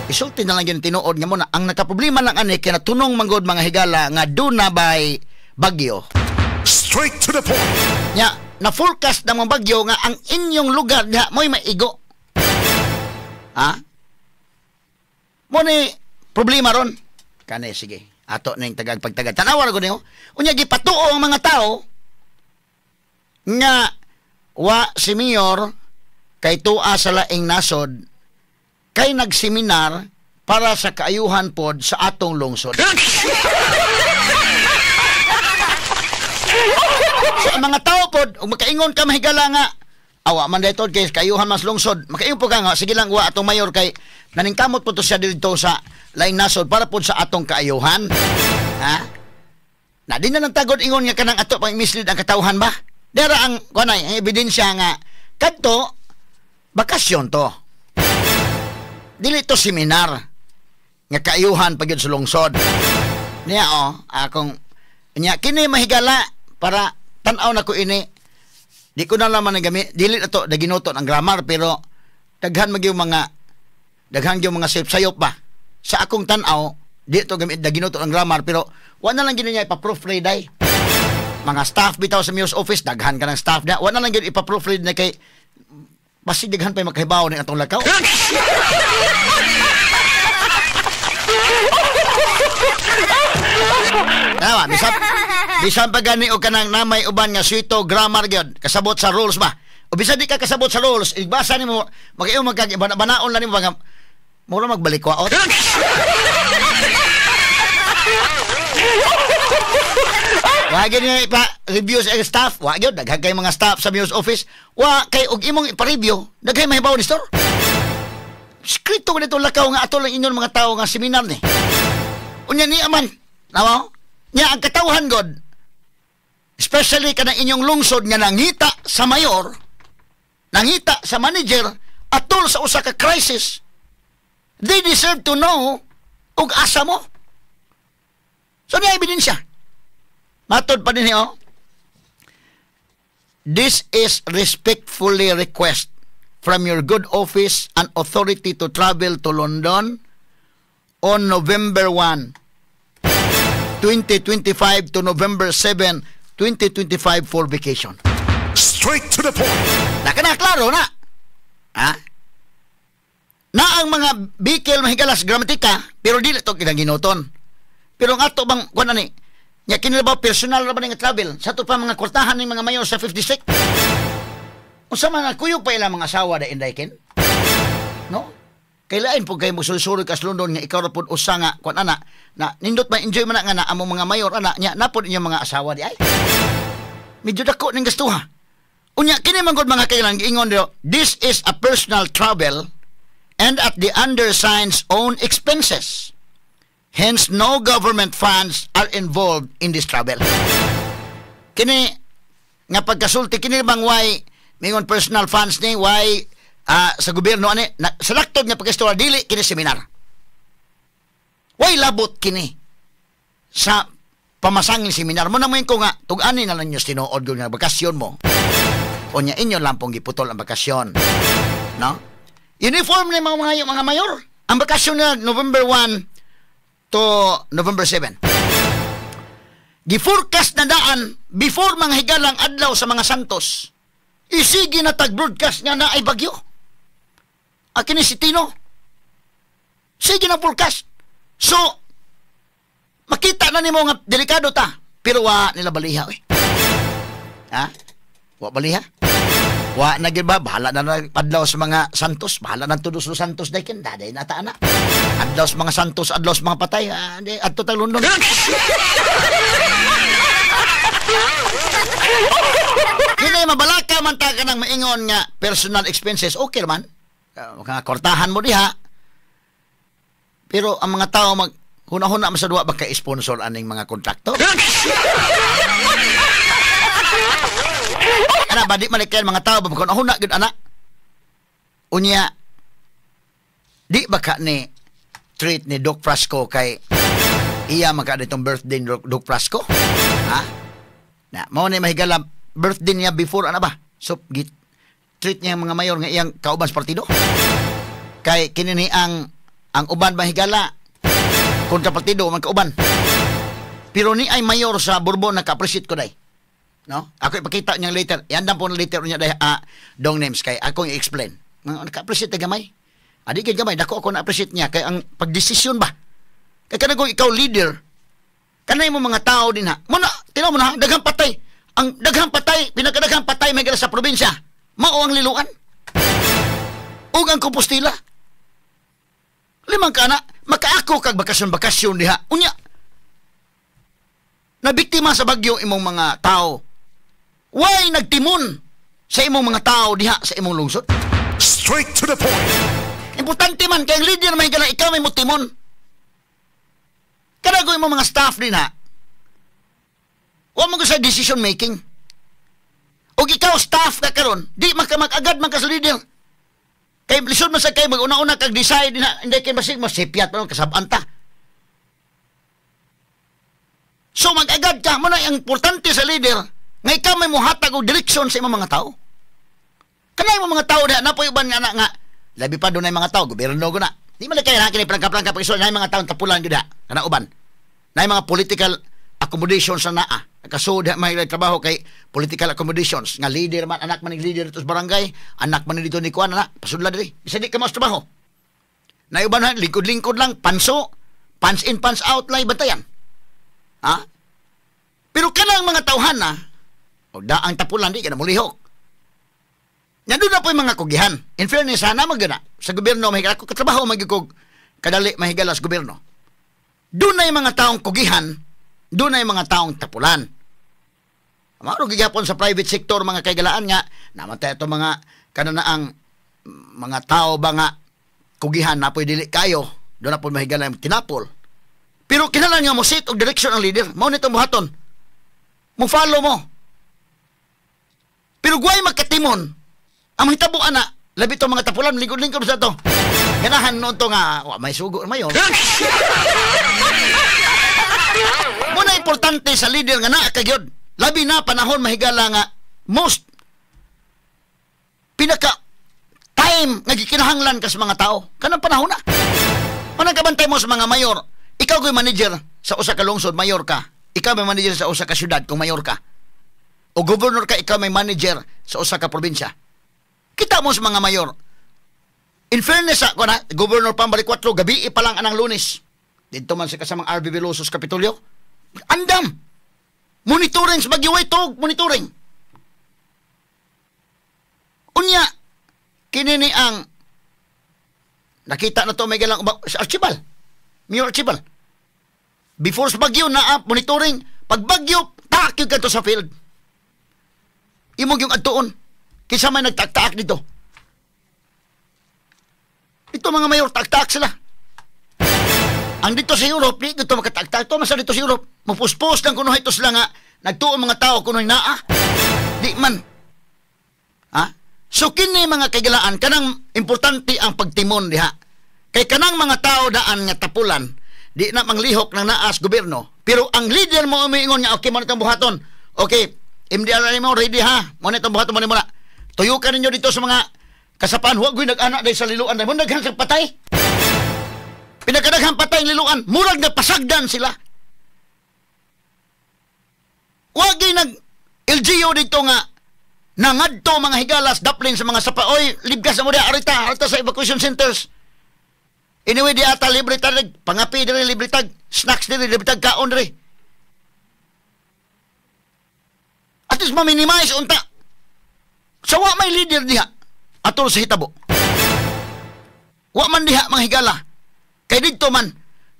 Speaker 2: Isulti na lang gyud tinuod nga muna ang nakaproblema lang ani kay natunong manggod mga higala nga duna bay bagyo.
Speaker 3: Straight to the point.
Speaker 2: Nya na forecast ng mga bagyo nga ang inyong lugar diha mo'y maigo. Ha? Mo ni problema ron. Kani sige. Ato ning tagag pagtagad. Tanawa ra gud niyo. Unya gipatuo ang mga tao nga wa si mayor kay tua sa laing nasod kay nagseminar para sa kaayuhan pod sa atong lungsod. So ang mga tao pod ug makaingon ka mahigala nga awa man dayto kay kaayuhan mas lungsod, makaingon po ka nga sige lang wa atong mayor kay naningkamot po to siya dito sa laing nasod para pod sa atong kaayuhan. Ha? Na di na nang tagod ingon nga kanang ato pang mislead ang katawhan ba? Dara ang kunay ang ebidensya nga kadto bakasyon to. Dili to seminar nga kaayuhan pa gyud sa lungsod. Niya oh, akong niya kini mahigala para tan-aw na ko ini. Di ko na laman nagami, dili na to daginuto ang grammar pero daghan magyud mga daghan gyud mga sayop ba. Sa akong tan-aw, di to gamit daginuto ang grammar pero wa na lang gyud niya ipa-proofread ay. Mga staff bitaw sa mayor's office, daghan ka ng staff na, wa na lang gyud ipa-proofread na kay Basig daghan pa makahibaw ni atong lakaw. Tama, bisan pa gani o kanang namay uban nga swito grammar gyud, kasabot sa rules ba. O bisan di ka kasabot sa rules, igbasa nimo, magayo magkag-banaon lang nimo ba mura magbalikwaot. Wa gyud nga ipa-review sa staff, wa gyud daghan kay mga staff sa mayor's office, wa kay og imong ipa-review, daghay mahibaw ni store. Skrito nito lakaw nga ato lang ingon mga tawo nga seminar ni. Unya ni aman, nawa? Nya ang katawhan god, especially kanang inyong lungsod nga nangita sa mayor, nangita sa manager atol sa usa ka crisis. They deserve to know og asa mo. So niya ebidensya. Matod pa din niyo. This is respectfully request from your good office and authority to travel to London on November 1, 2025 to November 7, 2025 for vacation.
Speaker 3: Straight to the point.
Speaker 2: Naka na, klaro na. Ha? Na ang mga bikil mahigalas gramatika, pero dili to kinang ginuton. Pero ang ato bang, kuwan na ni, nya kini ba personal ra ba nga travel sa ato pa mga kwartahan ning mga mayor sa 56? Unsa man kuyog pa ilang mga asawa da inday ken? No? Kailain po kay musulsuroy kas London nga ikaw ra pud usa nga kuan ana na nindot ma enjoy man na nga na among mga mayor ana nya napod inyong mga asawa di ay. Medyo dako ning gastuha. Unya kini man gud mga kailang giingon diro, this is a personal travel and at the undersigned's own expenses. Hence, no government funds are involved in this travel. Kini, nga pagkasulti, kini bang why, mingon personal funds ni, why sa gobyerno, ani, na, sa laktod nga pagkastura, dili, kini seminar. Why labot kini sa pamasangin seminar? Muna mo ko nga, tug-ani na lang nyo tinuod nga bakasyon mo. O niya, inyo lang pong giputol ang bakasyon. No? Uniform ni mga mayor. Ang bakasyon na November 1, to November 7. Gi-forecast na daan before mga higalang adlaw sa mga Santos. Isigi na tag-broadcast nga na ay bagyo. Akin ni si Tino. Sige na forecast. So, makita na nimo nga delikado ta. Pero wa nila baliha. Eh. Ha? Wa baliha? Wa na gyud ba? Bahala na adlaw sa mga Santos. Bahala na tudos sa Santos. Dahil daday na ta na. Adlaw sa mga Santos, adlaw sa mga patay. Adto tag London. Kini mabalaka man ta ka ng maingon nga personal expenses. Okay man. Kortahan mo diha. Pero ang mga tao mag huna-huna man sa duwa ba kay sponsor aning mga kontrakto? Ana ba di man kay mga tao ba huna gyud ana. Unya di ba ka ni treat ni Doc Frasco kay iya man ka ditong birthday ni Doc Frasco? Ha? Na mao ni mahigala birthday niya before ana ba? So treat niya ang mga mayor nga iyang kauban sa partido. Kay kini ni ang uban mahigala kontra partido man kauban. Pero ni ay mayor sa Bourbon naka-appreciate ko day. No? Ako ipakita niya later. Iandam po na later niya day dong names kay akong i-explain. Naka-appreciate gamay. Adi kay gamay dako ako na-appreciate niya kay ang pagdesisyon ba. Kay kanang kung ikaw leader, kanay mo mga tao din ha. Muna, tinaw mo na daghang patay. Ang daghang patay, pinakadaghang patay may sa probinsya. Mao ang Liloan. Ug ang Compostela. Limang kana, makaako kag bakasyon-bakasyon diha. Unya, nabiktima sa bagyo imong mga tao. Why nagtimon sa imong mga tao diha sa imong lungsod?
Speaker 3: Straight to the point.
Speaker 2: Importante man kay ang leader may gala ikaw may motimon. Kanago imong mga staff din ha. Wa mo sa decision making. Og ikaw staff ka karon, di man ka mag-agad man ka sa leader. Kay lisod man sa kay mag-una-una kag decide din ha, hindi kay basig masipyat pa kasab-an ta. So mag-agad ka mo na ang importante sa leader nga ikaw may muhatag og direksyon sa imong mga tao. Kanay mo mga tao diha napoy uban nga nga labi pa dunay mga tao gobyerno guna. Di man kay kini plangka-plangka pag isol nay mga tao tapulan gyud ha kana uban. Nay mga political accommodation sa naa. Nakasud may trabaho kay political accommodations nga leader man, anak man ni leader dito sa barangay, anak man ni dito ni kuan, anak pasudla diri bisa di ka mas trabaho. Na uban na lingkod-lingkod lang, panso, pants in pants out lang bantayan. Ha? Pero kanang mga tawhan na og daang tapulan di ka na mulihok. Nya doon na po yung mga kugihan. In fairness, sana magana sa gobyerno mahigala ko katrabaho magigog kadali mahigala sa gobyerno. Doon na yung mga taong kugihan, doon na yung mga taong tapulan. Maro gihapon sa private sector mga kaigalaan nga namatay ato mga kananaang mga tao ba nga kugihan na po'y dili kayo, doon na po mahigala yung tinapol. Pero kinahanglan nga mo set og direction ang leader, mao nito buhaton. Mo follow mo. Pero guway magkatimon ang mahitabo ana, labi to mga tapulan lingkod-lingkod sa to. Ganahan noon to nga wa may sugo mayon. Muna importante sa leader nga naa ka gyud. Labi na panahon mahigala nga most pinaka time nga gikinahanglan ka sa mga tao kanang panahon na. Manang kabantay mo sa mga mayor, ikaw ko'y manager sa usa ka lungsod, mayor ka. Ikaw may manager sa usa ka syudad kung mayor ka. O governor ka, ikaw may manager sa usa ka probinsya. Kita mo sa mga mayor. In fairness ako na, Governor Pambali 4, gabi pa lang anang Lunes. Dito man sa kasamang RB Velosos Kapitolyo. Andam! Monitoring sa bagyo, tog, monitoring. Unya, kinini ang nakita na to may galang sa Archibald. Mayor Archibald. Before sa bagyo, naa monitoring. Pag bagyo, taak yun kanto sa field. Imong yung adtuon. Kinsa may nagtaak-taak dito. Ito mga mayor, taak-taak sila. Ang dito sa Europe, di dito makataak-taak. Ito, masa dito sa Europe. Mapuspos lang kuno ito sila nga. Nagtuon mga tao kuno naa. Di man. Ha? So kini mga kaigalaan, kanang importante ang pagtimon diha. Kay kanang mga tao daan nga tapulan, di na manglihok ng naas gobyerno. Pero ang leader mo umiingon nga, okay, mo na itong buhaton. Okay, MDR mo, ready ha. Mo na itong buhaton mo na muna. Tuyukan ninyo dito sa mga kasapaan. Huwag ko'y nag-anak dahil sa liluan. Dahil mo naghan sa patay. Pinagkadaghang patay ang liluan. Murag na pasagdan sila. Huwag ko'y nag-LGU dito nga nangadto mga higalas, daplin sa mga sapa. Oy, libgas na mo diya, arita, arita sa evacuation centers. Anyway, di ata libre tag, pangapi diri libre tag, snacks diri libre tag, kaon diri. At least ma-minimize unta. Sa wa may leader diha atol sa hitabo. Wa man diha mga higala. Kay didto man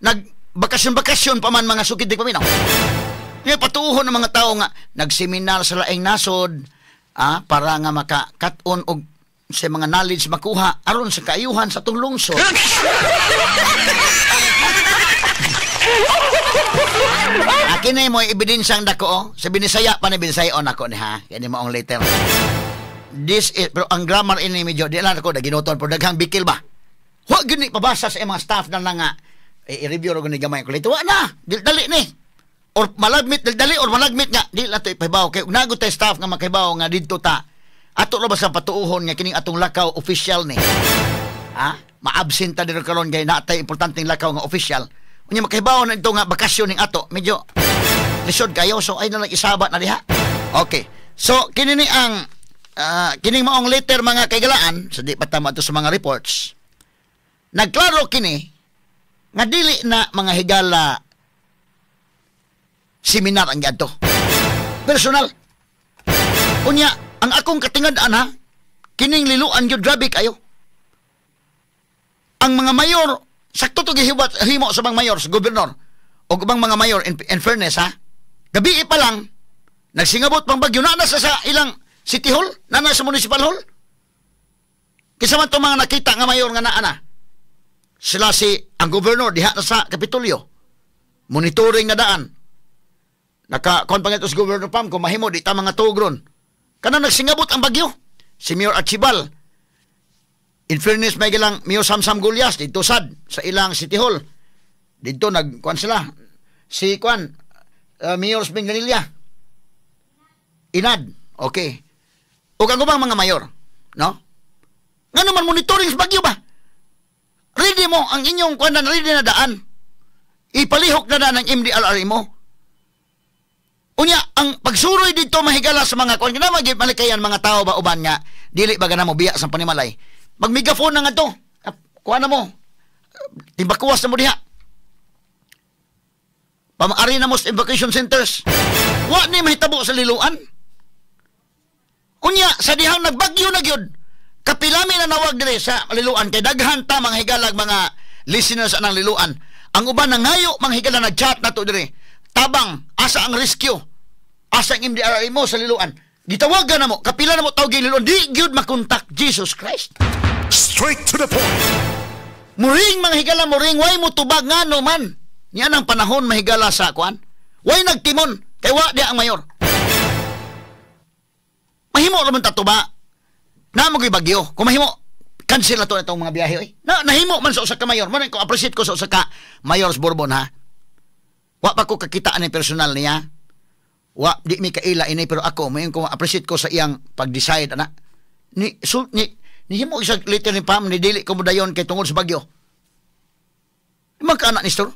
Speaker 2: nagbakasyon-bakasyon pa man mga sukid di paminaw. Ngay patuohon ng mga tao nga nagseminar sa laing nasod para nga maka-cut-on og sa mga knowledge makuha aron sa kaayuhan sa atong lungsod. Akin na mo ebidensyang dako oh. Sa Binisaya pa ni Binisaya on ako ni ha. Kani mo ang letter. This is, pero ang grammar ini medyo di lang ako naginuton pero daghang bikil ba. Wa gyud ni pabasa sa mga staff na lang nga i-review ra gud ni gamay ko. Wa na, dali ni. Or malagmit dali or malagmit nga di lang to ipahibaw kay nagot tay staff nga makahibaw nga didto ta. Ato ra ba sa patuohon nga kining atong lakaw official ni. Ha? Ma-absent ta diri karon kay naatay importanteng lakaw nga official. Unya makahibaw na dito nga bakasyon ning ato medyo lisod kayo so ay na lang isaba na diha. Okay. So kini ni ang kining maong letter mga kaigalaan so di pa tama to sa mga reports. Nagklaro kini nga dili na mga higala seminar ang giadto. Personal. Unya ang akong katingad-an ha, kining liluan gyud grabe kayo. Ang mga mayor sakto to gihiwat himo sa mga mayor sa gobernador o ubang mga mayor in fairness ha. Gabi pa lang nagsingabot pang bagyo na sa ilang City Hall, na sa Municipal Hall. Kinsa man to mga nakita nga mayor nga naa na. Sila si ang gobernador diha na sa Kapitolyo. Monitoring na daan. Naka kon pa sa Governor Pam kung mahimo di ta mga tugron. Kanang nagsingabot ang bagyo. Si Mayor Archibald. In fairness may gilang Mayor Samsam Gulyas dito sad sa ilang City Hall. Dito nagkuan sila. Si kuan Mayor Minganilla. Inad. Okay. O ang ubang mga mayor, no? Ngano man monitoring sa bagyo ba? Ready mo ang inyong kuan na ready na daan. Ipalihok na daan ang MDRR mo. Unya, ang pagsuroy dito mahigala sa mga kuan kana malikayan mga tao ba uban nga dili ba gana mo biya sa panimalay. Mag megaphone na nga to. Kuan na mo. Timbakuwas na mo diha. Pamaari na mo sa evacuation centers. Wa ni mahitabo sa Liloan. Unya, sa dihang nagbagyo na gyud. Kapilami na nawag dire sa Liloan kay daghan ta mga higalag mga listeners anang Liloan. Ang uban nangayo mga higala nag-chat na to dire. Tabang asa ang rescue? Asa ang MDRA mo sa Liloan? Gitawagan na mo, kapila na mo tawag Liloan, di gyud makontak. Jesus Christ.
Speaker 3: Straight to the point.
Speaker 2: Muring mga higala, muring way mo tubag nga no man. Yan ang panahon mahigala sa kuan. Way nagtimon kay wa di ang mayor. Mahimo ra man ta ba? Na mo bagyo. Kung mahimo cancel na to itong mga biyahe oy. Na nahimo man sa usa ka mayor. Mo ko appreciate ko sa usa ka mayor sa Bourbon ha. Wa pa ko kakita ani personal niya. Wa di mi kaila ini pero ako mayon ko appreciate ko sa iyang pag-decide ana. Ni sul ni nihimo isang letter ni Pam ni dili ko modayon kay tungod sa bagyo. Magkaanak ni Stor?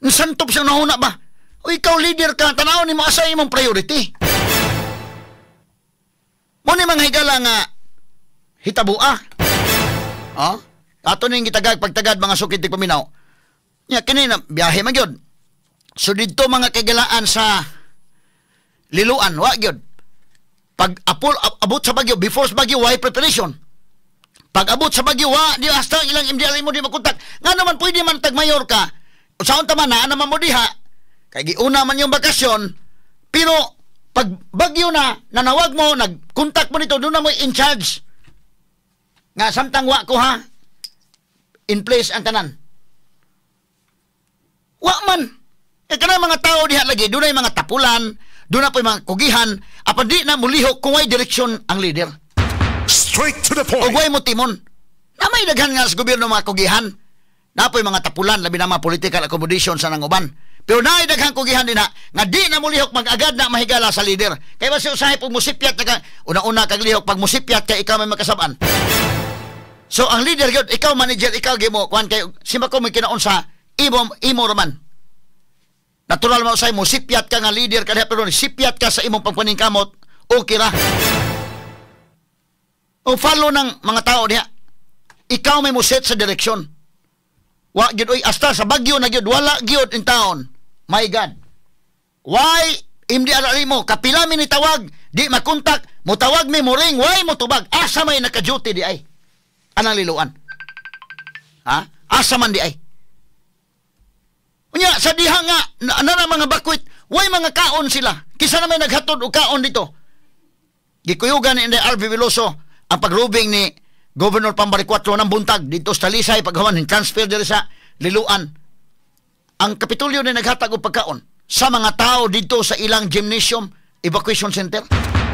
Speaker 2: Santop siya nahuna ba? O ikaw leader ka, tanaw ni mo asa imong priority. Mo ni mga higala nga hitabua. Oh? Ato ning gitagag pagtagad mga sukid ti paminaw. Nya kini na biyahe man gyud. So didto mga kaigalaan sa Liloan wa gyud. Pag abot sa bagyo, before sa bagyo why preparation. Pag abot sa bagyo wa di hasta ilang MDRA mo di makontak. Nga naman pwede man tag mayor ka. Usaon ta man naa naman mo diha. Kay giuna man yung bakasyon, pero pag bagyo na, nanawag mo, nagkontak mo nito, doon na mo in charge. Nga samtang wa ko ha, in place ang tanan. Wa man. E kana mga tao diha lagi, doon na yung mga tapulan, doon na po yung mga kugihan, apan di na mulihok kung way direksyon ang leader.
Speaker 3: Straight to the point.
Speaker 2: O way mo timon. Na may daghan nga sa gobyerno mga kugihan. Na po yung mga tapulan, labi na mga political accommodation sa nanguban. Pero naay daghang kugihan din na, nga di na mulihok mag-agad na mahigala sa leader. Kaya ba siya usahay pag musipyat na ka, una-una kag lihok, pag musipyat kay ikaw may makasabaan. So ang leader yun, ikaw manager, ikaw gimo, kuan kay simba ko may kinaon sa imo, imo raman. Natural mo usahay, musipyat ka nga leader ka pero sipyat ka sa imong pagpaningkamot, okay ra. O follow ng mga tao diha. Ikaw may muset sa direksyon. Wa gyud oy hasta sa bagyo na gyud wala gyud in town. My God. Why MDRA mo kapila mi ni tawag, di makontak, motawag mi moring, why mo tubag? Asa may naka-duty di ay? Anang Liloan? Ha? Asa man di ay? Unya sa diha nga na, na mga bakwit, why mga kaon sila? Kisa na may naghatod og kaon dito. Gikuyugan ni RV Veloso ang pagrubing ni Governor Pambari 4 ng buntag dito sa Talisay paghawan ng transfer diri sa Liloan. Ang Kapitolyo ni naghatag og pagkaon sa mga tao dito sa ilang gymnasium evacuation center.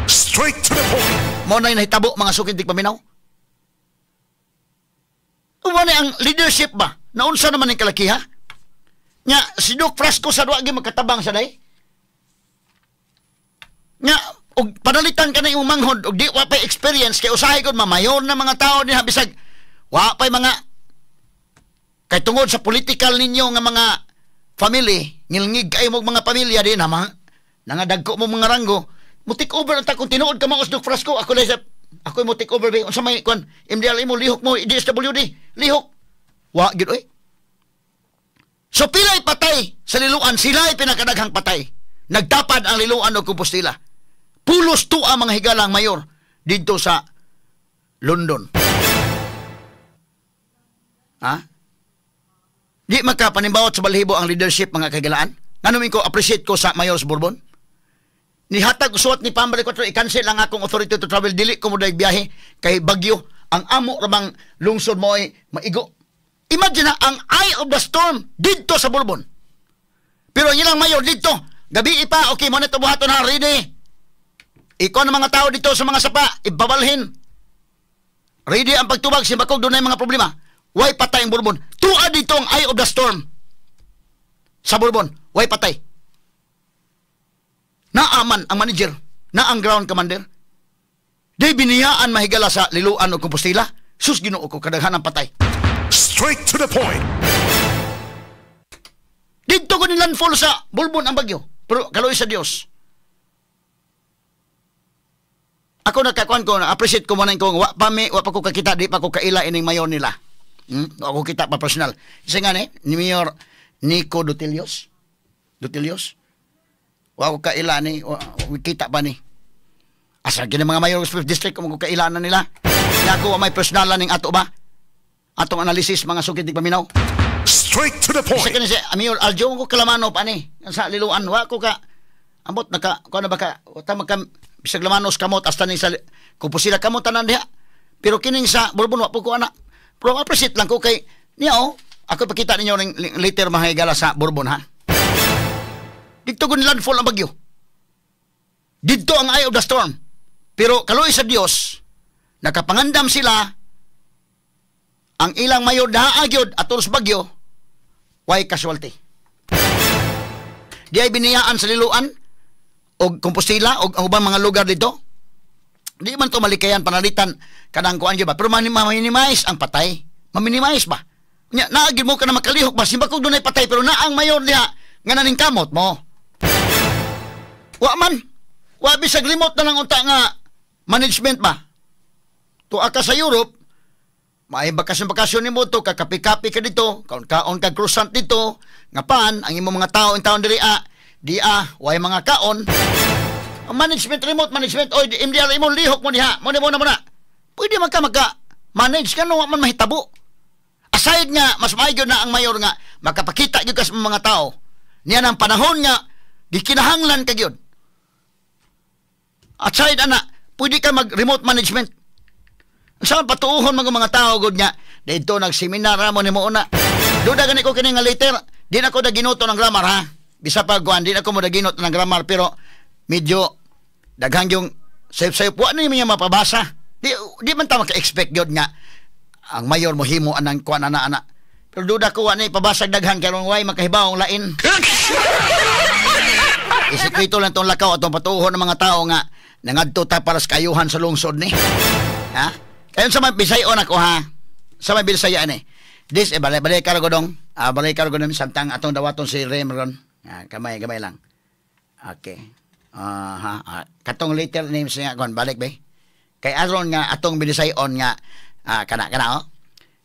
Speaker 3: Straight to the point.
Speaker 2: Mao na nahitabo mga sukid paminaw. Uwa ni ang leadership ba? Naunsa naman ang kalakiha? Nya si Doc Frasco sa duwa gyud magkatabang sa day. Nya og panalitan ka na imong manghod og di wa pay experience kay usahay gud mamayor na mga tao diha bisag wa pay mga kay tungod sa political ninyo nga mga family ngilngig kayo mong mga pamilya di na mga nangadagko mo mga ranggo mo take over ang takong tinuod ka mga Doc Frasco ako lang sa ako mo take over ba unsa may kwan MDL mo lihok mo DSWD lihok wa gid oy. So pilay patay sa Liloan, sila'y pinakadaghang patay. Nagtapad ang Liloan og Compostela. Pulos tuwa mga higalang mayor dito sa London. Ha? Di makapanimbawat sa balhibo ang leadership mga kagalaan. Ngano ko appreciate ko sa Mayor sa Bourbon. Nihatag suwat ni Pambari 4 i-cancel ang akong authority to travel, dili ko mo biyahe kay bagyo ang amo ramang lungsod mo ay maigo. Imagine na ang eye of the storm didto sa Bourbon. Pero ang ilang mayor didto, gabi ipa, okay mo na ito buhaton ha, ready. Ikaw ng mga tao dito sa mga sapa, ibabalhin. Ready ang pagtubag, simbakog doon na yung mga problema. Why patay ang Bourbon? Tua dito ang eye of the storm sa Bourbon. Why patay? Naaman ang manager, na ang ground commander. Di biniyaan mahigala sa Liloan o Compostela. Sus Ginoo ko, kadaghan ang patay.
Speaker 3: Straight to the point.
Speaker 2: Dito ko ni landfall sa Bourbon ang bagyo. Pero kaloy sa Dios. Ako nakakuan ko, appreciate ko man ko wa pa mi, wa pa ko kakita, di pa ko kaila ining mayor nila. Wa ko kita pa personal. Isa nga ni Mayor Nico Dutilios. Dutilios. Wa ko kaila ni, wa kita pa ni. Asa gini mga mayor sa 5th district kung ko kaila na nila. Kaya ako wa may personalan ning ato ba? Atong analysis mga sukit di paminaw.
Speaker 3: Straight to the point.
Speaker 2: Isa kini si Mayor Aljo ko kalamano pa ni sa Liloan wa ko ka ambot naka kuan na ba ka tama ka bisag lamanos kamot hasta ni sa kupusila kamot tanan diha. Pero kining sa Borbon wa po ko ana. Pero appreciate lang ko kay niya oh. Ako pakita ninyo ning later mahigala sa Borbon ha. Didto gun landfall ang bagyo. Didto ang eye of the storm. Pero kaloy sa Dios nakapangandam sila ang ilang mayor daa gyud atol sa bagyo, way casualty. Di ay biniyaan sa Liloan og Compostela og ang ubang mga lugar dito. Di man to malikayan panalitan kanang kuan gyud ba, pero ma-minimize ang patay. Ma-minimize ba? Nya naagid mo ka na makalihok ba simba kog dunay patay pero naang mayor diha nga naningkamot mo. Wa man. Wa bisag limot na lang unta nga management ba. Tuwa ka sa Europe, may bakasyon-bakasyon nimo to, kakapi-kapi ka dito, kaon-kaon ka croissant dito, nga pan, ang imong mga tao in taon diri a, di a, way mga kaon. Ang management, remote management, oy, MDR imo lihok mo diha, mo na muna. Pwede man ka magka-manage ka, no, wa man mahitabo. Aside nga, mas maayo na ang mayor nga, makapakita gyud ka sa mga tao. Niya ng panahon nga, gikinahanglan ka gyud. Aside ana, pwede ka mag-remote management. Saan patuuhon mga tao gud nga dito nagseminar mo nimo una. Duda gani ko kini nga later, di na ko daginuto ng grammar ha. Bisa pa kuan di na ko mo daginot ng grammar pero medyo daghang yung sayop-sayop wa ni niya mapabasa. Di man ta maka-expect gyud nga ang mayor mo himo anang kuan ana ana. Pero duda ko wa ni pabasag daghan karon way makahibaw ang lain. Isikreto lang tong lakaw atong patuuhon ng mga tao nga nangadto ta para sa kayuhan sa lungsod ni. Ha? Kayon sa may Bisayon ako ha. Sa may Bisaya ni. This eh balay ka godong. Balay ka godong samtang atong dawaton si Remron. Kamay gamay lang. Okay. Katong later names niya kon balik be. Kay aron nga atong Bisayon nga kana kana oh.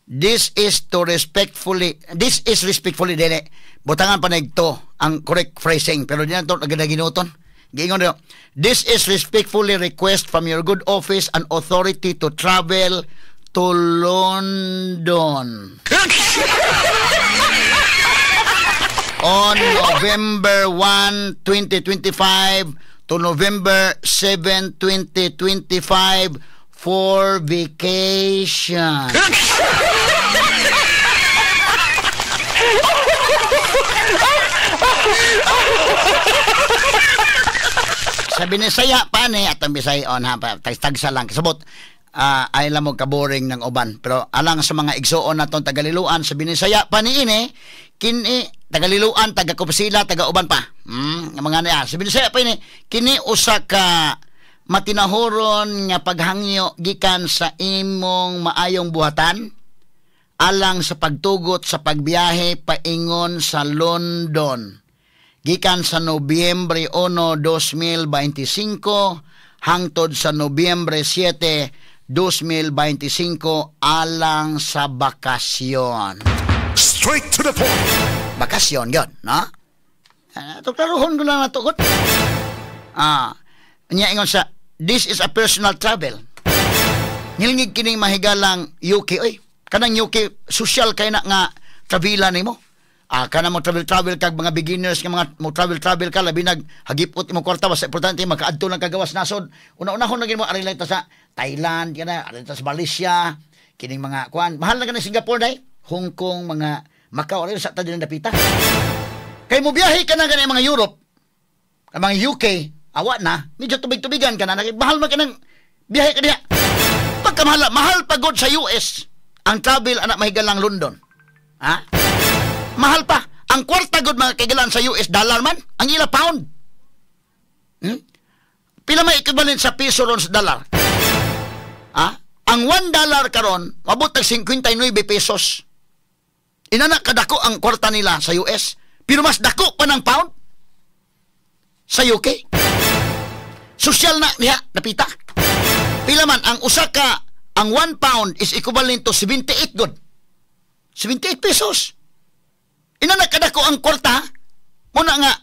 Speaker 2: This is to respectfully, this is respectfully dili. Butangan pa nigto ang correct phrasing pero di na to ginuton. Giingon niyo, this is respectfully request from your good office and authority to travel to London on November 1, 2025 to November 7, 2025 for vacation. Sa Binisaya pa ni at ang Bisayon ha, tagsa lang kasabot ay lang mo kaboring ng uban pero alang sa mga igsuon naton tagaliluan sa Binisaya pa ni ini kini tagaliluan taga Kupsila taga uban pa mga niya sa Binisaya pa ini kini usa ka matinahuron nga paghangyo gikan sa imong maayong buhatan alang sa pagtugot sa pagbiyahe paingon sa London gikan sa Nobyembre 1, 2025 hangtod sa Nobyembre 7, 2025 alang sa bakasyon.
Speaker 3: Straight to the point.
Speaker 2: Bakasyon yun, no? Klaruhon ko lang natukot. Niya ingon sa, this is a personal travel. Ngilngig kining mahigalang UK. Oy, kanang UK, social kay na nga travela nimo. Kana mo travel-travel kag mga beginners nga mga mo travel-travel ka labi nag hagipot imong kwarta basta importante makaadto lang kagawas nasod. Una-unahon na gid mo ari lang ta sa Thailand kana, ari ta sa Malaysia, kining mga kuan. Mahal na gani Singapore day, Hong Kong, mga Macau ari sa ta din dapita. Kay mo biyahe ka na gani mga Europe, ang mga UK, awa na, medyo tubig-tubigan ka na, mahal man kanang biyahe ka diha. Pagkamahal, mahal pagod sa US ang travel anak mahigalang London. Ha? Mahal pa. Ang kwarta gud mga kaigalan sa US dollar man, ang ila pound. Pila may equivalent sa piso ron sa dollar? Ha? Ang $1 karon mabot tag 59 pesos. Inana kadako ang kwarta nila sa US, pero mas dako pa ng pound. Sa UK. Sosyal na niya, napita. Pila man, ang usa ka, ang 1 pound is equivalent to 78 good. 78 pesos. Ina na kadako ang kwarta. Muna nga,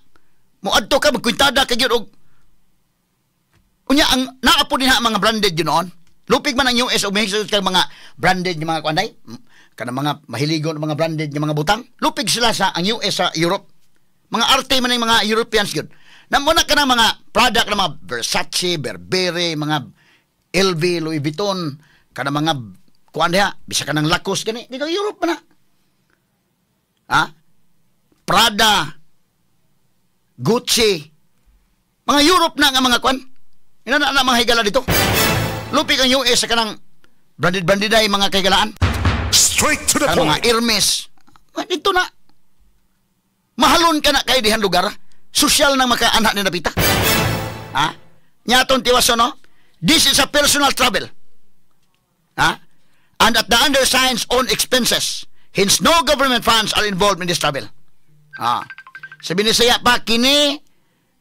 Speaker 2: muadto ka, magkwintada ka gyud og unya, ang naapo din ha mga branded yun noon. Lupig man ang US o mahigit kag mga branded nga mga kuanday. Kanang mga mahiligon mga branded nga mga butang. Lupig sila sa ang US sa Europe. Mga arte man ang mga Europeans gyud. Namuna ka ng mga product na mga Versace, Burberry, mga LV, Louis Vuitton, kanang mga kuan diha, bisa ka ng Lacoste gani, dito Europe man na. Ha? Prada, Gucci, mga Europe na nga mga kuan. Ina na na mga higala dito. Lupig ang US sa kanang branded-branded ay mga kahigalaan.
Speaker 3: Straight to the
Speaker 2: Kanang mga
Speaker 3: point.
Speaker 2: Hermes. Dito na. Mahalon ka na kay dihan lugar. Sosyal nang makaanha ni napita. Ha? Nyaton tiwaso no? This is a personal travel. Ha? And at the undersigned's own expenses. Hence, no government funds are involved in this travel. Ha? Sa binisaya pa, kini,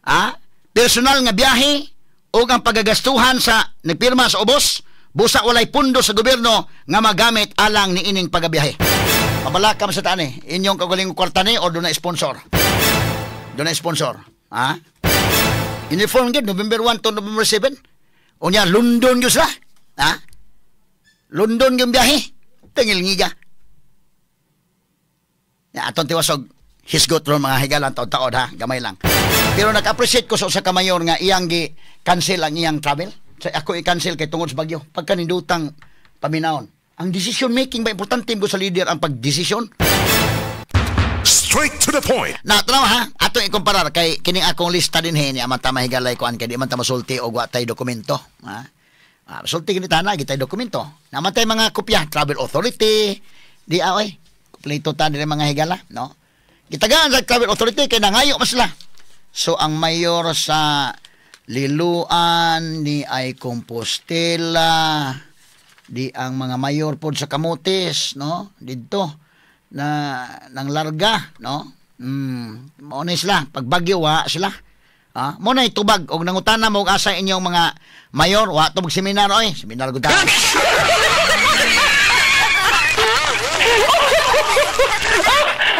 Speaker 2: ha? Personal nga biyahe o ang pagagastuhan sa nagpirma sa ubos, busa walay pundo sa gobyerno nga magamit alang ni ining pagabiyahe. Mabalaka man sa taan eh. Inyong kagaling kwarta ni or doon na sponsor? Doon na sponsor. Ha? Uniform gyud November 1 to November 7. Unya London gyud sila. Ha? London gyud biyahe. Tengil ngiga. Ya, atong tiwasog hisgot ron mga higalan taon-taon ha, gamay lang. Pero nag-appreciate ko sa usa ka mayor nga iyang gi cancel ang iyang travel. Sa ako i-cancel kay tungod sa bagyo. Pagka nindutang paminawon. Ang decision making ba importante mo sa leader ang pag-decision?
Speaker 3: Straight to the point.
Speaker 2: Na tanaw ha, atong ikumparar kay kining akong lista din he ni amang ta mahigalay kuan kay di man ta masulti og wa tay dokumento, ha. Ah, masulti kini tana gitay dokumento. Naman tay mga kopya, travel authority, di oy. Kompleto ta diri mga higala, no? Gitagaan sa travel authority kay nangayo man sila. So ang mayor sa Liloan ni ay Compostela, di ang mga mayor pod sa Camotes, no? Didto na nang larga, no? Mao ni sila pag bagyo wa sila. Ah, mo na itubag og nangutana mo og asa inyong mga mayor, wa to mag seminar oy, seminar gud ta.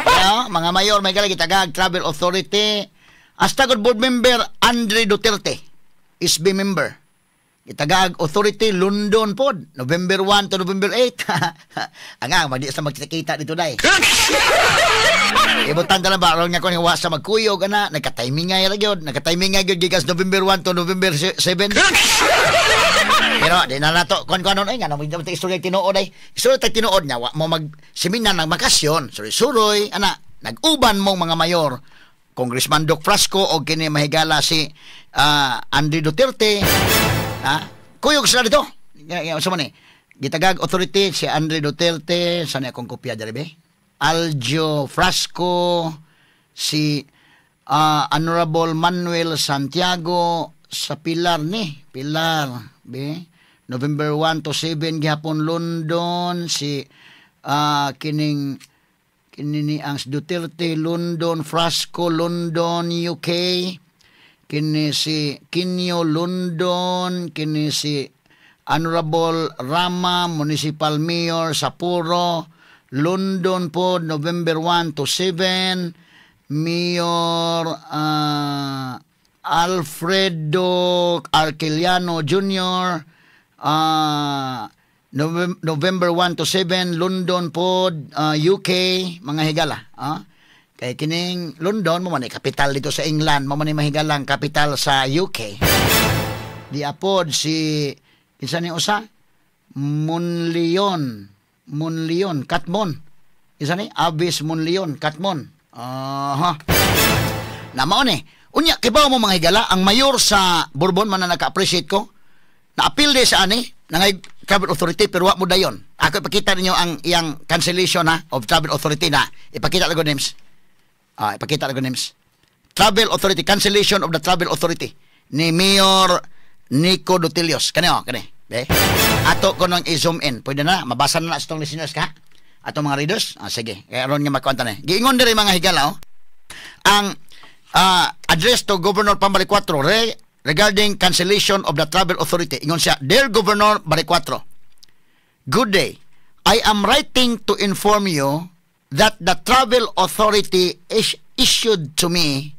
Speaker 2: No, mga mayor may galagi tagag travel authority. Hasta good board member Andre Duterte is be member. Itagag authority London pod November 1 to November 8. Ang ang magdi sa magkita dito dai. Ibutan ta lang ba ron nga kon wa sa magkuyog ana nagka-timing nga ra gyud, nagka-timing nga gyud gikas November 1 to November 7. Pero di na nato kon kon ay nga mo istorya tinuod ay. Istorya ta tinuod nya wa mo mag seminar ng bakasyon, suroy-suroy ana nag-uban mong mga mayor. Congressman Doc Frasco o kini mahigala si Andre Duterte. Ha? Kuyog sila dito. Sa man eh. Gitagag authority si Andre Duterte, saan akong kopya diri be? Aljo Frasco, si Honorable Manuel Santiago sa Pilar ni, Pilar, be. November 1 to 7 gihapon London si kining kini ni ang Duterte London, Frasco London, UK. Kini si Kinyo London, kini si Honorable Rama, Municipal Mayor Sapporo, London po, November 1 to 7, Mayor Alfredo Arquiliano Jr., November 1 to 7, London po, UK, mga higala. Kay kining London, mo man kapital dito sa England, mo man mahigalang kapital sa UK. Di apod si kinsa ni usa? Monleon, Katmon. Kinsa ni? Avis Monleon, Katmon. Aha. Na mao ni. Unya kibaw mo mga higala, ang mayor sa Bourbon man na naka-appreciate ko. Na-appeal di sa ani nangay travel authority pero wa mo dayon. Ako ipakita ninyo ang iyang cancellation ha of travel authority na. Ipakita lang names. Ipakita lang names. Travel authority, cancellation of the travel authority ni Mayor Nico Dutilios. Kani oh, kani. Be. Ato ko nang i-zoom in. Pwede na mabasa na sa itong listeners ka. Ato mga readers. Sige. Kaya ron nga makuanta na. Giingon diri mga higala oh. Ang Address to Governor Pam Baricuatro regarding cancellation of the travel authority. Ingon siya, "Dear Governor Baricuatro, good day. I am writing to inform you that the travel authority is issued to me,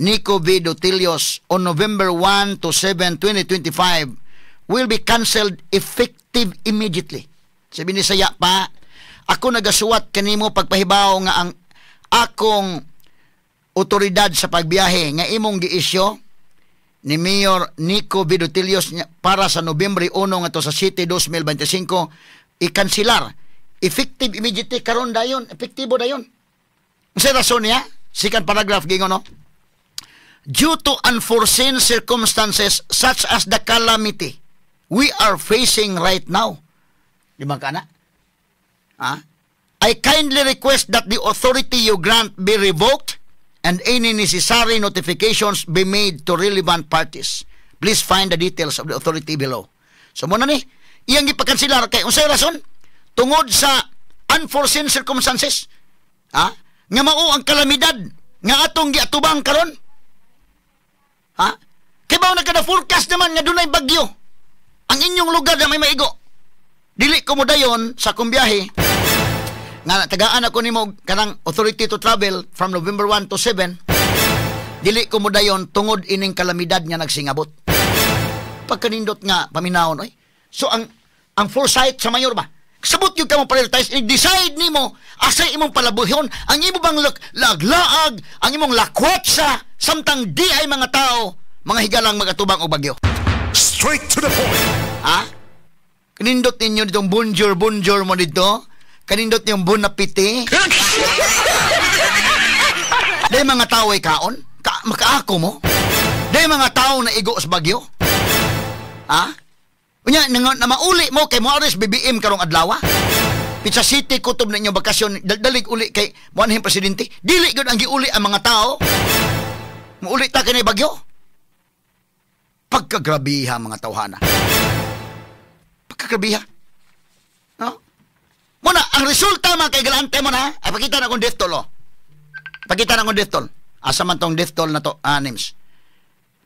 Speaker 2: Nico V. Dutilios, on November 1 to 7, 2025 will be cancelled effective immediately." Sabi ni saya pa, "Ako nagasuwat kanimo pagpahibaw nga ang akong otoridad sa pagbiyahe nga imong giisyo ni Mayor Nico V. Dutilios para sa Nobyembre 1 ngadto sa 7, 2025 ikansilar effective immediately," karon dayon, epektibo dayon. Unsay rason niya? Second paragraph, gingon no, "Due to unforeseen circumstances such as the calamity we are facing right now." Di ba kana? Ha? "I kindly request that the authority you grant be revoked and any necessary notifications be made to relevant parties. Please find the details of the authority below." So mao na ni, iyang gipakansilar kay unsay rason? Tungod sa unforeseen circumstances. Ha? Nga mao ang kalamidad nga atong giatubang karon. Ha? Kay ba na forecast naman nga dunay bagyo. Ang inyong lugar na may maigo. Dili ko mo dayon sa akong biyahe nga tagaan ako nimo kanang authority to travel from November 1 to 7, dili ko mo dayon tungod ining kalamidad nga nagsingabot. Pagkanindot nga paminawon oy. So ang foresight sa mayor ba? Sabot yung ka mo prioritize, i-decide nimo asa imong palabuhon, ang imo bang laglaag, ang imong lakwatsa samtang di ay mga tao, mga higalang magatubang og bagyo.
Speaker 3: Straight to the point.
Speaker 2: Ha? Kanindot ninyo ditong bonjour, bonjour mo dito. Kanindot niyong bon appetit. Dahil mga tao ay kaon? Makaako mo? Dahil mga tao na igo sa bagyo? Ha? Unya, na mauli mo kay mo aris BBM karong adlaw. Pizza City kutob na inyong bakasyon, dalig uli kay mo anhing presidente. Dili gyud ang giuli ang mga tao. Muuli ta kini bagyo. Pagkagrabiha mga tawhana. Pagkagrabiha. No? Muna, ang resulta mga kaigalante mo na, ay pakita na akong death toll, oh. Pakita na akong death toll. Asa man tong death toll na to, ah, names.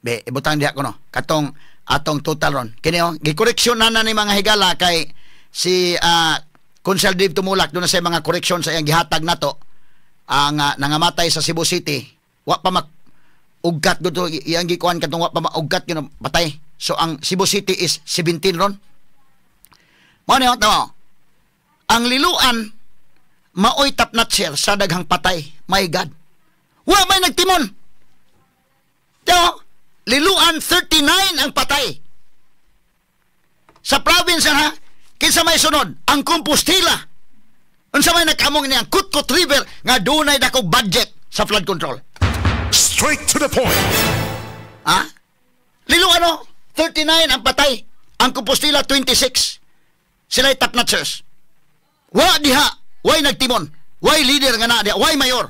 Speaker 2: Be, ibutang diha ko no. Katong atong total ron. Kini oh, gikoreksyon na na ni mga higala kay si Consel Dave Tumulak doon na sa mga correction sa iyang gihatag nato ang nangamatay sa Cebu City. Wa pa mak ugkat dito iyang gikuan katong wa pa maugkat yun patay. So ang Cebu City is 17 ron. Mao ni tama. Ang Liloan maoy top notcher sa daghang patay. My God. Wa may nagtimon. Teo, Liloan 39 ang patay. Sa province ha, kinsa may sunod? Ang Compostela. Unsa may nakamong ni ang Kutkut River nga dunay dakong budget sa flood control.
Speaker 3: Straight to the point.
Speaker 2: Ha? Liloan no, 39 ang patay. Ang Compostela 26. Sila ay top notchers. Wa diha, way nagtimon. Way leader nga na diha, way mayor.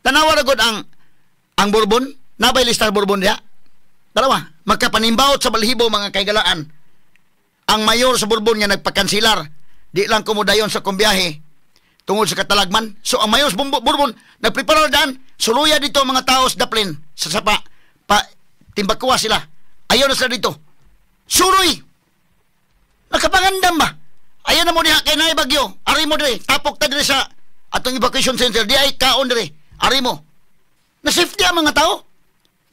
Speaker 2: Tanawa ra gud ang Borbon, nabay lista Borbon diha. Dalawa, magkapanimbawot sa balhibo mga kaigalaan. Ang mayor sa Borbon nga nagpakansilar, di lang kumudayon sa kumbiyahe tungod sa katalagman. So ang mayor sa Borbon nagprepare daan, suluya dito ang mga tao sa Daplin sa sapa pa timbakuwa sila. Ayaw na sila dito. Suroy. Nakapangandam ba? Ayaw na mo diha kay naay bagyo. Ari mo dire, tapok ta dire sa atong evacuation center. Di ay kaon dire. Ari mo. Na safety ang mga tao.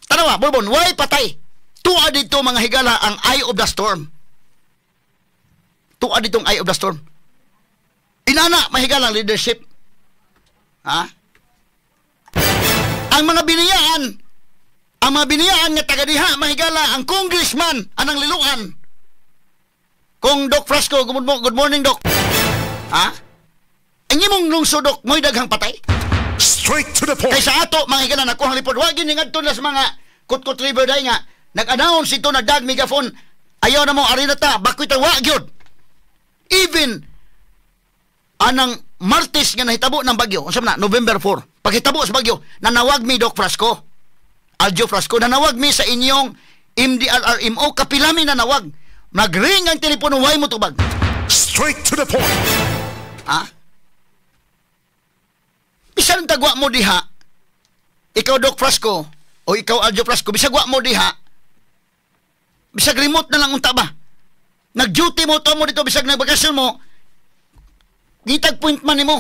Speaker 2: Tanawa, Borbon, why patay? Tuwa dito mga higala ang eye of the storm. Tuwa ditong eye of the storm. Inana, mahigala ang leadership. Ha? Ang mga biniyaan nga taga diha, mahigala, ang congressman, anang Liloan. Kung Doc Frasco, good morning, Doc. Ha? Ang imong lungsod, Doc, mo'y daghang patay.
Speaker 3: Straight to the point.
Speaker 2: Kay sa ato, mga higala, nakuhang report. Wag yun ngadto na sa mga Kutkut River day nga. Nag-announce ito na dag megaphone. Ayaw na mo, arena ta, bakoy ta, wag yun. Even, anang Martes nga nahitabo ng bagyo, unsa man na, November 4, paghitabo sa bagyo, nanawag mi Doc Frasco, Aljo Frasco, nanawag mi sa inyong MDRRMO, kapilami nanawag. Nagring ang telepono, why mo tubag?
Speaker 3: Straight to the point.
Speaker 2: Ha? Bisan tagwa mo diha, Ikaw, Doc Frasco, o ikaw, Aljo Frasco, bisag wa mo diha, bisag remote na lang unta ba? Nag-duty mo to mo dito, bisag nagbakasyon mo, gitag point man nimo.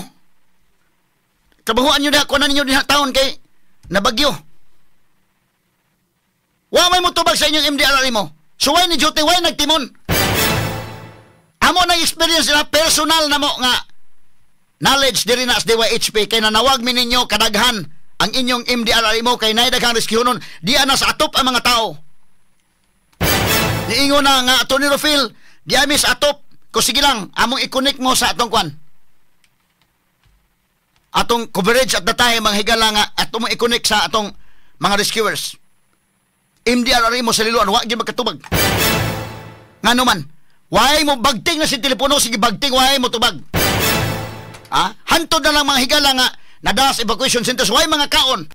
Speaker 2: Trabahuan nyo diha, kuha ninyo diha taon kay nabagyo. Wa may motubag sa inyong MDRR mo. So why ni duty, why nagtimon? Amo nang experience na personal na mo nga knowledge diri na sa DYHP kay nanawag mi ninyo kadaghan ang inyong MDRR mo kay naay daghang rescue nun, di ana sa atop ang mga tao. Niingon na nga Atty. Rufil, di ami sa atop. Ko sige lang, among i-connect mo sa atong kwan. Atong coverage at the time, mga higala nga, atong i-connect sa atong mga rescuers. MDRR mo sa Liloan, wa gyud magkatubag. Ngano man, why mo bagting na si telepono, sige bagting, why mo tubag? Ha? Hantod na lang mga higala nga, nadas evacuation centers, why mga kaon?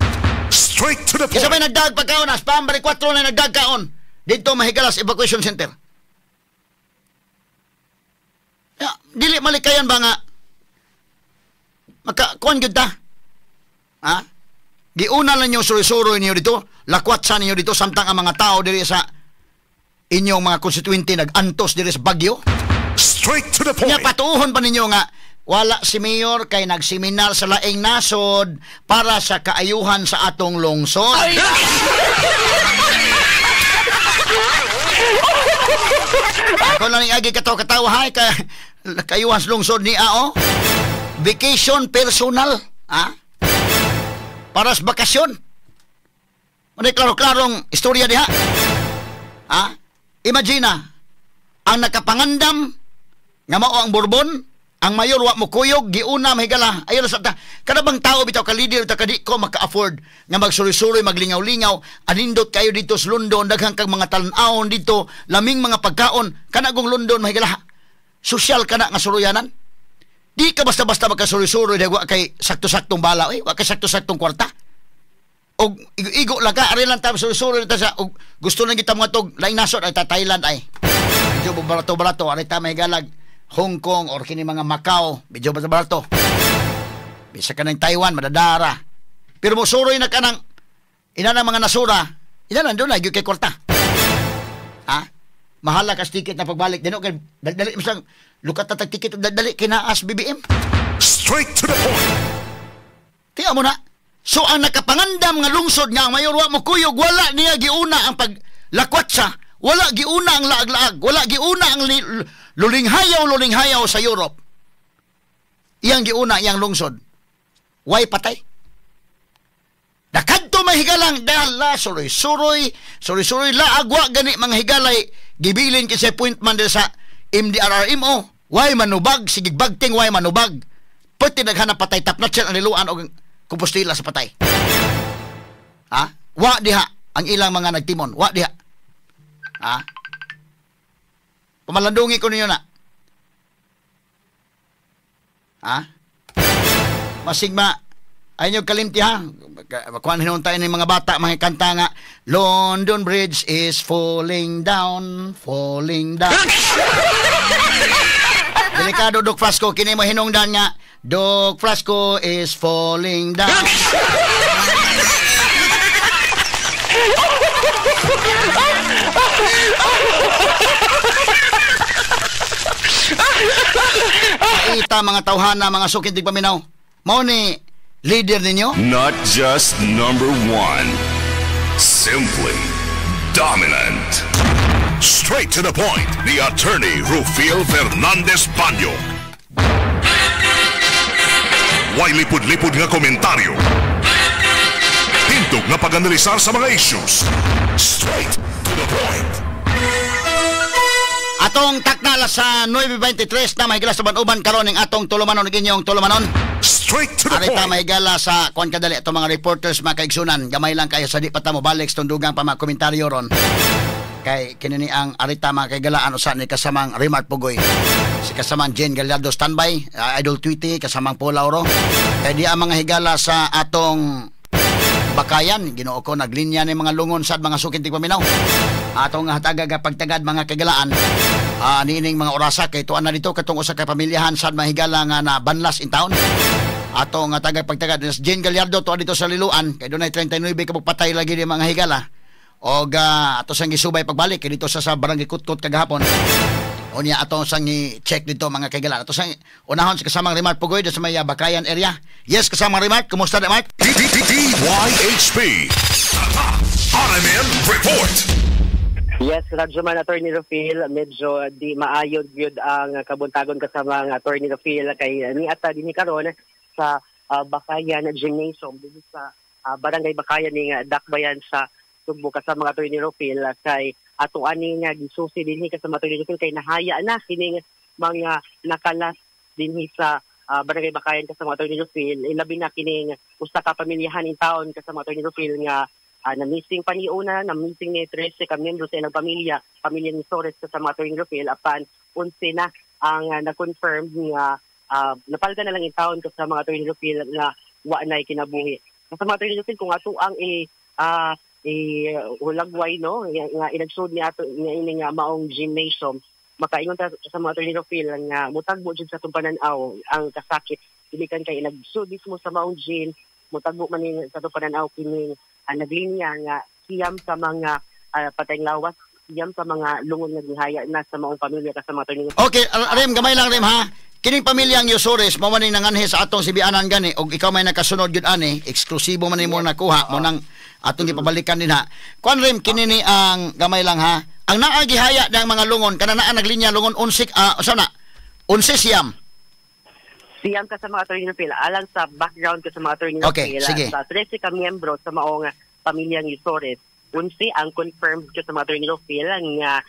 Speaker 3: Straight to the point.
Speaker 2: Kasi may nagdag pagkaon, as pambari 4 na nagdag kaon. Dito mahigala sa evacuation center. Ya, dili malikayan ba nga makakuan gyud ta? Ha? Giuna lang yung suroy-suroy ninyo dito, lakwat sa ninyo dito samtang ang mga tao diri sa inyong mga konstituente nag-antos diri sa Bagyo.
Speaker 3: Straight to the point.
Speaker 2: Nya patuohon pa ninyo nga wala si Mayor kay nagseminar sa laing nasod para sa kaayuhan sa atong lungsod. Ay! Ako lang agi katawa-katawa hay kaayuhan sa lungsod ni ao. Vacation personal, ha? Para sa bakasyon. Ano klaro-klarong istorya diha? Ha? Imagine na, ang nakapangandam nga mao ang Borbon, ang mayor wa mo kuyog, giuna mahigala. Ayon sa ta. Kada bang tao bitaw ka leader bitaw ka di ko maka-afford nga magsuroy-suroy, maglingaw-lingaw, anindot kayo dito sa London, daghang kag mga tan-awon dito, laming mga pagkaon, kana gong London mahigala. Sosyal kana nga suroyanan. Di ka basta-basta magkasuroy-suroy dahil wa kay sakto-saktong bala, eh, wa kay sakto-saktong kwarta. Og igo lang ka, ari lang ta suroy-suroy ta sa og gusto lang kita mga tog laing nasod ay ta Thailand ay. Medyo barato-barato ari ta mahigalag Hong Kong or kini mga Macau, medyo barato. Bisa ka ng Taiwan, madadara. Pero mosuroy na ka ng ina ng mga nasura, ina lang doon na, kay kwarta. Ha? Mahala ka sa ticket na pagbalik. Dino kay dali misang lukat na tag ticket dali kinaas BBM.
Speaker 3: Straight to the point.
Speaker 2: Tiya mo na. So ang nakapangandam nga lungsod nga ang mayor wa mo kuyog, wala niya giuna ang paglakwat siya. Wala giuna ang laag-laag, wala giuna ang lulinghayaw sa Europe. Iyang giuna iyang lungsod. Way patay. Nakadto may higalang dala suroy-suroy, suroy-suroy laagwa gani mga higalay gibilin kasi point man sa MDRRMO. Way manubag, sige bagting way manubag. Pwede naghanap patay tapnat siya ang niluan og Compostela sa patay. Ha? Wa diha ang ilang mga nagtimon, wa diha. Ha? Pamalandungi ko ninyo na. Ha? Masigma, ay nyo kalimti ha. Kuhan hinuon tayo ng mga bata, mga kanta nga, London Bridge is falling down, falling down. Delikado, Doc Frasco, kini mo hinungdan nga, Doc Frasco is falling down. Ita mga tawhana, mga sukintig paminaw. Mao ni leader ninyo?
Speaker 3: Not just number one. Simply dominant. Straight to the point. The attorney Rufil Fernandez Banyo. Way lipod-lipod nga komentaryo. Tindog nga pag-analisar sa mga issues. Straight to the point.
Speaker 2: Atong taknala sa 9:23 na mahigala sa uban-uban karon ning atong tulumanon ug inyong tulumanon.
Speaker 3: Straight to the
Speaker 2: Arita
Speaker 3: point.
Speaker 2: mahigala sa kuan kadali atong mga reporters mga kaigsunan. Gamay lang kayo sa di pa ta mobalik sa tundugang pa mga komentaryo ron. Kay kini ni ang arita mga kaigalaan usa ni kasamang Remart Pugoy. Si kasamang Jane Gallardo standby, Idol Tweety, kasamang Paul Lauro. Kay di ang mga higala sa atong Bakayan, Ginoo ko naglinya ni mga lungon sad mga sukintig paminaw. Atong hatagaga pagtagad mga kagalaan. Niining mga orasa kay tuan na dito katong usa ka pamilyahan sad mahigala nga na banlas in town. Ato nga tagay pagtagad si Jane Gallardo to dito sa Liloan kay dunay 39 ka patay lagi di mga higala. Og ato sang gisubay pagbalik kay dito sa Barangay Kutkot kagahapon. Unya ato sang i-check dito mga kaigala. Ato sang unahon sa kasamang Remart Pugoy sa may Bakayan area. Yes, kasamang Remart, kumusta na Mark?
Speaker 3: DYHP RMN Report.
Speaker 9: Yes, Radyoman Attorney Rufil, medyo di maayod gyud ang kabuntagon kasamang Attorney Rufil kay niata dinhi karon sa Bakayan Gymnasium dito sa Barangay Bakayan ning Dakbayan sa Sugbo kasama Attorney Rufil kay ato ani nga gisusi dinhi kasama Attorney Rufil kay nahaya na kining mga nakalas dinhi sa Barangay Bakayan kasama Attorney Rufil, ilabi na kining usa ka pamilyahan in town kasama Attorney Rufil nga na-missing pa ni una, na-missing ni 13 ka miyembro sa ilang pamilya, pamilya ni Sores kasama Attorney Rufil, apan 11 na ang na-confirm nga napalda na lang in town kasama Attorney Rufil nga wa na'y kinabuhi. Kasama Attorney Rufil, kung ato ang hulagway no nga inagsud ni ato nga ini nga maong gymnasium, makaingon ta sa mga Attorney Rufil nga mutagbo jud sa atong pananaw ang kasakit gikan kay inagsud mismo sa maong gym, mutagbo man ni sa atong pananaw kining naglinya nga siyam sa mga patayng lawas, siyam sa mga lungon nga gihaya na sa maong pamilya kasama Attorney Rufil.
Speaker 2: Okay, Rem, gamay lang Rem ha. Kining pamilyang Yosores mao man ning nanganhi sa atong sibianan gani og ikaw may nakasunod gyud ani, eksklusibo man nimo nakuha mo nang atong gipabalikan dinha. Kuan Rem, kini ni ang gamay lang ha. Ang naa gihaya ng mga lungon kana naa naglinya lungon 11 usa na 11 siyam.
Speaker 9: Siyam ka sa mga Attorney Rufil, alang sa background ko sa mga Attorney
Speaker 2: okay,
Speaker 9: Rufil, sa 13 ka miyembro sa maong pamilyang Yosores, 11 ang confirmed ko sa mga Attorney Rufil nga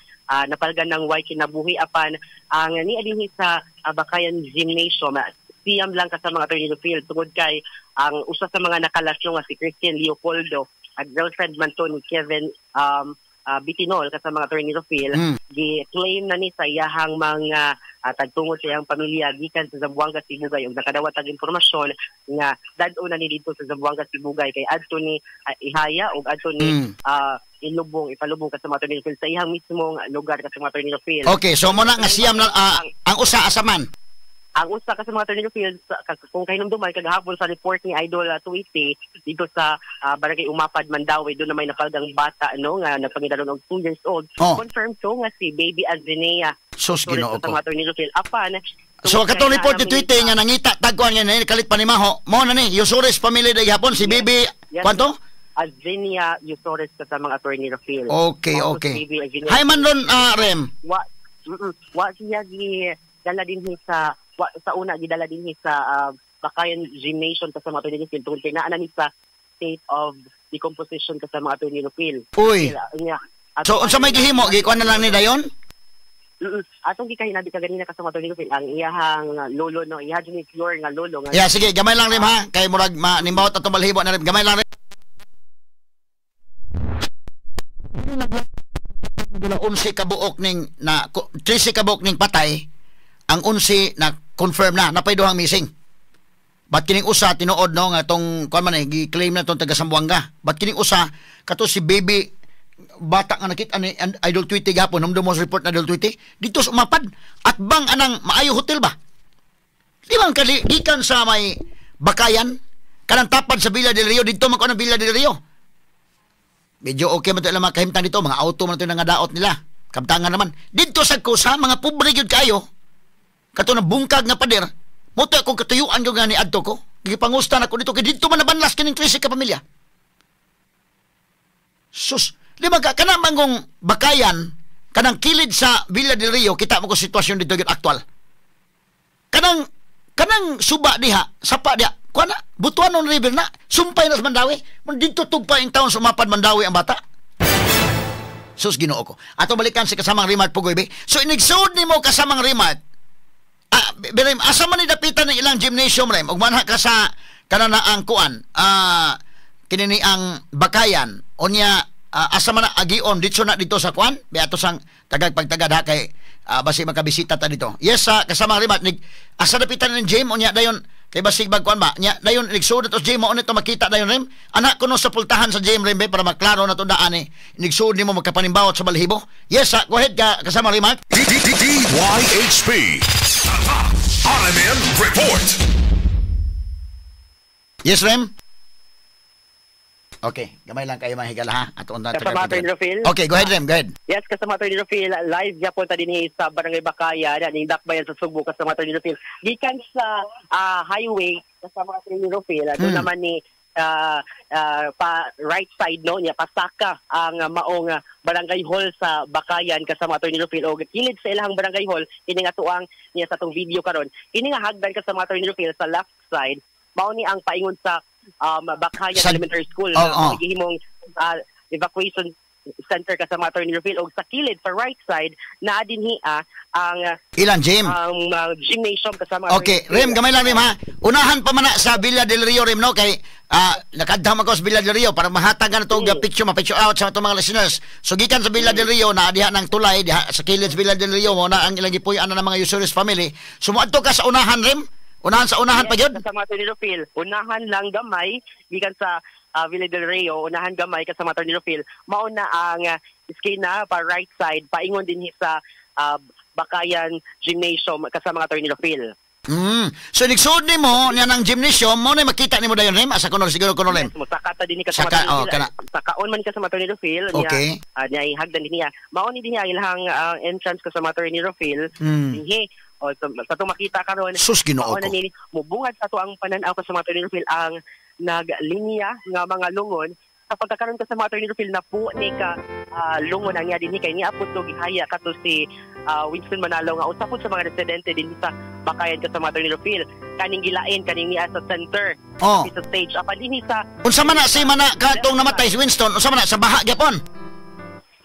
Speaker 9: napalgan ng way kinabuhi apan ang niadinhi sa Bakayan Gymnasium siyam lang ka sa mga Attorney Rufil tungod kay ang usa sa mga nakalasyo nga si Christian Leopoldo at girlfriend man to ni Kevin Bitinol ka sa mga Attorney Rufil, gi-claim na ni sa iyahang mga tagtungod sa iyang pamilya gikan sa Zamboanga Sibugay ug nakadawat ang impormasyon nga dad-o na ni didto sa Zamboanga Sibugay kay adto ni ihaya ug adto ni ilubong ipalubong ka sa mga Attorney Rufil sa iyang mismong lugar ka sa mga Attorney Rufil.
Speaker 2: Okay, so mo na nga siyam na ang usa asaman.
Speaker 9: Ang usa ka sa mga Attorney Rufil, kung kahinumduman kagahapon sa report ni Idol Tuiti dito sa Barangay Umapad, Mandaue, doon na may napalgang bata no nga nagpangidaron og 2 years old.
Speaker 2: Oh.
Speaker 9: Confirmed to nga si Baby Azenea.
Speaker 2: Sus, Ginoo ko.
Speaker 9: Sa mga Attorney Rufil apan.
Speaker 2: So katong report ni Tuiti nga nangita tagkuan nga kalit pa ni Maho, mo na ni Yosores family day hapon si Baby
Speaker 9: yes,
Speaker 2: kwanto?
Speaker 9: Azenea Yosores ka sa mga Attorney Rufil.
Speaker 2: Okay, okay. Hay man ron Rem.
Speaker 9: Wa wa siya gi dala dinhi sa sa una gidala dinhi sa Bakayan Gymnasium ka sa mga Attorney Rufil tungod kay naa na ni sa state of decomposition ka sa mga Attorney Rufil.
Speaker 2: Uy. So unsa may gihimo gikuan na lang ni dayon?
Speaker 9: Atong gikahinabi ka ganina ka sa mga Attorney Rufil ang iyahang lolo no, iyaha jud ni Flor nga lolo nga.
Speaker 2: Yeah, sige, gamay lang Rem ha kay murag manimbawot atong balhibo na Rem. Gamay lang Rem. 11 kabuok ning na 13 kabuok ning patay, ang 11 na confirm na napay duhang missing. But kining usa tinuod no nga tong kuan man gi-claim na tong taga Zamboanga. But kining usa kato si baby bata nga nakita ni Idol Tweety gapon, humdum mo sa report na Idol Tweety dito sa Umapad at bang anang maayo hotel ba? Di man kali gikan sa may Bakayan kanang tapad sa Villa del Rio dito man kuan ang Villa del Rio. Medyo okay man to ilang mga kahimtang dito, mga auto man to nga daot nila. Kamtangan naman. Dito sa kusa mga pobre gyud kayo. Kato na bungkag nga pader. Moto akong katuyuan ko nga ni adto ko. Gipangusta na ko dito kay dito man nabanlas kining 13 ka pamilya. Sus, lima ka kana mangong Bakayan kanang kilid sa Villa del Rio, kita mo ko sitwasyon dito gyud aktual. Kanang kanang suba diha, sapa diha, kuan na, Butuanon River na, sumpay na sa Mandaue. Dito tugpa in town sumapad Mandaue ang bata. Sus, Ginoo ko. Ato balikan si kasamang Remart Pugoy. So inigsuod nimo kasamang Remart. Rem, asa man ni dapitan ng ilang gymnasium Rem? Ug manha ka sa kanana ang kuan, kini ni ang Bakayan. Unya asa man na agion dito na dito sa kuan? Beato sang tagag pagtagad ha kay basi makabisita ta dito. Yes, kasamang Remart nig asa dapitan ng gym unya dayon kay basig bagkuan ba? Nya dayon nigsuod to gym mo nito makita dayon Rem. Anak kuno sa pultahan sa gym Rem para maklaro na to daan eh. Nigsuod nimo magkapanimbawot sa balhibo. Yes, go ahead ka kasama Remart.
Speaker 3: DYHP RMN Report.
Speaker 2: Yes, Rem? Okay, gamay lang kayo mga higala ha. Ato undan
Speaker 9: Kasama Attorney Rufil.
Speaker 2: Okay, go ahead, Rem, go ahead.
Speaker 9: Yes, kasama Attorney Rufil, live gyapon ta dinhi sa Barangay Bacayan, ning Dakbayan sa Sugbo, kasama Attorney Rufil. Gikan sa highway, kasama Attorney Rufil, doon naman ni pa right side no niya pasaka ang maong barangay hall sa Bacayan, kasama Attorney Rufil, og kilid sa ilahang barangay hall kini nga tuang niya sa atong video karon, kini nga hagdan, kasama Attorney Rufil, sa left side mao ni ang paingon sa Bacayan Elementary School na gihimong evacuation center, kasama Attorney Rufil, og sa kilid sa right side naa dinhi ang
Speaker 2: Ilan gym?
Speaker 9: Ang gymnasium, kasama
Speaker 2: Okay,
Speaker 9: Attorney
Speaker 2: Rem,
Speaker 9: Rufil.
Speaker 2: Gamay lang, Rem, ha. Unahan pa man na sa Villa del Rio, Rem, no? Kay nakadto man ko sa Villa del Rio para mahatag na itong picture, ma-picture out sa atong mga listeners. So, gikan sa Villa del Rio, na diha ng tulay, diha sa kilid sa Villa del Rio, mo na ang ilang gipuy-an na ng mga Yosures family. So, moadto ka sa unahan, Rem? Unahan sa unahan pa gyud?
Speaker 9: Kasama Attorney Rufil, unahan lang gamay gikan sa Villa del Rio, unahan gamay, kasama Attorney Rufil, mao na ang iskina pa right side paingon din sa Bacayan Gymnasium, kasama Attorney Rufil.
Speaker 2: So nigsuod nimo niya ng gymnasium, mo na makita nimo dayon, Rem, asa kuno siguro kuno, Rem.
Speaker 9: Yes, mosaka ta din ni kasama
Speaker 2: Saka,
Speaker 9: Attorney
Speaker 2: oh,
Speaker 9: Rufil.
Speaker 2: kana.
Speaker 9: Sakaon man ni kasama Attorney Rufil niya, niya hagdan din niya. Mao ni din niya ilang entrance, kasama Attorney Rufil. Dinhi o sa atong makita karon.
Speaker 2: Sus, Ginoo
Speaker 9: mao na
Speaker 2: ko.
Speaker 9: ni mubungad sa ato ang pananaw, kasama Attorney Rufil, ang naglinya nga mga lungon sa pagkakaroon, kasama Attorney Rufil, na po ni ka lungon ang niya dinhi kay niya po to gihaya kato si Winston Manalo nga usa po sa mga residente dinhi sa Bacayan, kasama Attorney Rufil, kaning gilain kaning niya sa center sa stage apan dinhi sa
Speaker 2: Unsa man na si mana katong namatay si Winston, unsa man na sa baha gyapon?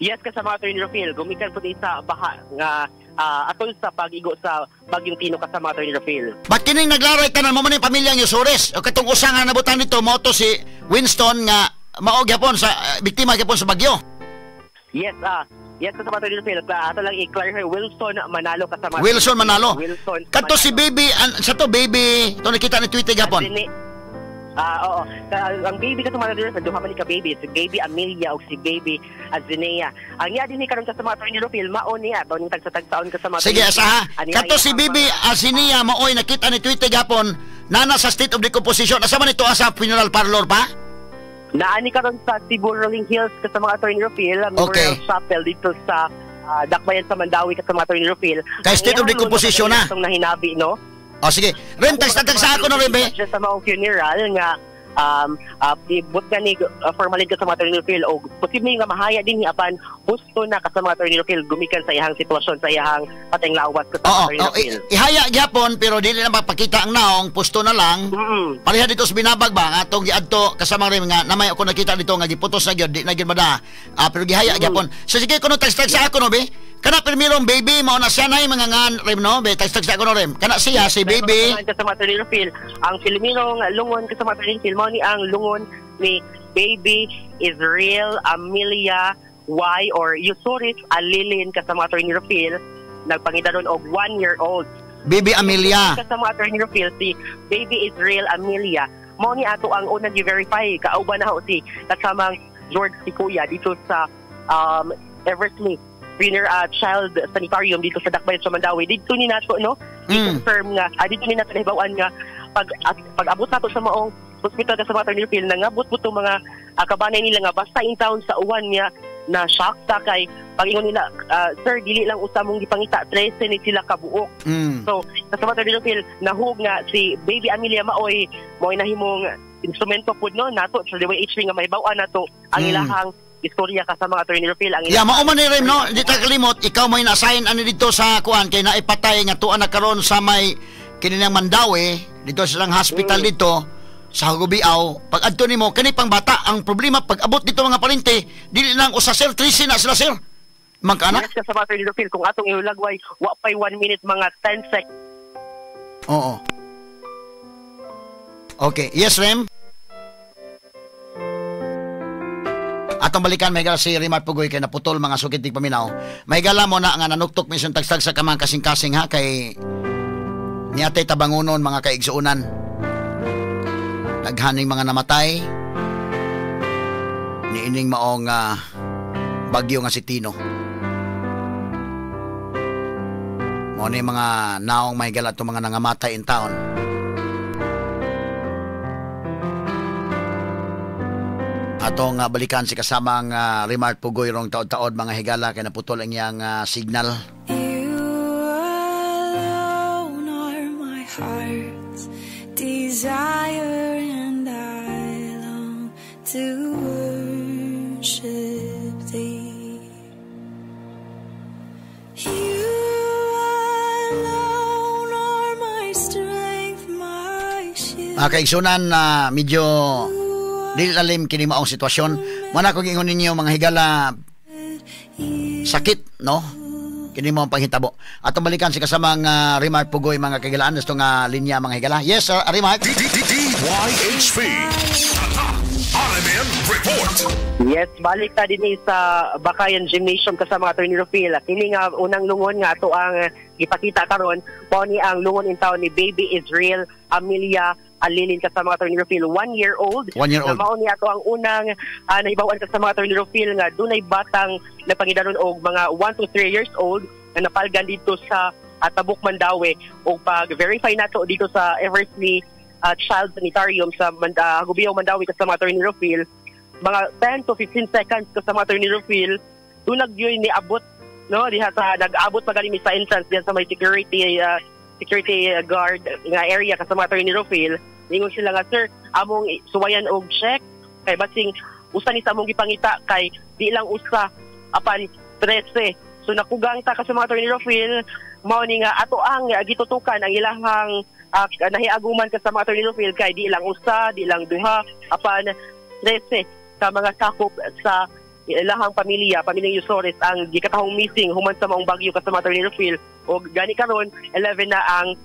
Speaker 9: Yes, kasama Attorney Rufil, gumikan po din sa baha nga atol sa pag-igo sa Bagyong Tino, kasama Attorney Rufil.
Speaker 2: Ba't kining naglaray tanan mo man yung pamilyang Yosures? O katong usa nga nabutan nito mo to si Winston nga mao gyapon sa biktima gyapon sa bagyo.
Speaker 9: Yes, kasama Attorney Rufil. Ato lang i-clarify, Wilson Manalo, kasama.
Speaker 2: Wilson Manalo.
Speaker 9: Wilson.
Speaker 2: Kadto si baby sa to baby, to nakita ni Twitter gyapon.
Speaker 9: Ah, oo. Ang baby, kasama Attorney Rufil, duha man ni ka baby, si baby Amelia ug si baby Azinea. Ang niya din ni karon, kasama Attorney Rufil, mao niya to ning tagsa-tagsaon, kasama
Speaker 2: Sige,
Speaker 9: Attorney
Speaker 2: asa ha.
Speaker 9: Rufil. Ani
Speaker 2: Kadto
Speaker 9: ay
Speaker 2: si
Speaker 9: ang
Speaker 2: baby Azinea maoy nakita ni Twitter gyapon nana sa state of decomposition. Asa man ito, asa funeral parlor pa?
Speaker 9: Naani karon sa Cebu Rolling Hills, kasama Attorney Rufil, Memorial Chapel dito sa Dakbayan sa Mandaue, kasama Attorney Rufil.
Speaker 2: Kay state of
Speaker 9: Ang iyang
Speaker 2: decomposition na.
Speaker 9: Itong nahinabi, no?
Speaker 2: O sige. Rem, tagsa ako no, Rem, eh.
Speaker 9: Sa maong funeral nga ibot nga ni formalid, kasama Attorney Rufil, o posible nga mahaya din ni apan gusto na, kasama Attorney Rufil, gumikan sa iyang sitwasyon sa iyang pateng lawas, kasama
Speaker 2: Oo,
Speaker 9: Attorney
Speaker 2: oh,
Speaker 9: Rufil.
Speaker 2: Ihaya gyapon pero dili na mapakita ang naong, pusto na lang. Pareha dito sa Binabag ba nga atong giadto, kasama rin nga namay ako nakita dito nga giputos na gyud, di na gyud mada. Pero gihaya gyapon. So sige kuno tagstag sa ako no be. Kana pirmirong baby mao na siya nay mga ngan Rem no be, tagstag sa ako no, Rem. Kana siya si baby.
Speaker 9: Kasama Attorney Rufil, ang Filipinong lungon, kasama Attorney Rufil, mao ni ang lungon ni baby Israel Amelia Y or Yusuris Alilin, kasama Attorney Rufil, nagpangidaron og 1 year old.
Speaker 2: Baby Amelia.
Speaker 9: Kasama Attorney Rufil, si baby Israel Amelia mao ni ato ang unang gi-verify kauban na ho si kasamang George Sikuya dito sa Eversley Winner Child Sanitarium dito sa Dakbayan sa Mandaue. Dito ni nato no i-confirm nga dito ni nato nahibaw-an nga pag at, pag-abot nato sa maong hospital, kasama Attorney Rufil, nangabot po itong mga kabanay nila nga basta in town sa uwan niya na shock ta kay pag-ingon nila, "Sir, dili lang usa mong gipangita, 13 ni sila kabuok." So, kasama Attorney Rufil, nahug nga si baby Amelia maoy maoy nahimong instrumento pud no nato sa DYHP nga mahibaw-an nato ang ilahang istorya, kasama Attorney Rufil, ang
Speaker 2: Yeah, mao man ni Rem no, di ta kalimot ikaw may na-assign ani dito sa kuan kay naipatay nga tuan na karon sa may kini nang Mandaue dito sa ilang hospital dito sa Hagobiaw. Pag adto nimo kani pang bata ang problema, pag abot dito mga parente dili lang usa sir, 13 na sila sir. Magkana?
Speaker 9: Yes, kasama Attorney Rufil, kung atong ihulagway, wa pay 1 minute, mga 10 seconds.
Speaker 2: Oo. Okay, yes, Rem. Atong balikan may si Rimar Pugoy kay naputol mga sukit paminaw. May gala mo na nga nanuktok minsan tagstag sa kamang kasing-kasing ha kay niatay tabangunon mga kaigsuonan. Daghaning mga namatay niining maong bagyo nga si Tino. Mao ni mga naong may gala itong mga nangamatay in town. Atong balikan si kasamang Remark Pugoy rong taod-taod mga higala kay naputol ang iyang signal.
Speaker 10: You alone are my heart's desire, and I long to worship thee. You alone are my strength, my shield.
Speaker 2: Mga kaigsunan na medyo dili lalim kini maong sitwasyon. Mana ko giingon ninyo mga higala, sakit, no? Kini mo ang panghitabo. Atong balikan si kasamang Remark Pugoy mga kagilaan gusto nga linya mga higala. Yes, sir, Remark.
Speaker 3: DYHP. Tatak RMN Report.
Speaker 9: Yes, balik ta din sa Bakayan Gymnasium kasama Attorney Rufil. Kini nga unang lungon nga ato ang gipakita karon, mao ni ang lungon in town ni Baby Israel Amelia Alilin kasama Attorney Rufil, 1 year old.
Speaker 2: 1 year old.
Speaker 9: Na mao ni ato ang unang nahibaw-an kasama Attorney Rufil nga dunay batang napangidaron og mga 1 to 3 years old na napalgan dito sa Tabuk, Mandaue, og pag-verify nato dito sa Eversley Child Sanitarium sa Gubiao, Mandaue kasama Attorney Rufil, mga 10 to 15 seconds kasama Attorney Rufil, dunag yun niabot, no, diha sa nag-abot pa gani mi sa entrance diha sa may security guard nga area kasama Attorney Rufil. Ingon sila nga, "Sir, among suwayan og check kay basing usa ni sa among gipangita kay di lang usa apan 13." So nakugang ta kasama Attorney Rufil, mao ni nga ato ang gitutukan ang ilahang nahiaguman kasama Attorney Rufil kay di lang usa, di lang duha, apan 13 sa mga sakop sa ilahang pamilya, pamilyang Yusores, ang gikatahong missing human sa maong bagyo kasama Attorney Rufil. Og gani karon 11 na ang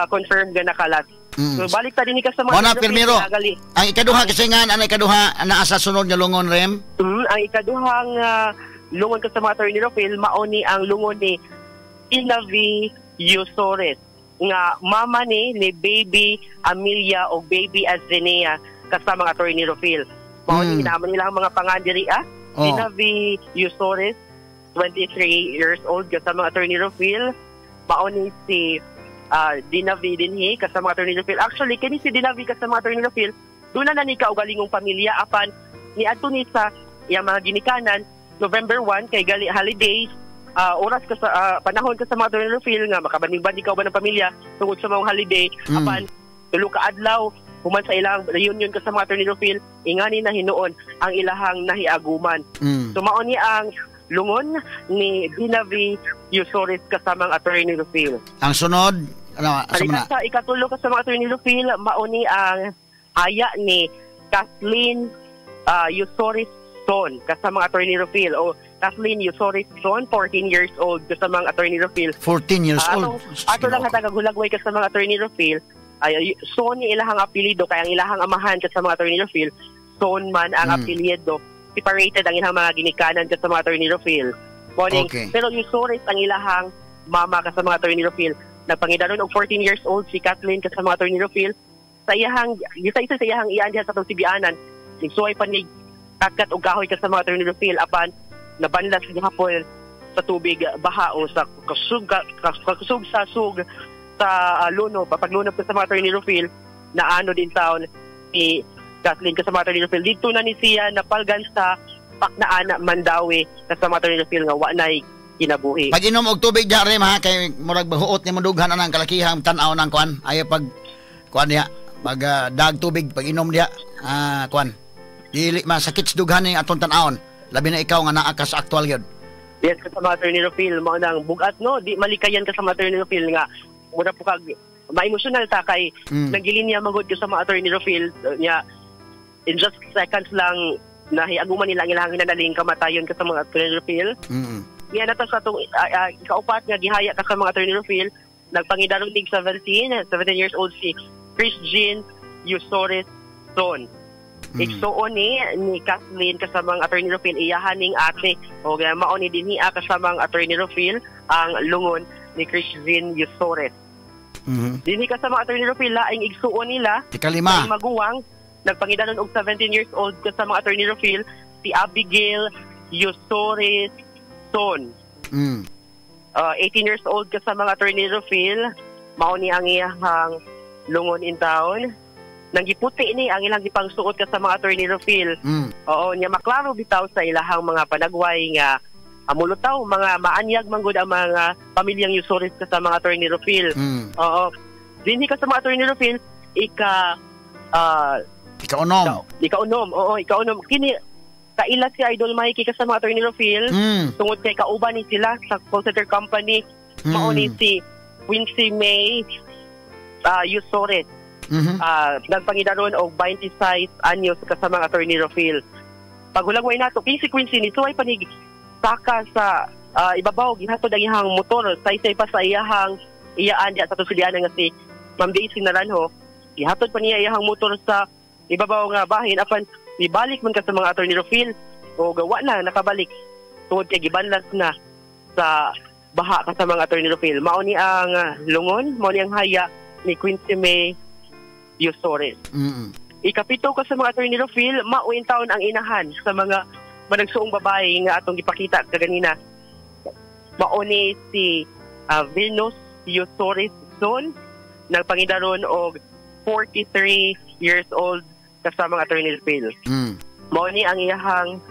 Speaker 9: confirmed nga nakalat. So balik ta din ka sa mga
Speaker 2: Mao na,
Speaker 9: Attorney Rufil,
Speaker 2: Pirmiro.
Speaker 9: gali.
Speaker 2: Ang ikaduha kasi nga, ang ikaduha naa sa sunod nga lungon, Rem.
Speaker 9: Ang ikaduhang lungon kasama Attorney Rufil, mao ni ang lungon ni Inavi Yusores nga mama ni Baby Amelia o Baby Azenea kasama ang Attorney Rufil. Mao ni naman nila ang mga pangandiri ah. Inavi Yusores, 23 years old kasama ang Attorney Rufil. Mao ni si Dinavi dinhi kasama ang Attorney Rufil. Actually, kini si Dinavi kasama ang Attorney Rufil, doon na ni kaugalingong pamilya apan ni adto ni sa iyang mga ginikanan November 1 kay gali holidays, oras ka sa panahon ka sa mga Attorney Rufil nga makabanding-banding ka uban ng pamilya tungod sa mga holiday, apan tulo ka adlaw human sa ilang reunion ka sa mga Attorney Rufil, ingani na hinuon ang ilahang nahiaguman. So mao ni ang lungon ni Dinavi Yusores kasamang Attorney Rufil.
Speaker 2: Ang sunod, ano, asa man na?
Speaker 9: Halika sa ikatulo kasama Attorney Rufil, mao ni ang aya ni Kathleen Yusores Son kasama Attorney Rufil, o Kathleen Yusores Son, 14 years old kasama Attorney Rufil.
Speaker 2: 14 years old.
Speaker 9: Ato lang hatag hulagway kasama Attorney Rufil. Ay, Son ni ilahang apelyido kay ang ilahang amahan kasama Attorney Rufil, Son man ang apelyido. Separated ang ilahang mga ginikanan kasama Attorney Rufil. Morning. Pero Yusores ang ilahang mama kasama Attorney Rufil. Nagpangidaron og 14 years old si Kathleen kasama Attorney Rufil. Sa iyahang gisa isa sa iyahang iyan diha sa atong sibianan, nagsuway pa ni kakat og kahoy kasama Attorney Rufil apan nabanlas gihapon sa tubig baha o sa kusog kusog sa sug sa lunob, paglunop kasama Attorney Rufil, na ano din taon si Kathleen kasama Attorney Rufil. Dito na ni siya napalgan sa Paknaan, Mandaue kasama Attorney Rufil nga wa nay kinabuhi.
Speaker 2: Pag inom og tubig diha, Rem, ha, kay murag mahuot ni mo dughan anang kalakihang tan-aw ng kuan. Ayaw pag kuan diha, pag dag tubig pag inom diha, kuan. Dili masakit sa dughan ni atong tan-awon. Labi na ikaw nga naa ka sa aktual gyud.
Speaker 9: Yes, kasama Attorney Rufil, mao nang bugat, no, di malikayan kasama Attorney Rufil nga mura po kag ma-emotional ta kay nagilinya magud kasama Attorney Rufil niya in just seconds lang nahiaguman nila ang ilang hinanaling kamatayon kasama Attorney Rufil. Niya na ta sa atong ikaupat nga gihaya kasama Attorney Rufil, nagpangidaron tig 17 years old si Chris Jean Yusores Son. Igsuon ni Kathleen kasamang Attorney Rufil, iyahan ning ate o mao ni dinhi kasamang Attorney Rufil ang lungon ni Chris Jean Yusores. Dinhi kasamang Attorney Rufil, laing igsuon nila
Speaker 2: Ikalima.
Speaker 9: Ang maguwang nagpangidanon og 17 years old kasamang Attorney Rufil si Abigail Yusores Son. 18 years old kasamang Attorney Rufil, mao ni ang iyahang lungon in town. Nang giputi ni ang ilang gipangsuot kasama Attorney Rufil. Oo, nya maklaro bitaw sa ilahang mga panagway nga amulutaw mga maanyag manggod ang mga pamilyang Yusores kasama Attorney Rufil. Oo. Dinhi kasama Attorney Rufil ika
Speaker 2: ikaunom.
Speaker 9: Ikaunom. Oo, ikaunom. Kini kaila si Idol Mikey kasama Attorney Rufil tungod kay kauban ni sila sa call center company. Mao ni si Quincy May Yusores. Nagpangidaron og 26 anyos kasama Attorney Rufil. Paghulagway nato kini si Quincy ni suway panig saka sa ibabaw gihatod ang iyang motor saysay pa sa iyahang iyaan diya sa tusulian nga si Ma'am Daisy Naranjo. Gihatod pa niya iyahang motor sa ibabaw nga bahin apan ibalik man ka sa mga Attorney Rufil o gawa na nakabalik tungod kay gibanlas na sa baha kasama mga Attorney Rufil. Mao ni ang lungon, mao ni ang haya ni Quincy May Yusores. Ikapito ka sa mga Attorney Rufil, mauin taon ang inahan sa mga managsuong babae nga atong gipakita kaganina. Mao ni si Venus Yusores Son, nagpangidaron og 43 years old kasama mga Attorney Rufil. Mao ni ang iyahang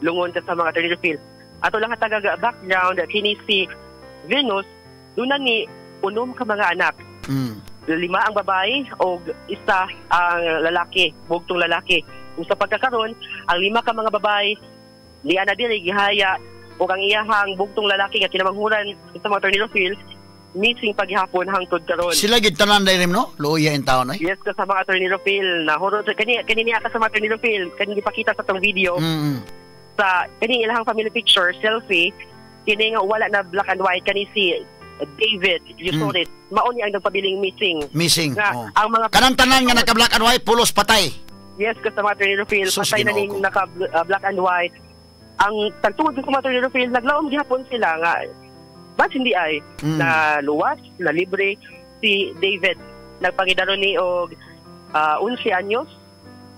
Speaker 9: lungon kasama mga Attorney Rufil. Ato lang hatagaga background kini si Venus, duna ni unom ka mga anak. 5 ang babae o isa ang lalaki, bugtong lalaki. Kung sa pagkakaron, ang 5 ka mga babae niya na diri gihaya o ang iyahang bugtong lalaki nga kinamanghuran sa mga Attorney Rufil missing paghihapon hangtod karon.
Speaker 2: Sila gid tanan dai no? Luoya in taon ay.
Speaker 9: Yes, kasama Attorney Rufil na hurot kani kani niya kasama Attorney Rufil kani gipakita sa tong video. Sa kani ilahang family picture selfie kini nga wala na black and white kani si David Yusores. Mao ni ang nagpabiling missing.
Speaker 2: Missing.
Speaker 9: Nga,
Speaker 2: oh.
Speaker 9: Ang mga
Speaker 2: kanang tanan nga naka black and white pulos patay.
Speaker 9: Yes, kasama Attorney Rufil, patay na ning naka black and white. Ang tagtungod sa Attorney Rufil naglaom gihapon sila nga bas hindi ay na luwas, na libre si David. Nagpangidaron ni og 11 anyos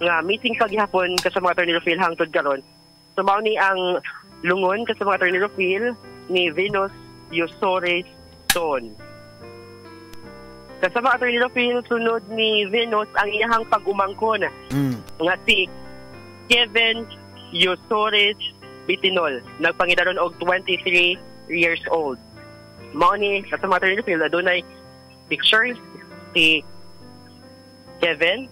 Speaker 9: nga missing paghihapon kasama Attorney Rufil hangtod karon. So mao ni ang lungon kasama Attorney Rufil ni Venus Yusores Son. Kasama Attorney Rufil, sunod ni Venus ang iyahang pag-umangkon nga si Kevin Yusores Bitinol, nagpangidaron og 23 years old. Mao ni kasama Attorney Rufil, adunay picture si Kevin.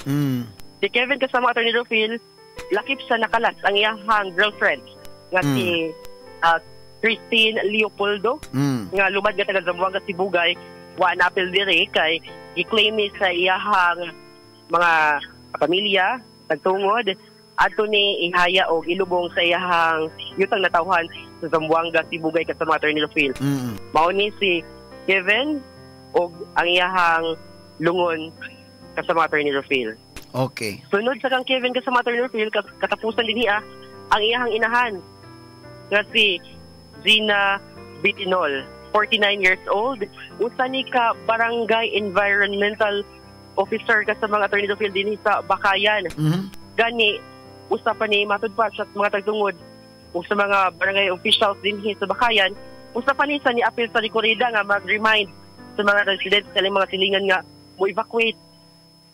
Speaker 9: Si Kevin kasama Attorney Rufil, lakip sa nakalas ang iyahang girlfriend nga si Christine Leopoldo nga lumad nga taga Zamboanga Sibugay, wa na apil diri kay gi-claim ni sa iyahang mga pamilya tagtungod adto ni ihaya og ilubong sa iyahang yutang natawhan sa Zamboanga Sibugay kasama Attorney Rufil. Mao ni si Kevin og ang iyahang lungon kasama Attorney Rufil.
Speaker 2: Okay.
Speaker 9: Sunod sa kang Kevin kasama Attorney Rufil, katapusan din niya ang iyahang inahan nga si Gina Bitinol, 49 years old, usa ni ka barangay environmental officer kasama Attorney Rufil dinhi sa Bakayan. Gani usa pa ni matud pa sa mga tagtungod o sa mga barangay officials dinhi sa Bakayan, usa pa ni sa ni apil sa Ricorida nga mag-remind sa mga residents sa mga silingan nga mo evacuate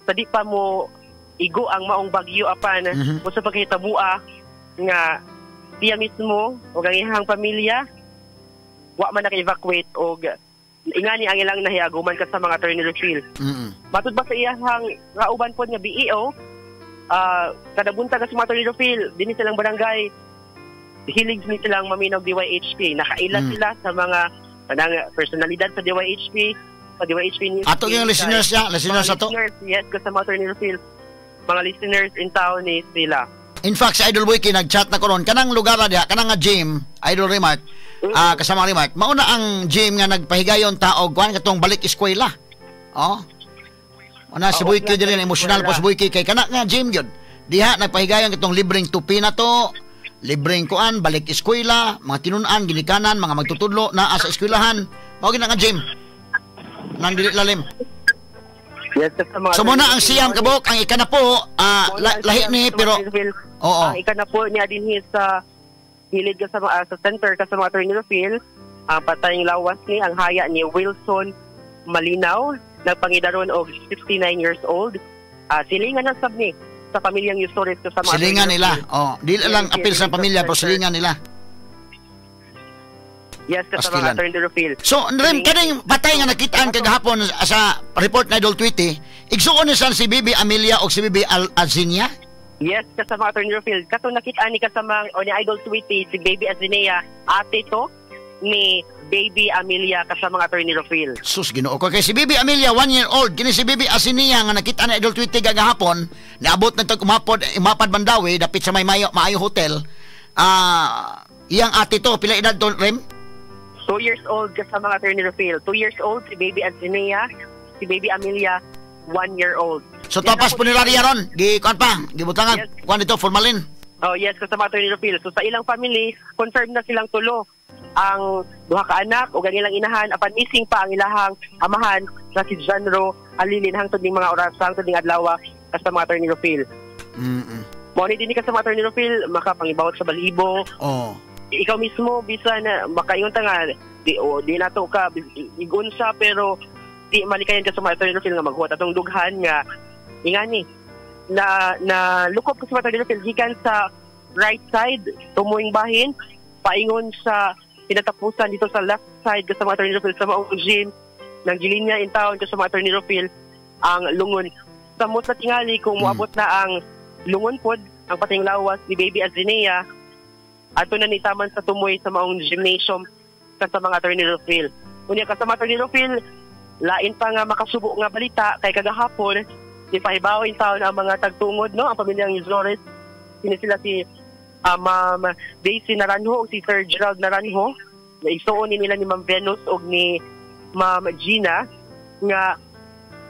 Speaker 9: sa di pa mo igo ang maong bagyo apan usa pa kay tabua nga siya mismo o ang iyang pamilya wa man naka-evacuate og ingani ang ilang nahiaguman ka sa mga Attorney Rufil. Matud ba sa iyang kauban pod nga BEO, kada buntag sa mga Attorney Rufil dinhi silang barangay hilig ni silang maminaw DYHP. Nakaila sila sa mga kanang personalidad sa DYHP, sa DYHP news.
Speaker 2: Ato yung listeners niya, listeners ato.
Speaker 9: Listeners, yes, kasama Attorney Rufil. Mga listeners in town ni sila.
Speaker 2: In fact, si Idol Boyki nag-chat na ko ron, kanang lugar na diha, kanang nga gym, Idol Remark, kasama Remark, mauna ang gym nga nagpahigayon taog, kuan katong balik eskwela. Oh. Una si Boyki din emotional po si Boyki kay kana nga gym gyud. Diha nagpahigayon katong libreng tupi na to, libreng kuan, balik eskwela, mga tinun-an, ginikanan, mga magtutudlo naa sa eskwelahan. Mao gid nga gym. Nang dili lalim.
Speaker 9: Yes,
Speaker 2: so muna ang siyam kabok, ang ika na po, lahi ni pero oo.
Speaker 9: Ang ika na po niya dinhi sa hilid ka sa center kasama Attorney Rufil, ang patayng lawas ni ang haya ni Wilson Malinaw, nagpangidaron og 69 years old. Silingan na sab ni sa pamilyang Yusores kasama
Speaker 2: Silingan nila. Oh, dili lang apil sa pamilya pero silingan nila.
Speaker 9: Yes, kasama Attorney Rufil.
Speaker 2: So, Rem, kaning patay nga nakitaan kagahapon sa report na Idol Tweety, igsuon ni san si Bibi Amelia o si Bibi Azinia?
Speaker 9: Yes, kasama Attorney Rufil. Katong nakitaan ni kasama o ni Idol Tweety, si Baby Azinia, ate to ni Baby Amelia kasama Attorney Rufil.
Speaker 2: Sus, Ginoo ko. Kay si Baby Amelia, 1 year old, kini si Baby Azinia nga nakita na Idol Tweety kagahapon, niabot na ito umapad Mandawi, dapit sa may Maayo Hotel. Iyang ate to, pila edad to, Rem?
Speaker 9: 2 years old kasama Attorney Rufil. 2 years old si Baby Azinia, si Baby Amelia, 1 year old.
Speaker 2: So tapas puneraria ron, gi kuan pa, gibutangan, yes. Kuan dito formalin.
Speaker 9: Oh yes, kasama Attorney Rufil. So sa ilang family, confirm na silang tulo ang duha ka anak o ang ilang inahan, apan missing pa ang ilahang amahan na si Janro Alilin hangtod ning mga oras, hangtod ning adlaw kasama Attorney Rufil. Mo ni dinhi kasama Attorney Rufil makapangibawat sa balibo.
Speaker 2: Oh.
Speaker 9: Ikaw mismo bisan makaingon ta nga di nato ka igon siya pero di malikayan ka sa mga Attorney Rufil nga maghuwat atong dughan nga ingani na lukop ka sa mga Attorney Rufil gikan sa right side tumuing bahin paingon sa pinatapusan dito sa left side sa mga Attorney Rufil sa maong gym ng gilinya in town sa mga Attorney Rufil ang lungon samot na tingali kung moabot na ang lungon pod ang pating lawas ni Baby Azinea ato na nitaman sa tumoy sa maong gymnasium sa mga Attorney Rufil. Unya kasama Attorney Rufil, lain pa nga makasubo nga balita kay kagahapon di pahibaw in town ang mga tagtungod no ang pamilyang Yusores. Sino sila si Ma'am Daisy Naranjo o si Sir Gerald Naranjo. Naisuon ni nila ni Ma'am Venus og ni Ma'am Gina nga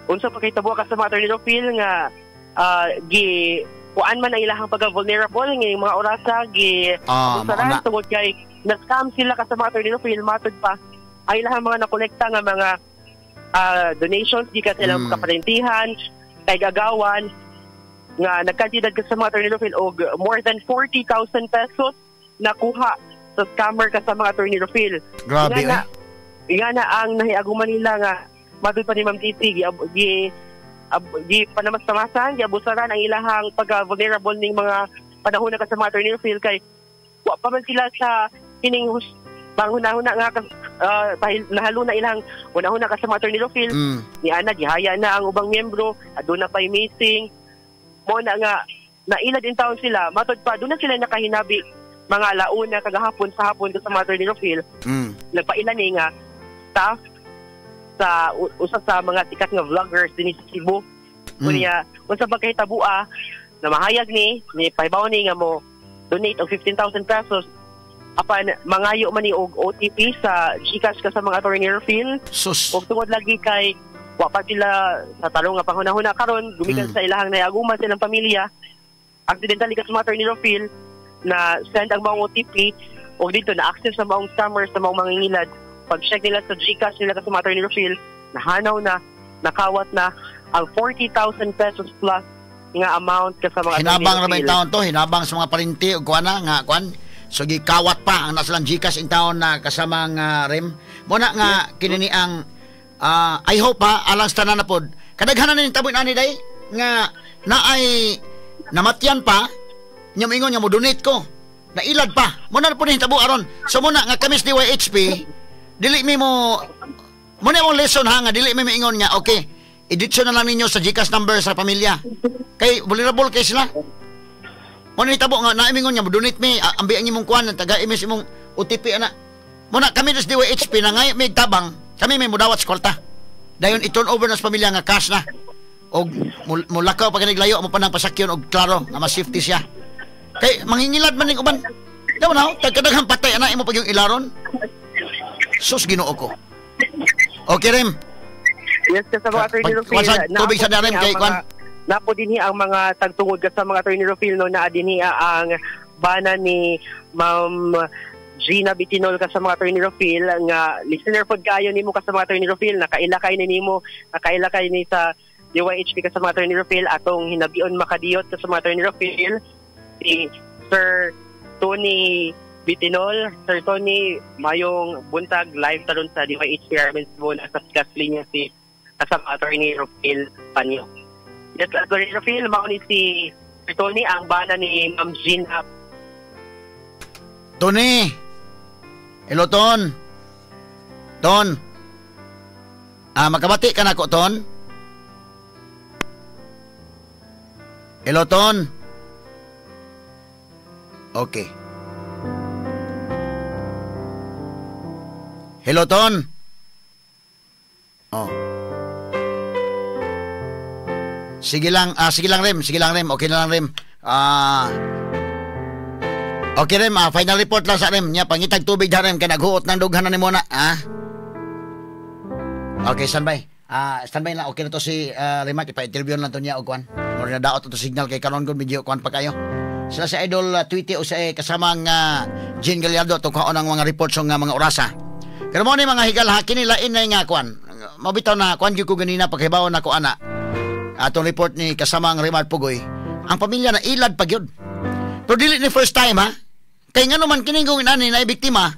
Speaker 9: unsa pa kay tabo ka sa mga Attorney Rufil nga gi kuan man ang ilahang pagka-vulnerable ngayong mga orasa gi usaran tungod kay na-scam sila kasama Attorney Rufil matod pa ang ilahang mga nakolekta nga mga donations gikan sa ilang kaparentihan kay gagawan nga nagkantidad kasama Attorney Rufil og more than 40,000 pesos nakuha sa scammer kasama Attorney Rufil.
Speaker 2: Grabe.
Speaker 9: Nga na ang nahiaguman nila nga matod pa ni Ma'am Titi gi panamas-tamasan, giabusaran ang ilahang pagka-vulnerable ning mga panahon na kasama Attorney Rufil kay wa pa man sila sa kining panghuna-huna nga nahalo na ilang una-huna kasama Attorney Rufil ni ana gihaya na ang ubang miyembro, aduna pay missing mo na nga nailad in town sila matod pa doon na sila nakahinabi mga alauna kagahapon sa hapon kasama Attorney Rufil. Nagpaila ni nga staff sa usa sa mga sikat nga vloggers dinhi sa Cebu. Unya unsa ba kay tabua na mahayag ni pahibaw ni nga mo donate og 15,000 pesos apan mangayo man ni og OTP sa GCash ka sa mga Attorney Rufil.
Speaker 2: Sus.
Speaker 9: Og tungod lagi kay wa pa sila sa tarong nga panghunahuna karon gumikan sa ilahang nayaguman silang pamilya accidentally ka sa mga Attorney Rufil na send ang maong OTP og dito na access sa maong scammers sa maong mangingilad. Pag-check nila sa GCash nila sa mga Attorney Rufil, nahanaw na, nakawat na ang 40,000 pesos plus nga amount ka sa mga
Speaker 2: hinabang ra ba in taon to, hinabang sa mga parinti o kuan na nga kuan. So gikawat pa ang nasa lang GCash in taon na kasamang Rem. Muna nga yes. Kini ni ang I hope ha alang sa tanan na pod. Kadaghanan ni taboy ani day nga naay namatyan pa nya moingon nga mo donate ko. Nailad pa. Muna na po ni tabo aron. So muna nga kami sa DYHP dili mi mo muna mong lesson ha nga dili mi miingon nga okay iditso na lang ninyo sa GCash number sa pamilya kay vulnerable kay sila mo ni tabo nga naimingon nga donate mi ambi ang imong kuan taga imis imong OTP ana muna kami sa DYHP na ngay may tabang kami may mudawat sa kwarta dayon i-turn over na sa pamilya nga cash na og mulakaw pag naglayo mo pa nang pasakyon og klaro nga mas safety siya kay mangingilad man ning uban daw na tagkadaghang patay ana imo pag yung ilaron. Sus, Ginoo ko. Okay, Rem.
Speaker 9: Yes, kasama Attorney Rufil.
Speaker 2: Tubig sa Rem kay kwan.
Speaker 9: Napo dinhi ang mga tagtungod kasama mga Attorney Rufil no naa dinhi ang bana ni Ma'am Gina Bitinol kasama Attorney Rufil nga listener pod kayo nimo kasama Attorney Rufil, nakaila kay ni nimo, nakaila kay ni sa DYHP kasama Attorney Rufil atong hinabion makadiyot kasama Attorney Rufil si Sir Tony Bitinol. Sir Tony, mayong buntag live taron sa DYHP Armen Cebu nasa gas linya si kasama Attorney Rufil Panyo. Yes, Attorney Rufil, mao ni si Tony ang bana ni Ma'am Gina.
Speaker 2: Tony. Hello, Ton. Ton. Makabati ka na ko, Ton? Hello, Ton. Okay. Hello, Ton. Oh. Sige lang, Rem. Sige lang, Rem. Okay na lang, Rem. Okay, Rem. Final report lang sa Rem. Nya, pangitag tubig da, Rem. Kaya naghuot ng dughan na ni Mona. Ah? Okay, standby. Standby lang. Okay na to si Remark. Ipa-interview lang to niya o kuan. Mura na daot to signal kay karon kung medyo kuan pa kayo. Sila si Idol Tweety o sa kasamang Jean Gallardo tungkol ang mga reports ng mga orasa. Pero mo ni mga higala, kinilain na nga kuan. Mabitaw na kuan gyud ko ganina paghibaw na ko ana. Atong report ni kasamang Remar Pugoy, ang pamilya na ilad pa gyud. Pero dili ni first time ha. Kay ngano man kining kung inani na biktima,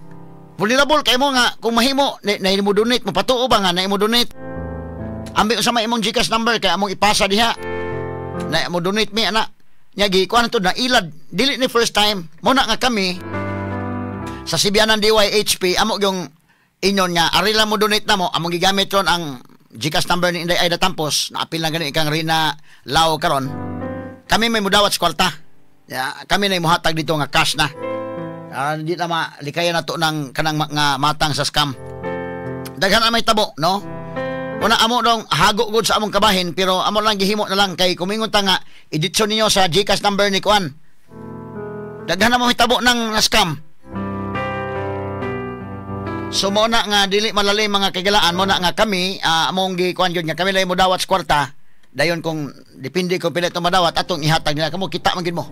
Speaker 2: vulnerable kay mo nga kung mahimo na imo donate, mapatuo ba nga na imo donate. Ambi sa may imong GCash number kay among ipasa diha. Na mo donate mi ana. Nya gi kuan to na ilad, dili ni first time. Mo na nga kami sa Sibianan DYHP amo yung inyon nga ari lang mo donate na mo, among gigamit ron ang GCash number ni Inday Aida Tampos, naapil na gani ikang Rina Lao karon. Kami may mudawat sa kwarta. Ya, kami na muhatag dito nga cash na. Di na malikayan na to ng kanang nga matang sa scam. Daghan na may tabo, no? Una amo dong hago gud sa among kabahin pero amo lang gihimo na lang kay kumingon ta nga editsyon ninyo sa GCash number ni kuan. Daghan na mo hitabo ng scam. So mo na nga dili malalim mga kagalaan mo na nga kami among gikuan gyud nga kami lay modawat sa kwarta dayon kung depende kung pila ito madawat atong ihatag nila kamo kita man gid mo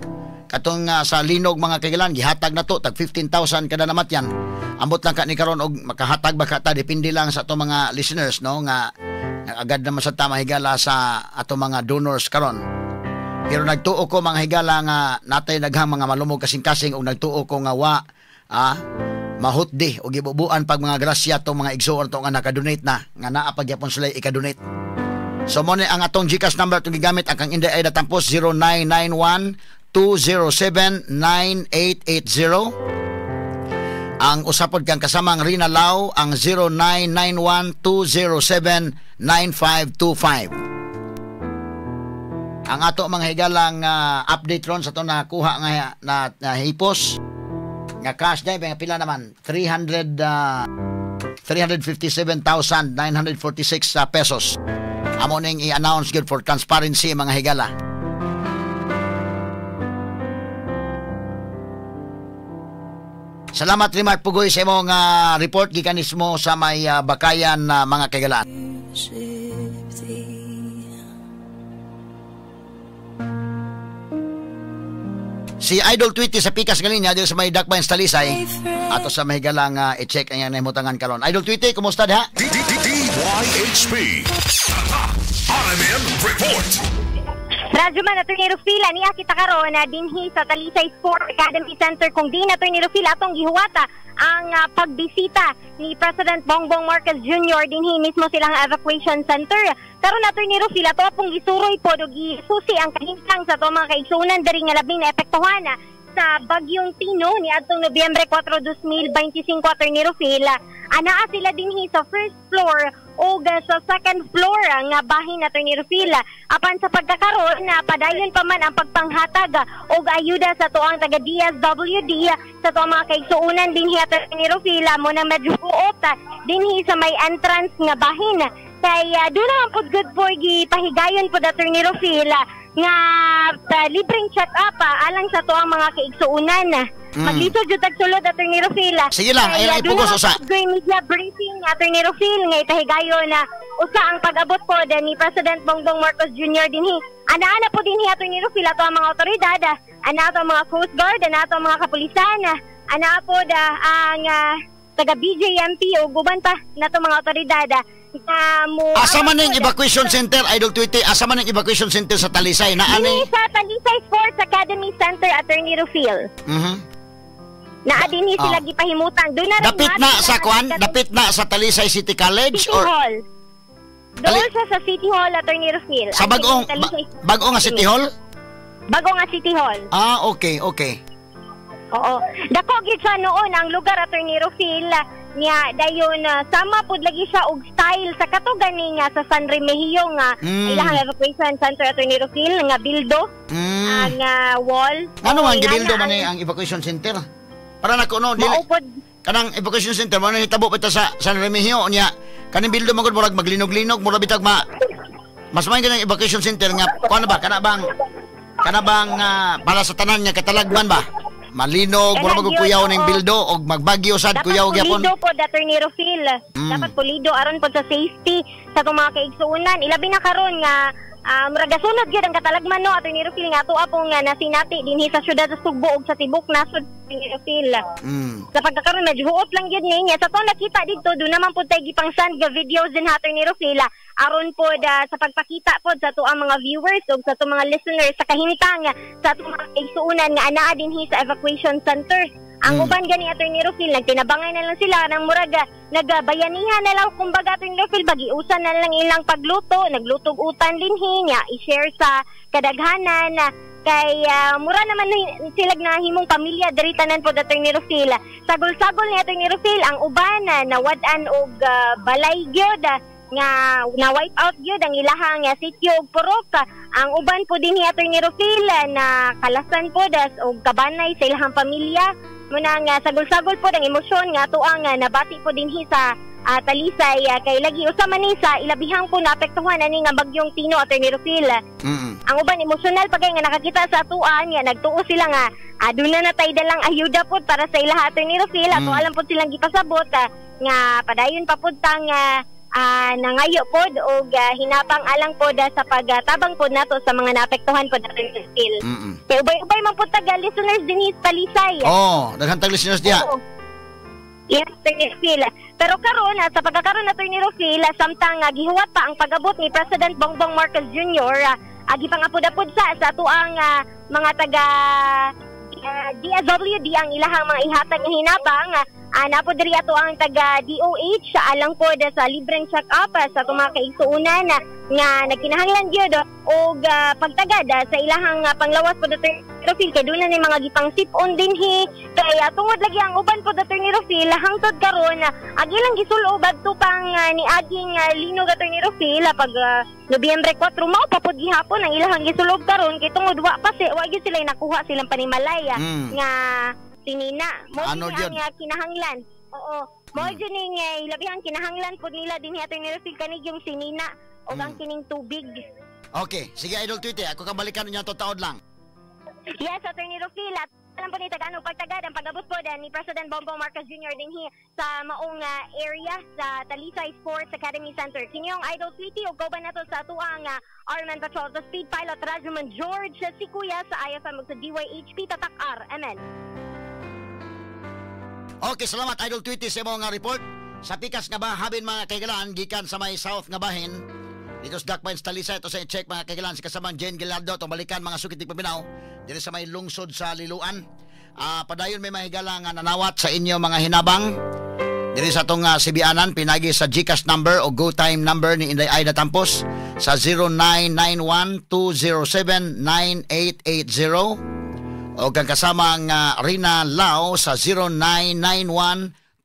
Speaker 2: katong sa linog mga kagalaan gihatag na to tag 15,000 kada namatyan. Ambot lang ka ni karon og makahatag ba ka ta depende lang sa atong mga listeners no nga agad naman sa ta mahigala sa atong mga donors karon. Pero nagtuo ko mga higala nga natay daghang mga malumog kasing-kasing og nagtuo ko nga wa mahutdi o gibubuan pag mga grasya tong mga igsoon tong nga nakadonate na nga naa pagyapon sila ikadonate. So mo ni ang atong GCash number itong gigamit ang kang Inday Aida Tampos 0991-207-9880. Ang usapod kang kasamang Rina Lau ang 0991-207-9525. Ang ato mga higalang update ron sa itong nakuha nga na hipos nga cash na yung pila naman 357,946 pesos. Amo ning i-announce good for transparency mga higala. Salamat Remar Pugoy sa imong report gikan mismo sa may Bakayan mga kagalaan. Si Idol Tweety sa Pikas Galinya dito sa may Dakbayan sa Talisay ato sa mahigalang i-check ang nahimutangan karon. Idol Tweety, kumusta diha?
Speaker 3: DYHP RMN Report.
Speaker 6: Radyoman, Attorney Rufil, niya kita karon na dinhi sa Talisay Sport Academy Center kung di na Attorney Rufil atong gihuwata ang pagbisita ni President Bongbong Marcos Jr. dinhi mismo silang evacuation center. Karon Attorney Rufil ato pong gisuroy pod og gisusi ang kahimtang sa ato mga kaigsuonan diri nga labing naepektuhan sa Bagyong Tino ni adtong Nobyembre 4, 2025 Attorney Rufil. Anaa sila dinhi sa first floor o sa second floor nga bahin Attorney Rufil. Apan sa pagkakaroon na padayon pa man ang pagpanghatag og ayuda sa tuang taga DSWD sa tuang mga kaigsuonan dinhi Attorney Rufil mo na medyo buot dinhi sa may entrance nga bahin. Kay doon naman po good for gipahigayon po Attorney Rufil nga libreng check-up alang sa tuang mga kaigsuonan. Maglisod jud tag sulod Attorney Rufil.
Speaker 2: Sige lang, ay ipugos usa.
Speaker 6: Media briefing Attorney Rufil nga ipahigayon na usa ang pag-abot po ni President Bongbong Marcos Jr. dinhi. Ana-ana po dinhi Attorney Rufil ato ang mga otoridad, ana ato ang mga Coast Guard, ana ato ang mga kapulisan, ana po ang taga BJMP o guban pa nato mga otoridad.
Speaker 2: Asa man ning evacuation center, Idol Tweety? Asa man ning evacuation center sa Talisay? Na ani?
Speaker 6: Sa Talisay Sports Academy Center, Attorney Rufil. Naa dinhi sila gipahimutan. Doon na rin
Speaker 2: dapit na sa kuan, dapit na sa Talisay City College
Speaker 6: City or Hall.
Speaker 11: Dool siya sa City Hall, Attorney Rufil.
Speaker 2: Sa
Speaker 11: Ang
Speaker 2: bagong
Speaker 11: Talisay
Speaker 2: bago nga City Hall?
Speaker 11: Bago nga City Hall.
Speaker 2: Ah, okay, okay.
Speaker 11: Oo. Dako gyud siya noon ang lugar, Attorney Rufil, niya dayon sama pud lagi siya og style sa kato gani nga sa San Remigio nga ilahang evacuation center, Attorney Rufil, nga bildo ang wall.
Speaker 2: Ano man
Speaker 11: Okay,
Speaker 2: gibildo
Speaker 11: ana,
Speaker 2: man ni ang evacuation center? Para nako no, dili
Speaker 11: Mao pod
Speaker 2: kanang evacuation center mo nahitabo pa ta sa San Remigio niya. Kaning bildo man gud murag maglinog-linog, murag bitag ma mas may kanang evacuation center nga kuan na ba kana bang para sa tanan nga katalagman ba? Malinog, murag
Speaker 11: Kana
Speaker 2: magud
Speaker 11: gyud,
Speaker 2: kuyaw ning
Speaker 11: oo.
Speaker 2: bildo og magbagyo sad
Speaker 11: Dapat
Speaker 2: kuyaw gyapon.
Speaker 11: pulido pod, Attorney Rufil. Dapat pulido aron pod sa safety sa atong mga kaigsuonan. Ilabi na karon nga murag gasunod gyud ang katalagman no, Attorney Rufil, nga atoa po nga nasinati dinhi sa syudad sa Sugbo ug sa tibok nasod, Attorney Rufil. Sa pagkakaroon medyo huot lang gyud niya. Sa atong nakita didto, do naman pud tay gipang send nga videos din ha, Attorney Rufil, aron pod sa pagpakita pod sa atoang mga viewers ug sa atong mga listeners sa kahimtang sa atong mga kaigsuonan nga anaa dinhi sa evacuation center. Ang uban gani, Attorney Rufil, nagtinabangay na lang sila ng murag nagbayanihan na lang kumbaga, Attorney Rufil, bagiusan na lang ilang pagluto, naglutog utan dinhi niya, i-share sa kadaghanan kay mura naman sila na himong pamilya diri tanan pod, Attorney Rufil. Sagol-sagol ni Attorney Rufil ang uban nawad-an og balay gyud nga na wipe out gyud ang ilahang sitio ug purok. Ang uban po dinhi, Attorney Rufil, na kalasan po das og kabanay sa ilahang pamilya. Muna nga sagol-sagol po ang emosyon nga atuang nabati po dinhi sa Talisay kay lagi usa man ni sa ilabihang po naapektuhan ani nga bagyong Tino, Attorney Rufil. Ang uban emosyonal pa kay nga nakakita sa atuan nga nagtuo sila nga aduna na tay dalang ayuda pod para sa ilaha, Attorney Rufil. Ato alam pod silang gipasabot nga padayon pa pod tang nangayo pod og hinabang alang pod sa pagtabang pod nato sa mga naapektuhan pod, Attorney Rufil. Kay ubay-ubay man pod taga listeners dinhi sa Talisay.
Speaker 2: Oh, daghan tag listeners diha.
Speaker 11: Oo. Yes, Attorney Rufil. Pero karon sa pagkakaroon, Attorney Rufil, samtang gihuwat pa ang pag-abot ni President Bongbong Marcos Jr., gipangapud-apud sa atuang mga taga DSWD ang ilahang mga ihatag nga hinabang. Napo diri ato ang taga DOH alang pod sa libreng check-up sa atong mga kaigsuonan nga nagkinahanglan gyud og pagtagad sa ilahang panglawas pod, Attorney Rufil, kay duna ni mga gipang sip-on dinhi kay tungod lagi ang uban pod, Attorney Rufil, hangtod karon ang ilang gisulob adto pang niaging linog, Attorney Rufil, pag Nobyembre 4, mao pa pod gihapon ang ilahang gisulob karon kay tungod wa pa si wa gyud sila nakuha silang panimalay nga sinina mo
Speaker 2: Ano
Speaker 11: ang
Speaker 2: gyud?
Speaker 11: Kinahanglan. Oo. Mo gyud ning ilabihang kinahanglan pod nila dinhi, Attorney Rufil, kani yung sinina ug ang kining tubig.
Speaker 2: Okay, sige Idol Tweety, ako kang balikan niya to taod lang.
Speaker 11: Yes, Attorney Rufil, at alam po ni Tagano pagtagad ang pag-abot po ni President Bongbong Marcos Jr. dinhi sa maong area sa Talisay Sports Academy Center. Kini ang Idol Tweety ug kauban nato sa atuang Arman Patrol, the Speed Pilot Rajuman George, si Kuya sa IFM ug sa DYHP Tatak RMN.
Speaker 2: Okay, salamat Idol Tweety sa imong nga report. Sa pikas nga ba habin mga kaigalaan gikan sa may south nga bahin. Dito sa Dakbayan sa Talisay, ito sa i-check mga kaigalaan si kasamang Jane Gilardo itong balikan mga sukit ni Paminaw dito sa may lungsod sa Liloan. Padayon may mahigala nga nanawat sa inyo mga hinabang diri sa atong sibianan pinagi sa GCash number o GoTyme number ni Inday Aida Tampos sa 0991-207-9880 o kang kasamang Rina Lau sa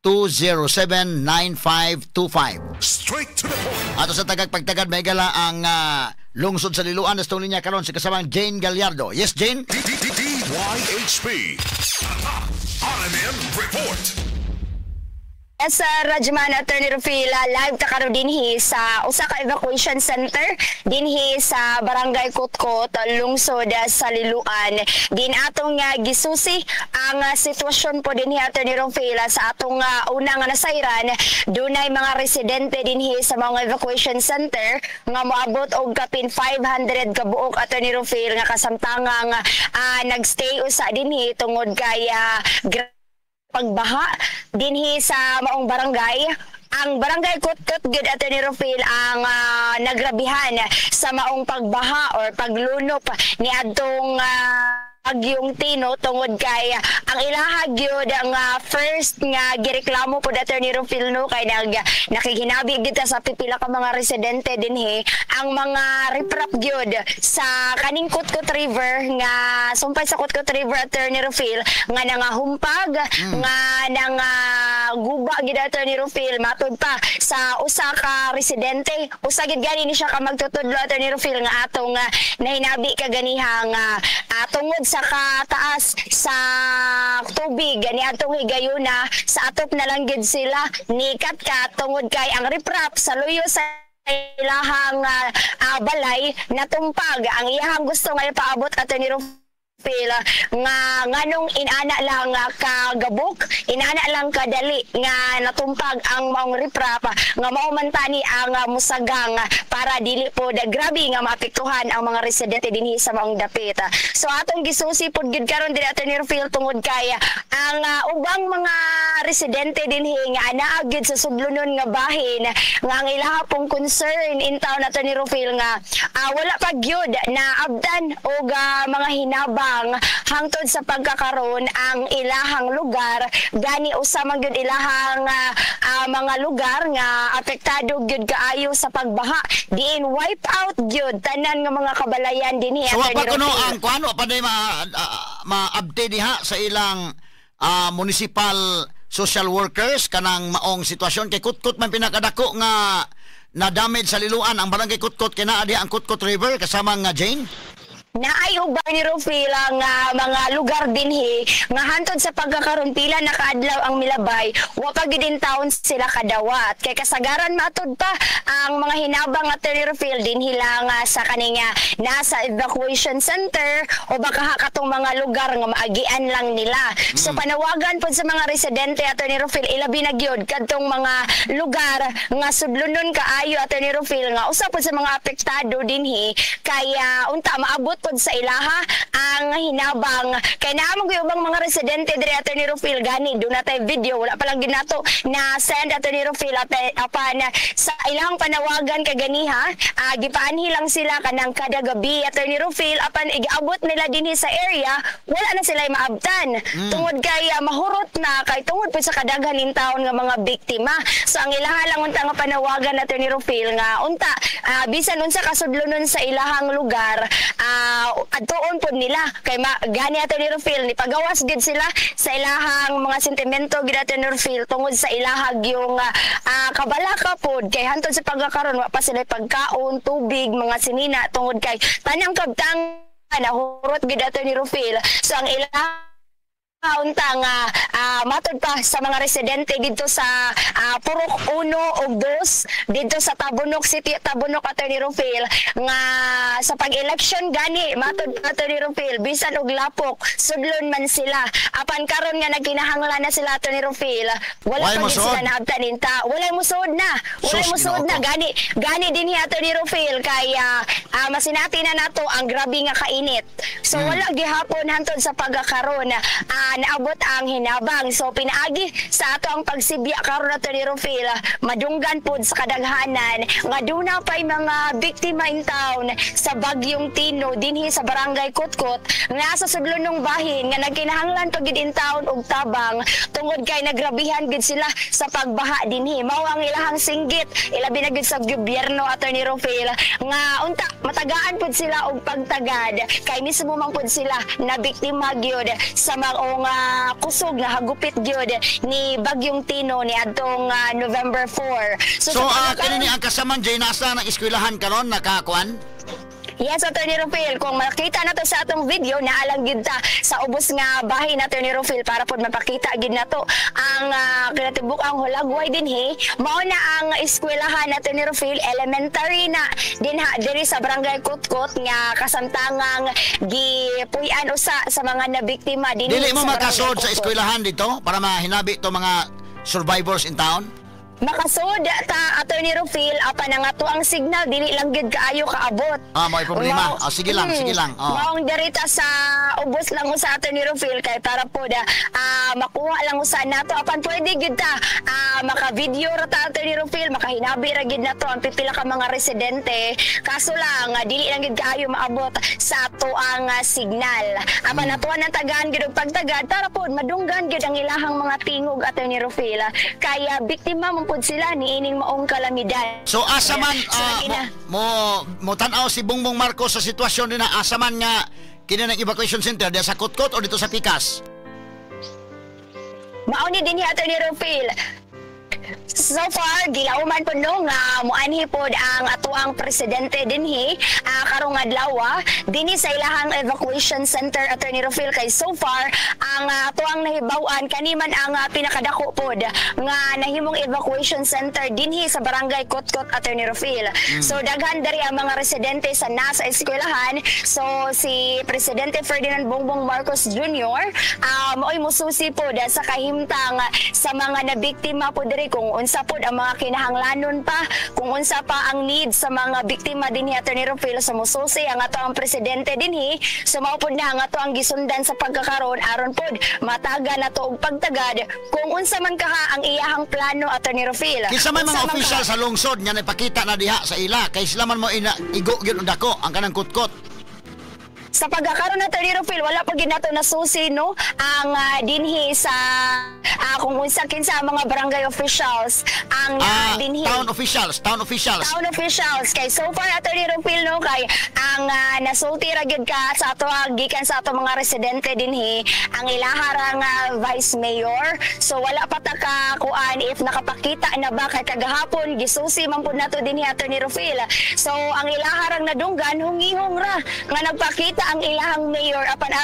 Speaker 2: 0991-207-9525.
Speaker 3: Straight to the point.
Speaker 2: Ato sa tagag pagtagad may gala ang lungsod sa Liloan sa linya karon si kasamang Jane Gallardo. Yes, Jane?
Speaker 3: DYHP. RMN Report.
Speaker 12: Yes, Rajman, Attorney Rufila, live ta karon dinhi sa usa ka evacuation center dinhi sa Barangay Kutkot, lungsod sa Liloan. Din atong gisusi ang sitwasyon po dinhi, Attorney Rufila, sa atong una nga nasayran, dunay mga residente dinhi sa mga evacuation center nga moabot og kapin 500 ka buok, Attorney Rufil, nga kasamtangang nagstay usa dinhi tungod kay pagbaha dinhi sa maong barangay. Ang barangay Kutkot gyud, Attorney Rufil, ang nagrabihan sa maong pagbaha or paglunop niadtong Bagyong Tino, tungod kay ang ilaha gyud ang first nga gireklamo pod, Attorney Rufil, no, kay nakiginabi gyud ta sa pipila ka mga residente dinhi, ang mga riprap gyud sa kaning Kutkut River, nga sumpay sa Kutkut River, Attorney Rufil, nga nangahumpag, nga nangaguba gyud, Attorney Rufil. Matud pa sa usa ka residente, usa gyud gani ni siya ka magtutudlo, Attorney Rufil, nga atong nahinabi kaganiha nga tungod sa kataas sa tubig gani atong higayuna, sa atop na lang gid sila ni katkat tungod kay ang riprap sa luyo sa ilahang balay natumpag. Ang iyahang gusto nga ipaabot, Attorney Rufil, nga nganong inana lang kagabok, inana lang kadali nga natumpag ang maong riprap, nga mao man tani ang musagang para dili po da grabe nga maapektuhan ang mga residente dinhi sa maong dapit. So atong gisusi pod gid karon diri, Attorney Rufil, tungod kay ang ubang mga residente dinhi nga anaa gyud sa sudlonon nga bahin, nga ang ilaha pong concern in town, Attorney Rufil, nga wala pa gyud na abdan og mga hinabang hangtod sa pagkakaroon ang ilahang lugar. Gani usa man gyud ilahang mga lugar nga apektado gyud kaayo sa pagbaha, diin wipe out gyud tanan nga mga kabalayan dinhi.
Speaker 2: So wa pa
Speaker 12: Attorney
Speaker 2: kuno
Speaker 12: Rufil.
Speaker 2: Ang kuan, wa pa day ma-update diha sa ilang municipal social workers kanang maong sitwasyon, kay Kutkut man pinakadako nga na damage sa Liloan, ang barangay Kutkut, kay naa diha ang Kutkut River kasama nga Jane.
Speaker 12: Naay uban ni Rufil ang mga lugar dinhi nga hantod sa pagkakaroon pila na kaadlaw ang milabay, wa pa gid taon sila kadawat kay kasagaran matud pa ang mga hinabang nga ni Rufil dinhi lang sa kaninga nasa evacuation center o baka ha katong mga lugar nga maagian lang nila. So panawagan pod sa mga residente, Attorney Rufil, ilabi na gyud kadtong mga lugar nga sudlonon kaayo, Attorney Rufil, nga usa pod sa mga apektado dinhi, kaya unta maabot pod sa ilaha ang hinabang, kay naa man gyud ubang mga residente diri, Attorney Rufil. Gani duna tay video, wala pa lang gyud nato na send, Attorney Rufil, apan sa ilang panawagan kaganiha, gipaanhi lang sila kanang kada gabi, Attorney Rufil, apan igaabot nila dinhi sa area, wala na sila maabtan tungod kay mahurot na kay tungod po sa kadaghan nin taon nga mga biktima. So ang ilaha lang unta nga panawagan, Attorney Rufil, nga unta bisan unsa kasudlonon sa ilahang lugar, adtuon pod nila kay gani, Attorney Rufil, ni pagawas gid sila sa ilahang mga sentimento gid, Attorney Rufil, tungod sa ilahag yung kabalaka pod kay hantod sa pagkakaron wa pa sila pagkaon, tubig, mga sinina, tungod kay tanang kabtang nahurot gid, Attorney Rufil. So ang ilaha unta nga matod pa sa mga residente dito sa Purok 1 ug 2 dito sa Tabunok City, Tabunok, Attorney Rufil, nga sa pag-election gani, matod pa, Attorney Rufil, bisan og lapok sudlon man sila, apan karon nga nagkinahanglan na sila, Attorney Rufil, wala
Speaker 2: Walay
Speaker 12: pa gid
Speaker 2: mosuod.
Speaker 12: sila naabtan inta, walay musuod na, walay
Speaker 2: Sus,
Speaker 12: musuod na.
Speaker 2: Ginoo ko.
Speaker 12: Gani gani dinhi, Attorney Rufil, kay masinati na nato ang grabe nga kainit, so wala gihapon hantod sa pagkakaroon naabot ang hinabang. So pinaagi sa ato ang pagsibya karon, Attorney Rufil, madunggan pod sa kadaghanan nga duna pay mga biktima in town sa bagyong Tino dinhi sa barangay Kutkot nga sa sudlonong bahin, nga nagkinahanglan pag in town og tabang tungod kay nagrabihan gid sila sa pagbaha dinhi. Mao ang ilahang singgit, ilabi na gid sa gobyerno, Attorney Rufil, nga unta matagaan pud sila og pagtagad kay mismo man pud sila na biktima gyud sa maong kusog nga hagupit gyud ni Bagyong Tino ni adtong November 4.
Speaker 2: So,
Speaker 12: sa pagkakaroon-
Speaker 2: kini ni ang kasaman Jane, nasa ng eskwelahan karon nakakuan?
Speaker 12: Yes, Attorney Rufil, kung makita na to sa atong video, naalang gid ta sa ubos nga bahin, Attorney Rufil, para pod mapakita gid nato ang kinatibuk ang hulagway dinhi. Mao na ang eskwelahan, Attorney Rufil, elementary na dinha diri sa barangay Kutkot nga kasamtangang gipuy-an usa sa mga nabiktima dinhi
Speaker 2: Dili mo
Speaker 12: sa barangay
Speaker 2: makasod sa
Speaker 12: Kutkot.
Speaker 2: eskwelahan dito para mahinabi to mga survivors in town?
Speaker 12: Makasud ta, Attorney Rufil, apan ang ato ang signal dili lang gyud kaayo kaabot.
Speaker 2: Ah, may problema. Ah, sige lang, sige lang. Oh.
Speaker 12: Maong dirita sa ubos lang usa, Attorney Rufil, kay para pod makuha lang usa nato, apan pwede gyud ta maka-video ra ta, Attorney Rufil, makahinabi ra gyud nato ang pipila ka mga residente, kaso lang dili lang gyud kaayo maabot sa ato ang signal, apan atuan ang tagaan gyud og pagtagad para pod madunggan gyud ang ilahang mga tingog, Attorney Rufil, kaya biktima man pod sila niining maong kalamidad.
Speaker 2: So asa man
Speaker 12: So,
Speaker 2: mo tan-aw si Bongbong Marcos sa sitwasyon din na asa man nga kini ng evacuation center diya sa Kotkot o dito sa Pikas?
Speaker 12: Mao ni dinhi, Attorney Rufil. So far, gilauman po no nga muanhi pod ang atuang presidente dinhi karong adlaw dinhi sa ilahang evacuation center, Attorney Rufil, kay so far ang atuang nahibaw-an kani man ang pinakadako pod nga nahimong evacuation center dinhi sa Barangay Kotkot, Attorney Rufil. So daghan diri ang mga residente sa nasa eskwelahan. So si Presidente Ferdinand Bongbong Marcos Jr. Maoy mususi pod sa kahimtang sa mga nabiktima pod diri, kung unsa pod ang mga kinahanglanon pa, kung unsa pa ang needs sa mga biktima dinhi, Attorney Rufil. Sa mususi ang ato ang presidente dinhi. So mao pod na ang ato ang gisundan sa pagkakaron aron pod mataga na to og pagtagad kung unsa man kaha ang iyahang plano, Attorney Rufil.
Speaker 2: Kinsa may
Speaker 12: Unsa
Speaker 2: mga
Speaker 12: man
Speaker 2: official sa lungsod nga napakita na diha sa ila kay sila man mo ina igo gyud og dako ang kanang Kotkot?
Speaker 12: Sa pagkakaroon na, Attorney Rufil, wala pa ginato na susi no ang dinhi sa kung unsa kinsa ang mga barangay officials ang dinhi.
Speaker 2: Town officials, town officials.
Speaker 12: Town officials, kay so far, Attorney Rufil, no, kay ang nasulti ra gyud ka sa ato gikan sa ato mga residente dinhi ang ilaharang vice mayor. So wala pa ta ka kuan if nakapakita na ba kay kagahapon gisusi man pud nato dinhi, Attorney Rufil. So ang ilaharang nadunggan, hungihong ra nga nagpakita ang ilahang mayor, apan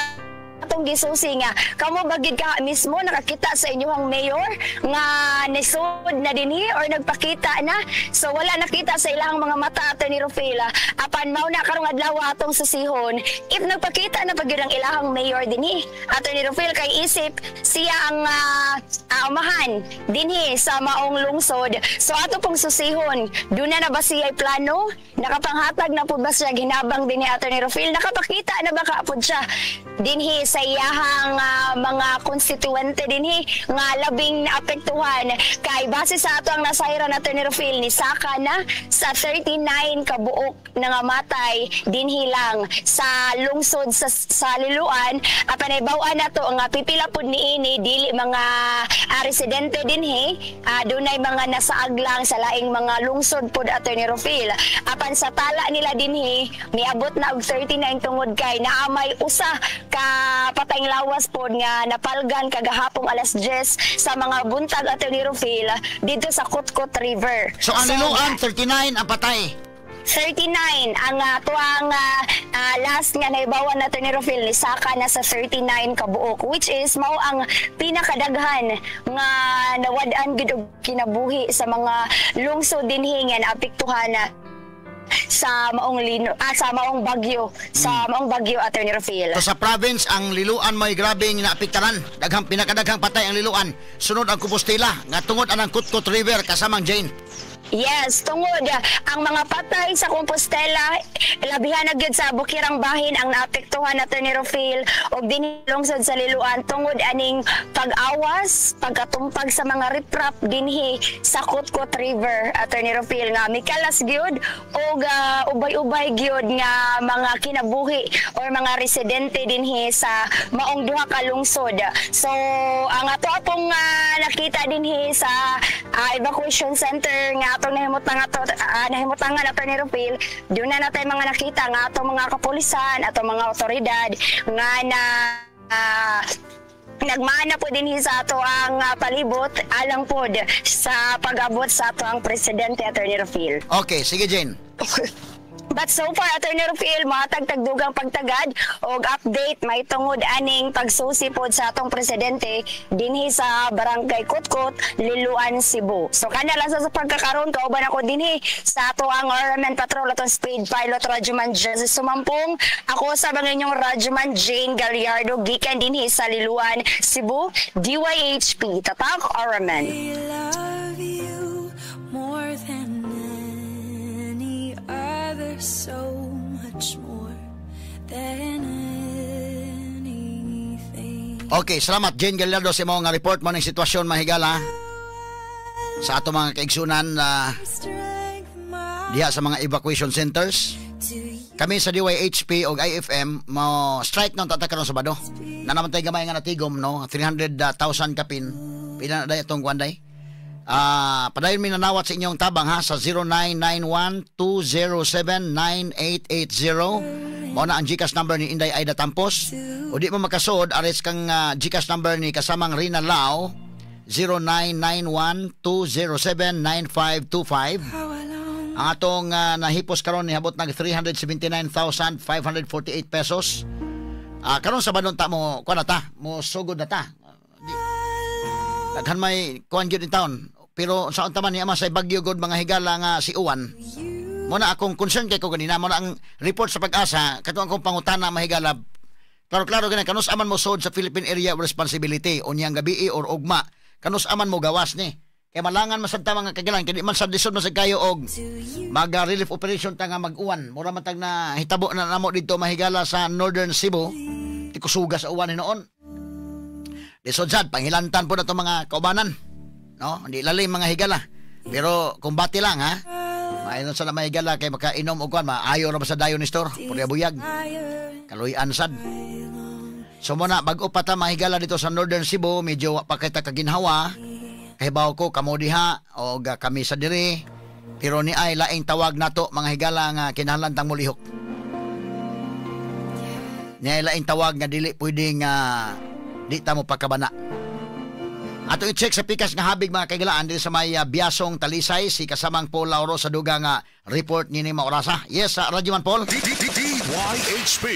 Speaker 12: atong gisusi nga kamo ba gid ka mismo nakakita sa inyong mayor nga nisud na dinhi or nagpakita na? So wala nakita sa ilang mga mata, Attorney Rufil, apan mao na karong adlaw atong susihon if nagpakita na pa gyud ang ilahang mayor dinhi, Attorney Rufil, kay isip siya ang amahan dinhi sa maong lungsod. So ato pong susihon, duna na ba siya plano, nakapanghatag na po ba siya hinabang dinhi, Attorney Rufil, nakapakita na ba ka pod siya dinhi sa iyahang mga konstituente dinhi nga labing naapektuhan, kay base sa ato ang nasayran, Attorney Rufil, ni saka na sa 39 kabuok na nga matay dinhi lang sa lungsod sa Liloan, apan nahibaw-an nato nga pipila pud niini dili mga residente dinhi, dunay mga nasaag lang sa laing mga lungsod pud, Attorney Rufil, apan sa tala nila dinhi miabot na og 39 tungod kay naamay usa ka patayng lawas pod nga napalgan kagahapong alas 10 sa mga buntag, Attorney Rufil, dito sa Kotkot River.
Speaker 2: So ang Liloan, 39 ang patay.
Speaker 12: 39 ang tuang last nga nahibawan na, Attorney Rufil, ni saka na sa 39 kabuok, which is mao ang pinakadaghan nga nawad-an gid og kinabuhi sa mga lungsod dinhi nga naapektuhan na sa maong lino sa maong bagyo, sa maong bagyo, Attorney Rufil.
Speaker 2: So sa province, ang Liloan may grabeng naapektaran. Daghang pinakadaghang patay ang Liloan. Sunod ang Compostela nga tungod anang Kotkot River kasamang Jane.
Speaker 12: Yes, tungod ang mga patay sa Compostela, labihan na gyud sa Bukirang Bahin ang naapektuhan, Attorney Rufil, og dinhi lungsod sa Liloan tungod aning pag-awas, pagkatumpag sa mga riprap dinhi sa Kotkot River, Attorney Rufil, nga mikalas gyud og ubay-ubay gyud nga mga kinabuhi or mga residente dinhi sa maong duha ka lungsod. So ang ato pong nakita dinhi sa evacuation center nga atong nahimutang ato nahimutangan, Attorney Rufil, doon na natay mga nakita nga atong mga kapulisan, atong mga otoridad nga na nagmana po dinhi sa ato ang palibot alang pod sa pag-abot sa ato ang presidente, Attorney Rufil.
Speaker 2: Okay, sige, Jane.
Speaker 12: But so far, Attorney Rufil, mohatag dugang pagtagad og update may tungod aning pagsusi pod sa atong presidente dinhi sa Barangay Kotkot, Liloan, Cebu. So kana lang sa pagkakaroon, kauban ako dinhi sa ato ang RMN Patrol, atong speed pilot Radyoman Jesus Sumampong. Ako sa bang inyong Radyoman Jane Gallardo, gikan dinhi sa Liloan, Cebu, DYHP, Tatak RMN.
Speaker 10: I love you.
Speaker 2: Okay, salamat Jane Gallardo sa imong nga report mo ning sitwasyon, mahigala, sa ato mga kaigsunan diha sa mga evacuation centers. Kami sa DYHP og IFM mo strike nang tata karon Sabado. Na naman tay gamay nga natigom, no, 300,000 kapin. Pila na day atong kuan day? Padayon mi nanawat sa inyong tabang ha sa 0991-207-9880. Mao na ang GCash number ni Inday Aida Tampos. O di mo makasod, ares kang GCash number ni kasamang Rina Lau, 0991-207-9525. Ang atong nahipos karon nihabot nag 379,548 pesos. Karon sa Sabado ta mo kuan na ta, mo sugod na ta. Daghan may kuan gyud in town. Pero sa unta man ni ama sa bagyo god mga higala nga si Uwan. Mo na akong concern kay ko ganina, mo na ang report sa Pag-asa katong akong pangutana, mahigala. Klaro-klaro gani kanus aman mo sod sa Philippine Area of Responsibility unyang gabi or ugma. Kanus aman mo gawas ni. Kay malangan man sad ta mga kagalan kay di man sad lisod man sad kayo og mag relief operation ta nga mag-uwan. Mura man tag na hitabo na namo didto, mahigala, sa Northern Cebu. Ti kusuga sa uwan hinuon. Lisod sad panghilantan po na itong mga kaubanan. No, hindi lalim mga higala. Pero kumbati lang ha. Maayon sa na mga higala kay makainom og kuan, maayo ra ba sa dayon ni store? Purya buyag. Kaluy-an sad. So muna bag-o pa ta mahigala dito sa Northern Cebu, medyo wa pa kay ta kaginhawa. Kahibaw ko kamo diha o kami sa diri. Pero ni ay laing tawag nato mga higala nga kinahanglan tang molihok. Ni ay laing tawag nga dili pwedeng di ta mo pagkabana. Ato i-check sa pikas nga habig mga kaigalaan dito sa may Biasong Talisay si kasamang Paul Lauro sa duga nga report ni Maorasa. Yes, sa Radyo Man Paul.
Speaker 3: DYHP.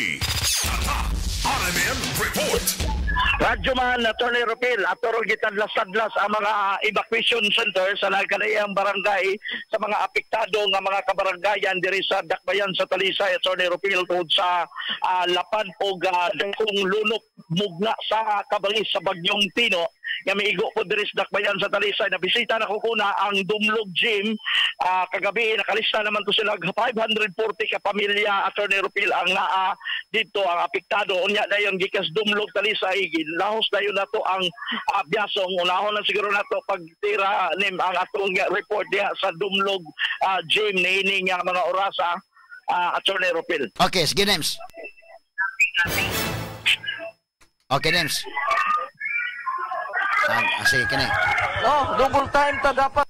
Speaker 3: RMN Report.
Speaker 5: Radyo Man, Attorney Rupil, ato ron gitadlas-tadlas ang mga evacuation center sa nagkalaiyang barangay sa mga apektado nga mga kabaranggayan diri sa Dakbayan sa Talisay, Attorney Rupil, tungod sa lapad og dakong lunok mugna sa kabangis sa bagyong Tino nga miigo po diri sa Dakbayan sa Talisay. Nabisita na kukuna ang Dumlog Gym kagabi. Nakalista naman to sila 540 ka pamilya, Attorney Rupil, ang naa dito ang apektado. Unya dayon gikas Dumlog Talisay, lahos dayon nato ang Biasong. Unahon na siguro nato pagtira nim ang atong report diha sa Dumlog Gym niini nga mga orasa, Attorney Rupil.
Speaker 2: Okay, sige Nems. Okay Nems. Sige kini.
Speaker 13: No, double time ta dapat.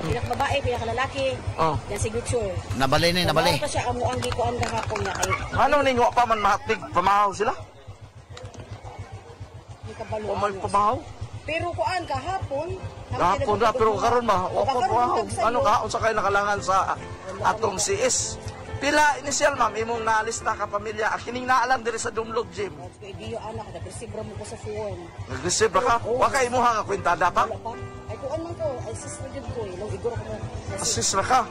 Speaker 14: Pila ka babae, pila ka lalaki.
Speaker 13: Oh.
Speaker 14: Yan signature.
Speaker 2: Nabali ni, nabali.
Speaker 14: Pa siya amo ang gikuan gahapon na kay.
Speaker 13: Ano ning wa pa man mahatlig pamahaw sila?
Speaker 14: Di ka balo.
Speaker 13: Wa man pamahaw.
Speaker 14: Pero kuan kahapon.
Speaker 13: Kahapon ra pero karon ba wa pa pamahaw. Ano ka unsa kay nakalangan sa atong CS? Pila initial ma'am imong nalista ka pamilya kining naalang diri sa Dumlog Gym.
Speaker 14: Diyo anak nag-receive ra mo ko sa form.
Speaker 13: Nag-receive ra ka? Wa kay imuha nga kwintada pa?
Speaker 14: Wala pa. Ay kuan man ko, assist ra gyud ko, ilong igor ko mo.
Speaker 13: Assist ra ka.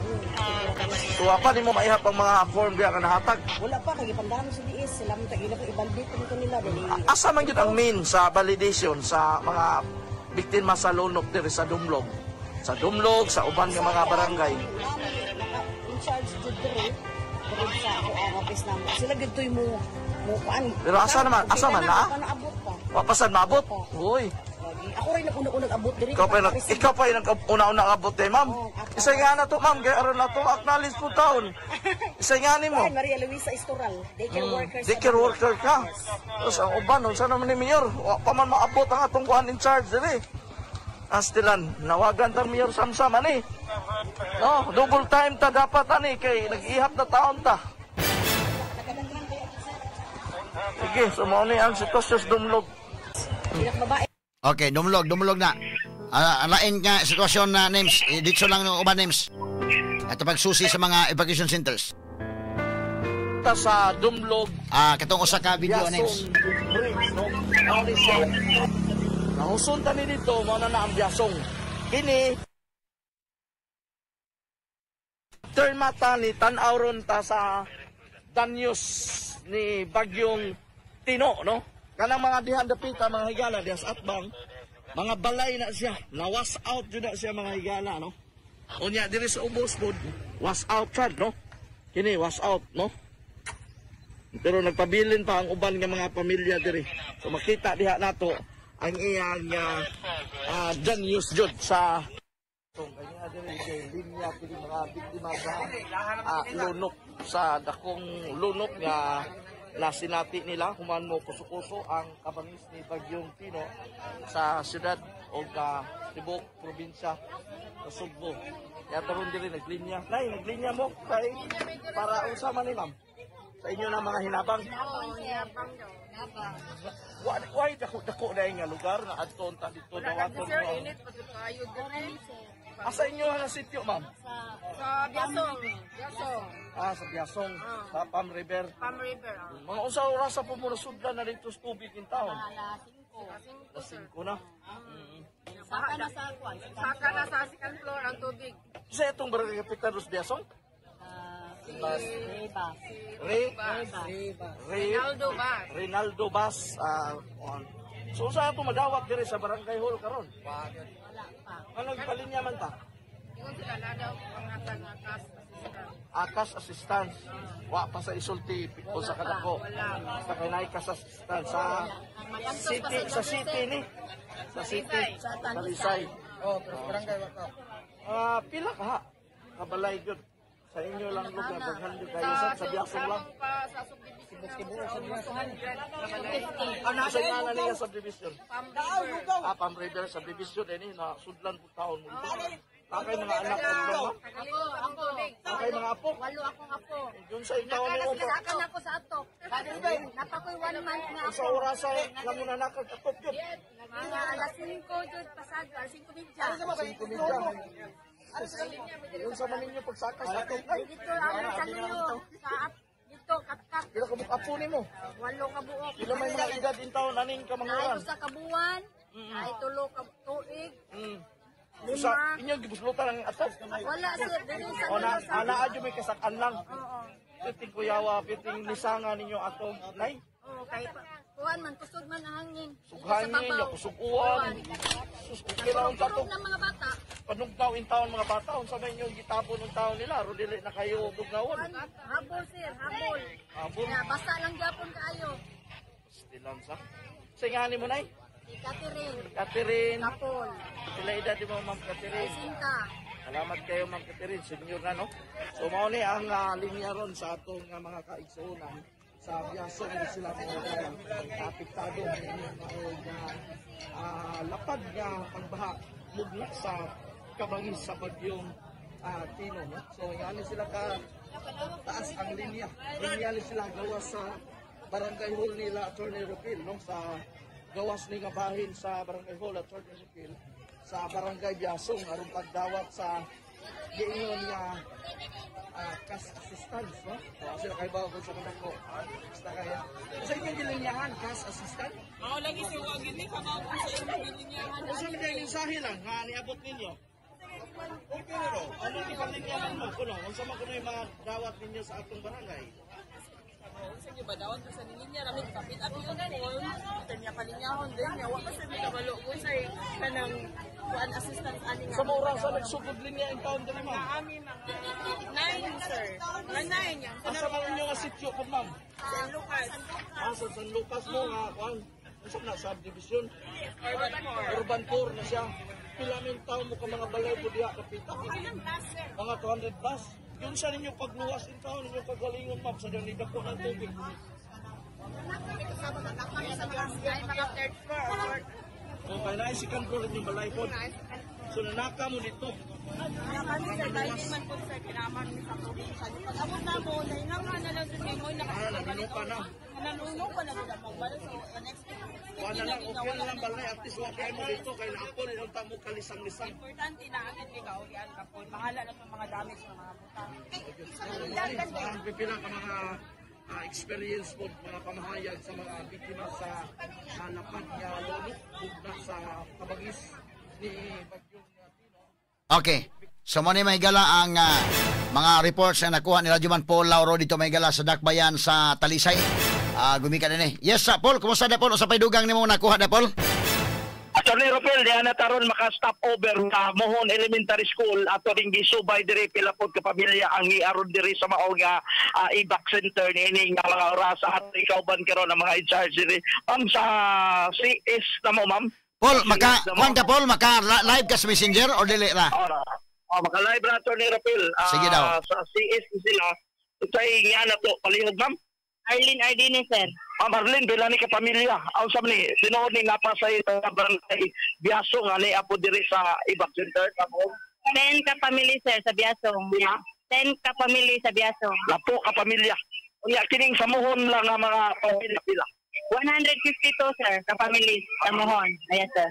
Speaker 13: Tuwa pa nimo maihap ang mga form diha nga nahatag.
Speaker 14: Wala pa kay gipandano sa DS, sila mo tag ila ko i-validate mo nila dali.
Speaker 13: Asa man gyud ang main sa validation sa mga biktima sa lunok diri sa Dumlog? Sa Dumlog, sa uban nga mga barangay.
Speaker 14: In charge jud diri sa ako ang office namo. Sila gid toy mo kuan.
Speaker 13: Pero asa naman? Asa man na? Wa pa sad maabot. Uy.
Speaker 14: Ako rin ang una-unang abot diri.
Speaker 13: Ikaw pa yung una-unang abot eh, ma'am. Isa nga na to, ma'am. Kaya aron na to, acknowledge po taon. Isa nga ni mo.
Speaker 14: Maria Luisa Estoral, daycare worker.
Speaker 13: Daycare worker ka. Tapos ang uban, saan naman ni Mayor? Wa pa man maabot ang atong kuan in charge diri. Astilan, nawagan tang Mayor Samsam, ani. No, double time ta dapat, ani, kay nag-ihap na taon ta. Sige, so mao ni ang sitwasyon sa Dumlog.
Speaker 2: Okay, dumlog na. Lain nga sitwasyon na names, dito lang ng uban names. Ato pagsusi sa mga evacuation centers.
Speaker 13: Ta sa Dumlog.
Speaker 2: Katong usa ka video names.
Speaker 13: Nahuson ta ni dito, mao na na ang Biasong. Kini turn mata ni tan-aw ron ta sa danyos ni bagyong Tino, no? Kanang mga diha dapita mga higala diha sa atbang, mga balay na siya, na wash out jud na siya mga higala, no? Unya diri sa ubos pod, wash out sad, no? Kini wash out, no? Pero nagpabilin pa ang uban nga mga pamilya diri. So makita diha nato ang iyang danyos jud sa kanya diri kay linya kini mga biktima sa lunok, sa dakong lunok nga nasinati nila human mo kuso-kuso ang kabangis ni Bagyong Tino sa siyudad o tibuok probinsya sa Sugbo. Kaya taron diri naglinya. Nay, naglinya mo kay para unsa man ni ma'am? Sa inyo na mga hinabang.
Speaker 14: Oo, hinabang daw. Hinabang.
Speaker 13: Why dako na nga lugar nga adto unta dito dawaton
Speaker 14: Sir,
Speaker 13: mo?
Speaker 14: init pa kayo diri.
Speaker 13: Asa inyo nga sitio, ma'am?
Speaker 14: Sa Biasong. Biasong.
Speaker 13: Ah, sa Biasong, sa Palm River.
Speaker 14: Palm River.
Speaker 13: Mga unsa oras sa po muna sudlan na dito sa tubig in town?
Speaker 14: Alas 5.
Speaker 13: Alas 5 na.
Speaker 14: Saka na sa kwan. Saka na sa second floor ang tubig.
Speaker 13: Sa itong barangay kapitan Los Biasong?
Speaker 14: Bas.
Speaker 13: Re? Re?
Speaker 14: Rinaldo Bas.
Speaker 13: Rinaldo Bas. So saan ito madawat diri sa barangay hall karon?
Speaker 14: Wala pa.
Speaker 13: Anong palinya man ta?
Speaker 14: Ingon sila na daw pangatag nga cash assistance.
Speaker 13: Akas assistance. Wa pa sa isulti o sa kadako. Sa kay kas assistance sa city, sa city ni. Sa city. Sa Talisay.
Speaker 15: Oh, pero barangay wa ka.
Speaker 13: Pila ka ha? Kabalay gyud. Sa inyo lang lugar, daghan gyud kayo sa Biasong lang.
Speaker 14: Pa sa subdivision.
Speaker 13: Ano sa ngalan niya subdivision? Ah, Palm River subdivision ini na sudlan po taon mo. Akay mga anak ko ma'am.
Speaker 14: Ako, ako.
Speaker 13: Akay mga apo.
Speaker 14: Walo akong apo.
Speaker 13: Yun sa itaon ni
Speaker 14: Nakalas
Speaker 13: Opo.
Speaker 14: akan ako sa ato. Napakoy 1 month na ako.
Speaker 13: Sa orasa lang mo nanakag atop yun.
Speaker 14: Mga alas 5 jud pasado, alas 5:30.
Speaker 13: 5:30. Yun sa maninyo pagsaka sa atop. Ay,
Speaker 14: Dito ang sa nuyo sa dito katkat.
Speaker 13: Pila ka buok apo nimo?
Speaker 14: 8 ka buok.
Speaker 13: Pila may mga edad in taon aning kamanguran?
Speaker 14: Naay usa ka buwan, naay tulo ka tuig.
Speaker 13: Sa inyong gibuslutan ang atop.
Speaker 14: Wala sir, dili sa
Speaker 13: O na
Speaker 14: nuyo sa.
Speaker 13: ana adyo may kasakan lang.
Speaker 14: Oo.
Speaker 13: Piting kuyawa, piting nisanga ninyo atong nay.
Speaker 14: Oo, kay kuan man kusog man ang hangin.
Speaker 13: Sughangin, ya kusuguan. Sus, okay lang unta to.
Speaker 14: Turog ng mga bata.
Speaker 13: Panugnaw in taon mga bata, unsa may inyong gitapon ng taon nila, ro dili na kayo dugnawon.
Speaker 14: Habol sir, habol.
Speaker 13: Habol.
Speaker 14: Ya, basa lang gyapon kaayo.
Speaker 13: Stilan sa. Sa ngani mo nay?
Speaker 14: Si Catherine.
Speaker 13: Catherine.
Speaker 14: Kapol.
Speaker 13: Pila edad mo Ma'am Catherine?
Speaker 14: Sinta.
Speaker 13: Salamat kayo Ma'am Catherine, senior na no. So mao ni ang linya ron sa atong mga kaigsuonan sa Biasong ni sila mga apektado og lapad nga pagbaha mugna sa kabangis sa bagyong Tino, no? So ngani sila ka taas ang linya. Linya ni sila gawas sa barangay hall nila Attorney Rupil, no? Sa gawas ni nga bahin sa barangay hall Attorney Rupil sa barangay Biasong aron pagdawat sa giingon nga cash assistance, no? So, sila kay bawo kung sa kanako. Basta kaya. Sa inyong gilinyahan, cash assistance?
Speaker 16: Mao lagi si wa gid ni kabaw ko sa imong gilinyahan.
Speaker 13: Unsa man yung mensahe lang nga niabot ninyo? Okay ro. Ano gipalinyahan mo kuno? Unsa man kuno yung mga dawat ninyo sa atong barangay?
Speaker 16: Unsa gyud ba dawat sa nilinya namin kapit at yung form kanya palinyahon din niya wa pa sa mi kabalo ko sa kanang kuan assistance ani nga.
Speaker 13: Sa mga orasa nagsugod linya in taon diri ma'am.
Speaker 16: Ami mga 9 sir. Mga 9 yan.
Speaker 13: Asa man inyo nga sitio po ma'am?
Speaker 16: San Lucas.
Speaker 13: Ah, sa San Lucas mo nga kuan. Unsa na subdivision?
Speaker 16: Urban 4.
Speaker 13: Urban 4 na siya. Pila min taon mo ka mga balay po diha kapita? Mga 200 plus. Yun sa ninyo pagluwas in taon, ninyo kagalingon ma'am sa ganida po ng tubig.
Speaker 16: Ay mga third floor or fourth.
Speaker 13: Okay, na second floor inyong balay po. So nanaka mo dito.
Speaker 16: Kami sir, dahil di man po sir, kinaman mi sa probinsya. Pag abot na mo, nahinga nga na lang sa tingoy,
Speaker 13: nanuno pa na.
Speaker 16: Nanuno pa na gud ang magbalo. So, next week,
Speaker 13: Wala na lang, okay na lang balay. At least wa kayo mo dito. Kay naapon, unta mo kalisang-lisang.
Speaker 16: Importante na agad kay kaulian ka po. Bahala na sa mga damage ng mga butang.
Speaker 13: Ang pipila ka mga experience po, mga pamahayag sa mga biktima sa lapad nga lunok, bugna sa kabangis ni Bagyong Tino.
Speaker 2: Okay. So mo ni mahigala ang mga reports na nakuha ni Radyoman Paul Lauro dito mahigala sa Dakbayan sa Talisay. Gumika din eh. Yes, Paul, kumusta na Paul? Usa pay dugang nimo nakuha na Paul?
Speaker 5: Attorney Rupel, diha na taron maka-stop over sa Mohon Elementary School ato ring gisubay diri pila pod ka pamilya ang giaron diri sa mao nga evac center niini nga mga oras at ikaw ban karon ang mga in charge diri. Ma'am, sa CS na mo, ma'am.
Speaker 2: Paul, maka kuan ka Paul, maka live ka sa Messenger o dili ra?
Speaker 5: Oh, maka live ra, Attorney Rupel.
Speaker 2: Sige daw.
Speaker 5: Sa CS sila. Unsay nga na to palihog, ma'am?
Speaker 6: Arlene Ardini, sir.
Speaker 5: Ma'am Arlene, pila ni ka pamilya? Aw sa ni sinuod ni napasay sa barangay Biaso nga ni apo diri sa evac center kamo.
Speaker 6: 10 ka pamilya, sir, sa Biasong. 10 ka pamilya sa Biasong.
Speaker 5: Lapo ka pamilya. Unya kining sa Mohon lang nga mga pamilya pila.
Speaker 6: 152, sir, ka pamilya sa Mohon. Ayan, sir.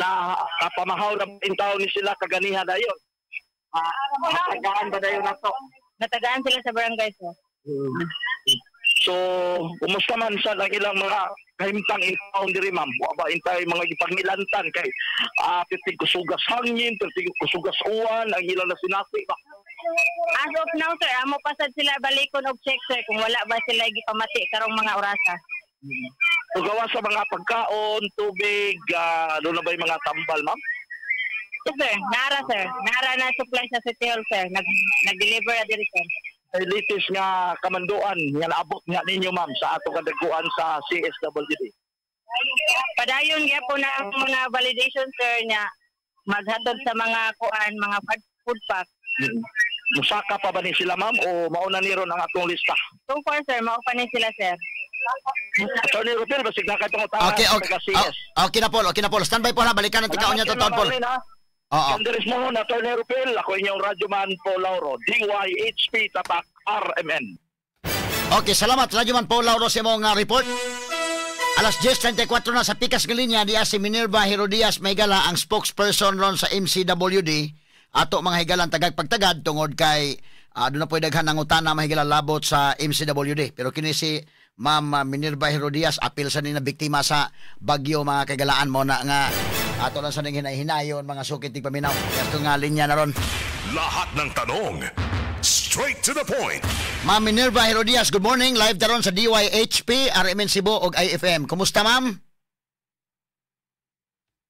Speaker 5: Na kapamahaw na intaw ni sila kaganiha dayon. Natagaan ba dayon nato?
Speaker 6: Natagaan sila sa barangay, sir.
Speaker 5: So, kumusta man sa ang ilang mga kahimtang intaon diri, ma'am? Wa ba intay mga gipangilantan kay pirtig kusugas hangin, pirtig kusugas uwan, ang ilang nasinati ba?
Speaker 6: As of now, sir, amo pasad sila balikon og check, sir, kung wala ba sila gipamati karong mga orasa.
Speaker 5: So, gawa sa mga pagkaon, tubig, doon na ba yung mga tambal, ma'am?
Speaker 6: Yes, sir. Nara, sir. Nara na supply sa City Hall, sir. Nag-deliver na diri, sir.
Speaker 5: Latest nga kamanduan nga naabot nga ninyo, ma'am, sa atong kadaguan sa CSWD.
Speaker 6: Padayon gyapon na ang mga validation, sir, nya maghatod sa mga kuan, mga food pack.
Speaker 5: Musaka pa ba ni sila, ma'am, o mauna ni ron ang atong lista?
Speaker 6: So far, sir, mao pa ni sila, sir.
Speaker 5: Attorney Rupel, basig na katong utang.
Speaker 2: Okay. Okay na Paul, okay na Paul. Standby po ha, balikan ang tikaon niya to Paul. Oo.
Speaker 5: Kandiris mo, Attorney Rupel, ako inyong radyoman Paul Lauro, DYHP Tapak RMN.
Speaker 2: Okay, salamat Radyoman Paul Lauro sa imong report. Alas 10:34 na sa pikas ng linya diya si Minerva Herodias Maygala, ang spokesperson ron sa MCWD. Ato mga higalan tagag pagtagad tungod kay doon na po daghan ng utana mga higala labot sa MCWD. Pero kini si Ma'am Minerva Herodias, apil sa ni na biktima sa bagyo mga kagalaan mo na nga ato lang sa ning hinay-hinayon mga sukit tig paminaw. Kasto nga linya na ron.
Speaker 3: Lahat ng tanong, straight to the point.
Speaker 2: Ma'am Minerva Herodias, good morning. Live taron sa DYHP, RMN Cebu ug IFM. Kumusta, ma'am?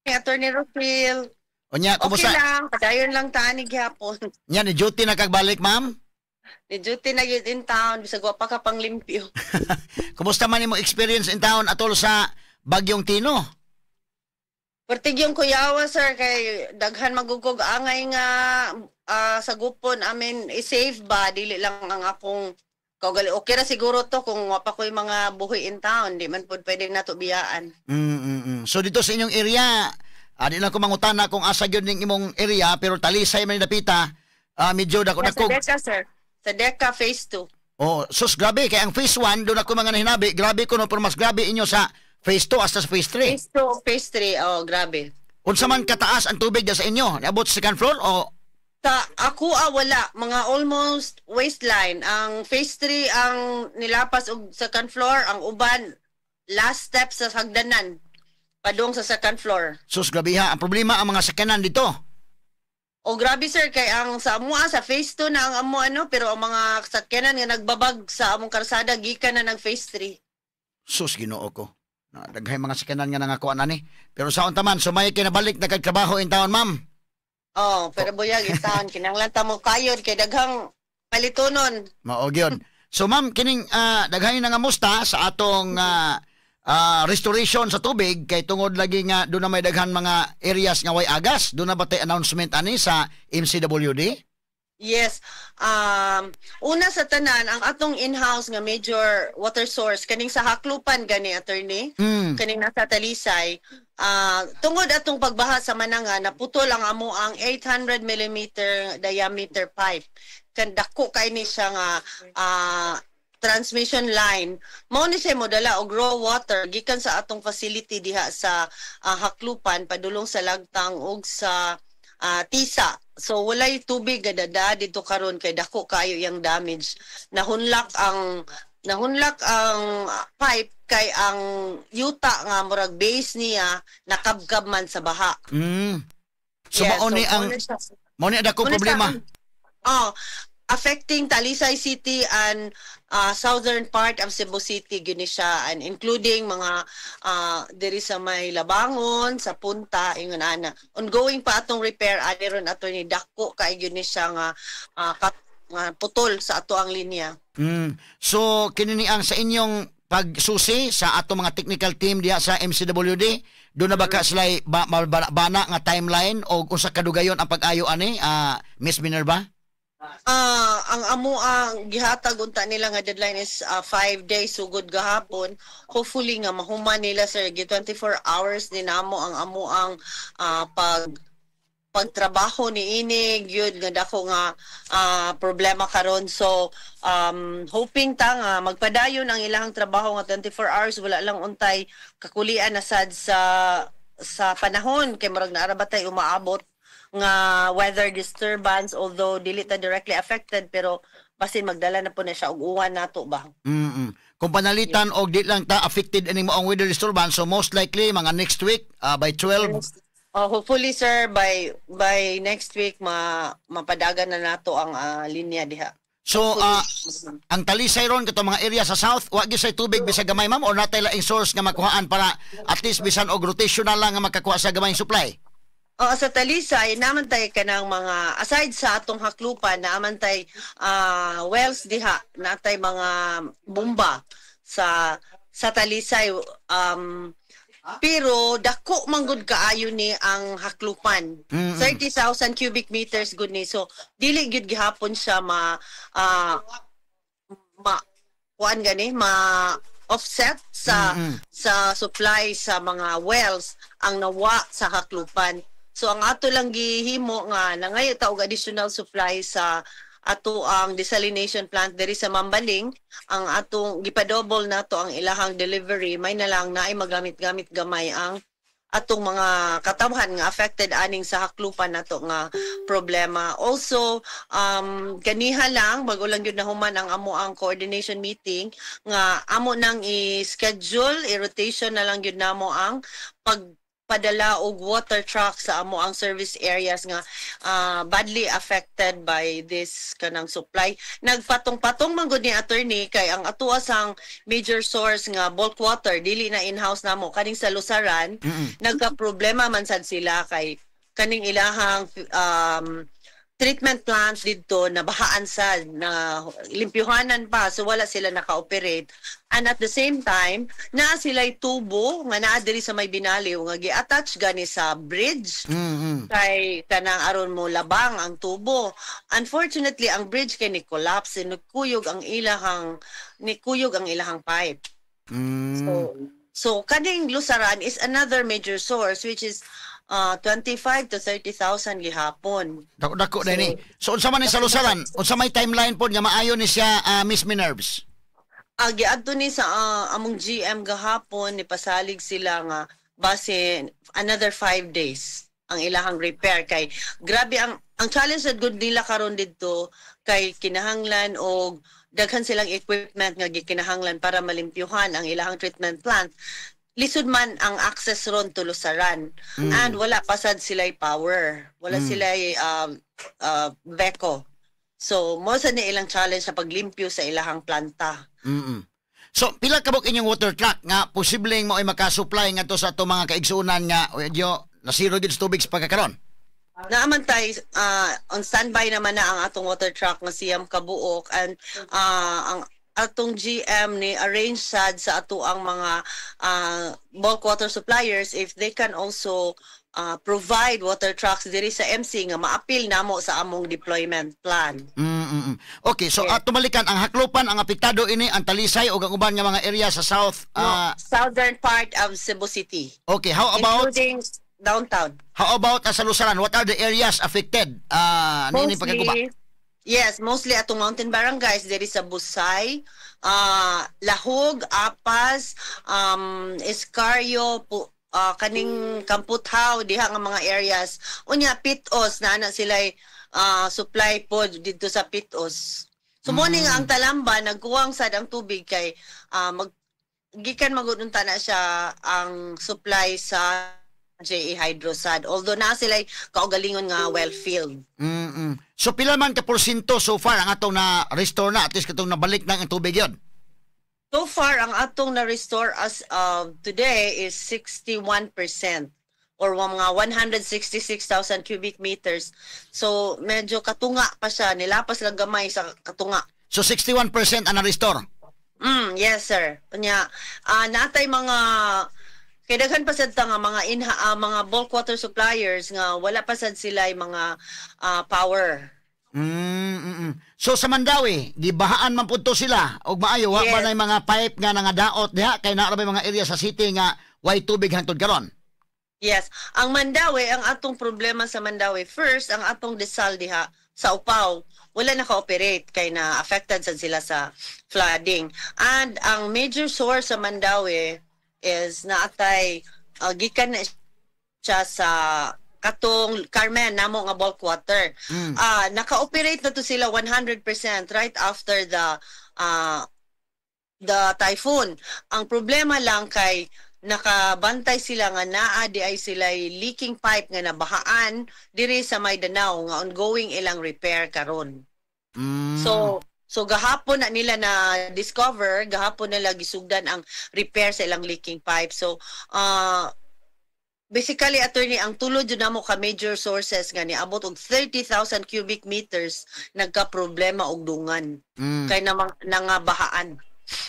Speaker 17: Attorney Rufil.
Speaker 2: Unya, kumusta?
Speaker 17: Okay lang, padayon lang tani gyapon.
Speaker 2: Nya ni duty na kagbalik, ma'am?
Speaker 17: Ni duty na yun in town, bisag wa pa ka pang limpyo.
Speaker 2: Kumusta man imong experience in town atol sa Bagyong Tino?
Speaker 17: Pertig yung kuyawa, sir, kay daghan magugog angay nga sa gupon amin i-save ba, dili lang ang akong kaugali. Okay ra siguro to kung wa pa ko'y mga buhi in town, di man pud pwede nato biyaan.
Speaker 2: So dito sa inyong area, di lang ko mangutana kung asa gyud ning imong area, pero Talisay man dapita, medyo dako
Speaker 17: dako. Sa Deca, sir. Sa Deca phase 2.
Speaker 2: Oh, sus grabe kay ang phase 1 doon ako mga nahinabi, grabe kuno, pero mas grabe inyo sa phase 2 hasta sa phase 3.
Speaker 17: Phase 2, phase 3, oh grabe.
Speaker 2: Unsa man kataas ang tubig sa inyo? Niabot sa second floor o
Speaker 17: sa ako wala, mga almost waistline. Ang phase 3 ang nilapas og second floor, ang uban last step sa hagdanan padung sa second floor.
Speaker 2: Sus grabe ha, ang problema ang mga sakyanan dito.
Speaker 17: O grabe sir, kay ang sa amoa sa phase 2 na ang amo ano, pero ang mga sakyanan nga nagbabag sa among karsada gikan na nag phase 3.
Speaker 2: Sus Ginoo ko. Daghay mga sakyanan nga nangakuan ani. Pero sa unta man sumay kay nabalik na kag trabaho in town, ma'am.
Speaker 17: Oh, pero buyag in town kinahanglan ta mo kayod kay daghang palitunon.
Speaker 2: Mao gyud. So ma'am, kining daghay na nga musta sa atong restoration sa tubig kay tungod lagi nga doon na may daghan mga areas nga way agas, doon na ba tay announcement ani sa MCWD?
Speaker 17: Yes. Una sa tanan, ang atong in-house nga major water source kaning sa Haklupan gani, attorney, kaning nasa Talisay, tungod atong pagbaha sa Mananga, naputol ang amo ang 800 mm diameter pipe. Kan dako kay ni siya nga transmission line. Mao ni siya modala og raw water gikan sa atong facility diha sa Haklupan padulong sa Lagtang ug sa Tisa. So walay tubig gadada dito karon kay dako kaayo yang damage. Nahunlak ang pipe kay ang yuta nga murag base niya nakabkab man sa baha.
Speaker 2: So yes, mao ni ang mao ni dako problema.
Speaker 17: Oh, Affecting Talisay City and southern part of Cebu City gyud ni siya and including mga diri sa may Labangon, sa Punta, ingon ana. Ongoing pa atong repair ani ron, Attorney. Dako kay gyud ni siya nga nga putol sa ato ang linya.
Speaker 2: So kini ni ang sa inyong pagsusi sa ato mga technical team diha sa MCWD, do na ba ka sila bana nga timeline o unsa kadugayon ang pag-ayo ani, Miss Minerva?
Speaker 17: Ang amo ang gihatag unta nila nga deadline is 5 days sugod gahapon. Hopefully nga mahuman nila, sir. Gi 24 hours ni namo ang amo ang pagtrabaho ni ini gyud nga dako nga problema karon. So hoping ta nga magpadayon ang ilahang trabaho nga 24 hours. Wala lang untay kakulian na sad sa panahon kay murag naa ra ba tay umaabot nga weather disturbance, although dili ta directly affected, pero basin magdala na po na siya og uwan nato ba.
Speaker 2: Kung panalitan og di lang ta affected ining maong weather disturbance, so most likely mga next week by 12.
Speaker 17: Oh, hopefully, sir, by next week mapadagan na nato ang linya diha.
Speaker 2: So ang Talisay ron, kato mga area sa south, wa gyud say tubig bisag gamay, ma'am, or natay laing source nga makuhaan para at least bisan og rotational lang nga makakuha sa gamayng supply?
Speaker 17: Oo, sa Talisay, naman tay kanang mga, aside sa atong Haklupan, naaman tay wells diha, natay mga bomba sa Talisay, pero dako man gud kaayo ni ang Haklupan. 30,000 cubic meters gud ni. So dili gyud gihapon siya ma kuan gani, ma offset sa sa supply sa mga wells ang nawa sa Haklupan. So ang ato lang gihimo nga nangayo ta og additional supply sa ato ang desalination plant diri sa Mambaling. Ang atong gipadouble nato ang ilahang delivery, may na lang naay magamit-gamit gamay ang atong mga katawhan nga affected aning sa Haklupan nato nga problema. Also, kaniha lang, bago lang gyud nahuman ang amo ang coordination meeting nga amo nang i-schedule, i-rotation na lang gyud namo ang pagpadala og water truck sa amo ang service areas nga badly affected by this kanang supply. Nagpatong-patong man gud ni, Attorney, kay ang atoa sang major source nga bulk water, dili na in-house namo, kaning sa Lusaran, nagka-problema man sad sila kay kaning ilahang treatment plants didto na bahaan sa na limpyuhanan pa, so wala sila naka-operate. And at the same time, naa sila tubo nga naa diri sa may Binaliw nga gi-attach gani sa bridge kay kanang aron mo labang ang tubo. Unfortunately, ang bridge kay ni collapse, nikuyog ang ilahang pipe. So kaning Lusaran is another major source, which is 25 to 30,000 gihapon.
Speaker 2: Dako dako so, ni. So unsa man ni sa Lusaran? Unsa may timeline pod nga maayo ni siya, Miss Minerves?
Speaker 17: Giadto ni sa among GM gahapon, ni pasalig sila nga base another 5 days ang ilahang repair kay grabe ang challenge sad gud nila karon didto kay kinahanglan og daghan silang equipment nga gikinahanglan para malimpyuhan ang ilahang treatment plant. Lisod man ang access ron to Lusaran. And wala pa sad sila'y power. Wala sila'y beko. So, mo sa ni ilang challenge sa paglimpyo sa ilahang planta.
Speaker 2: So, pila kabuk inyong water truck nga posibleng mo ay makasupply ngadto sa ato mga kaigsuonan nga medyo nasiro gid sa tubig sa pagkakaron?
Speaker 17: Naaman tay on standby naman na ang atong water truck nga siyam kabuok and ang atong GM ni arrange sad sa ato ang mga bulk water suppliers if they can also provide water trucks diri sa MC nga maapil namo sa among deployment plan.
Speaker 2: Okay, so ato balikan ang Haklupan ang apektado ini, ang Talisay ug ang uban nga mga area sa south?
Speaker 17: No, southern part of Cebu City.
Speaker 2: Okay, how about
Speaker 17: including downtown.
Speaker 2: How about sa Lusaran? What are the areas affected niini pagkaguba?
Speaker 17: Yes, mostly atong mountain barangays diri sa Busay, Lahug, Apas, Escario, kaning Kamputhaw diha nga mga areas. Unya Pit-os na na sila supply pod didto sa Pit-os. So mo ni nga ang Talamba nagkuwang sad ang tubig kay mag gikan magud unta na siya ang supply sa JA Hydro sad, although naa sila kaugalingon nga well field.
Speaker 2: So pila man ka porsyento so far ang atong na restore na, at least katong nabalik na ang tubig yun?
Speaker 17: So far, ang atong na-restore as of today is 61% or mga 166,000 cubic meters. So medyo katunga pa siya, nilapas lang gamay sa katunga.
Speaker 2: So 61% ang na-restore?
Speaker 17: Yes, sir. Unya, natay mga kay daghan pa sad ta nga mga inha, mga bulk water suppliers nga wala pa sad sila mga power.
Speaker 2: So sa Mandaue, gibahaan man pud to sila og maayo, wa ba
Speaker 17: Yes.
Speaker 2: na mga pipe nga nangadaot diha kay naa ra bay mga area sa city nga way tubig hangtod karon?
Speaker 17: Yes. Ang Mandaue, ang atong problema sa Mandaue, first, ang atong desal diha sa Upaw, wala naka-operate kay na affected sad sila sa flooding. And ang major source sa Mandaue is naatay gikan na siya sa katong Carmen namo nga bulk water. Naka-operate na to sila 100% right after the typhoon. Ang problema lang kay nakabantay sila nga naa di ay sila leaking pipe nga nabahaan diri sa may Danau nga ongoing ilang repair karon. So gahapon na nila na discover, gahapon nila gisugdan ang repair sa ilang leaking pipe. So basically, attorney, ang tulo jud namo ka major sources nga niabot og 30,000 cubic meters nagka-problema og dungan kay namang nangabahaan.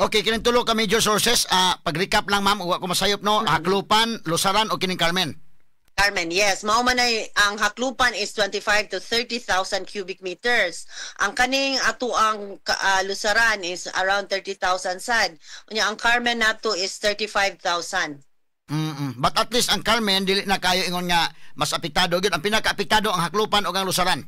Speaker 2: Okay, kining tulo ka major sources, pag-recap lang, ma'am, wa ko masayop, no, Haklupan, Lusaran o kining Carmen?
Speaker 17: Carmen, yes. Mao man ay ang Haklupan is 25 to 30,000 cubic meters. Ang kaning ato ang Lusaran is around 30,000 sad. Unya ang Carmen nato is 35,000.
Speaker 2: But at least ang Carmen dili na kayo ingon nga mas apektado gyud. Ang pinaka-apektado ang Haklupan o ang Lusaran.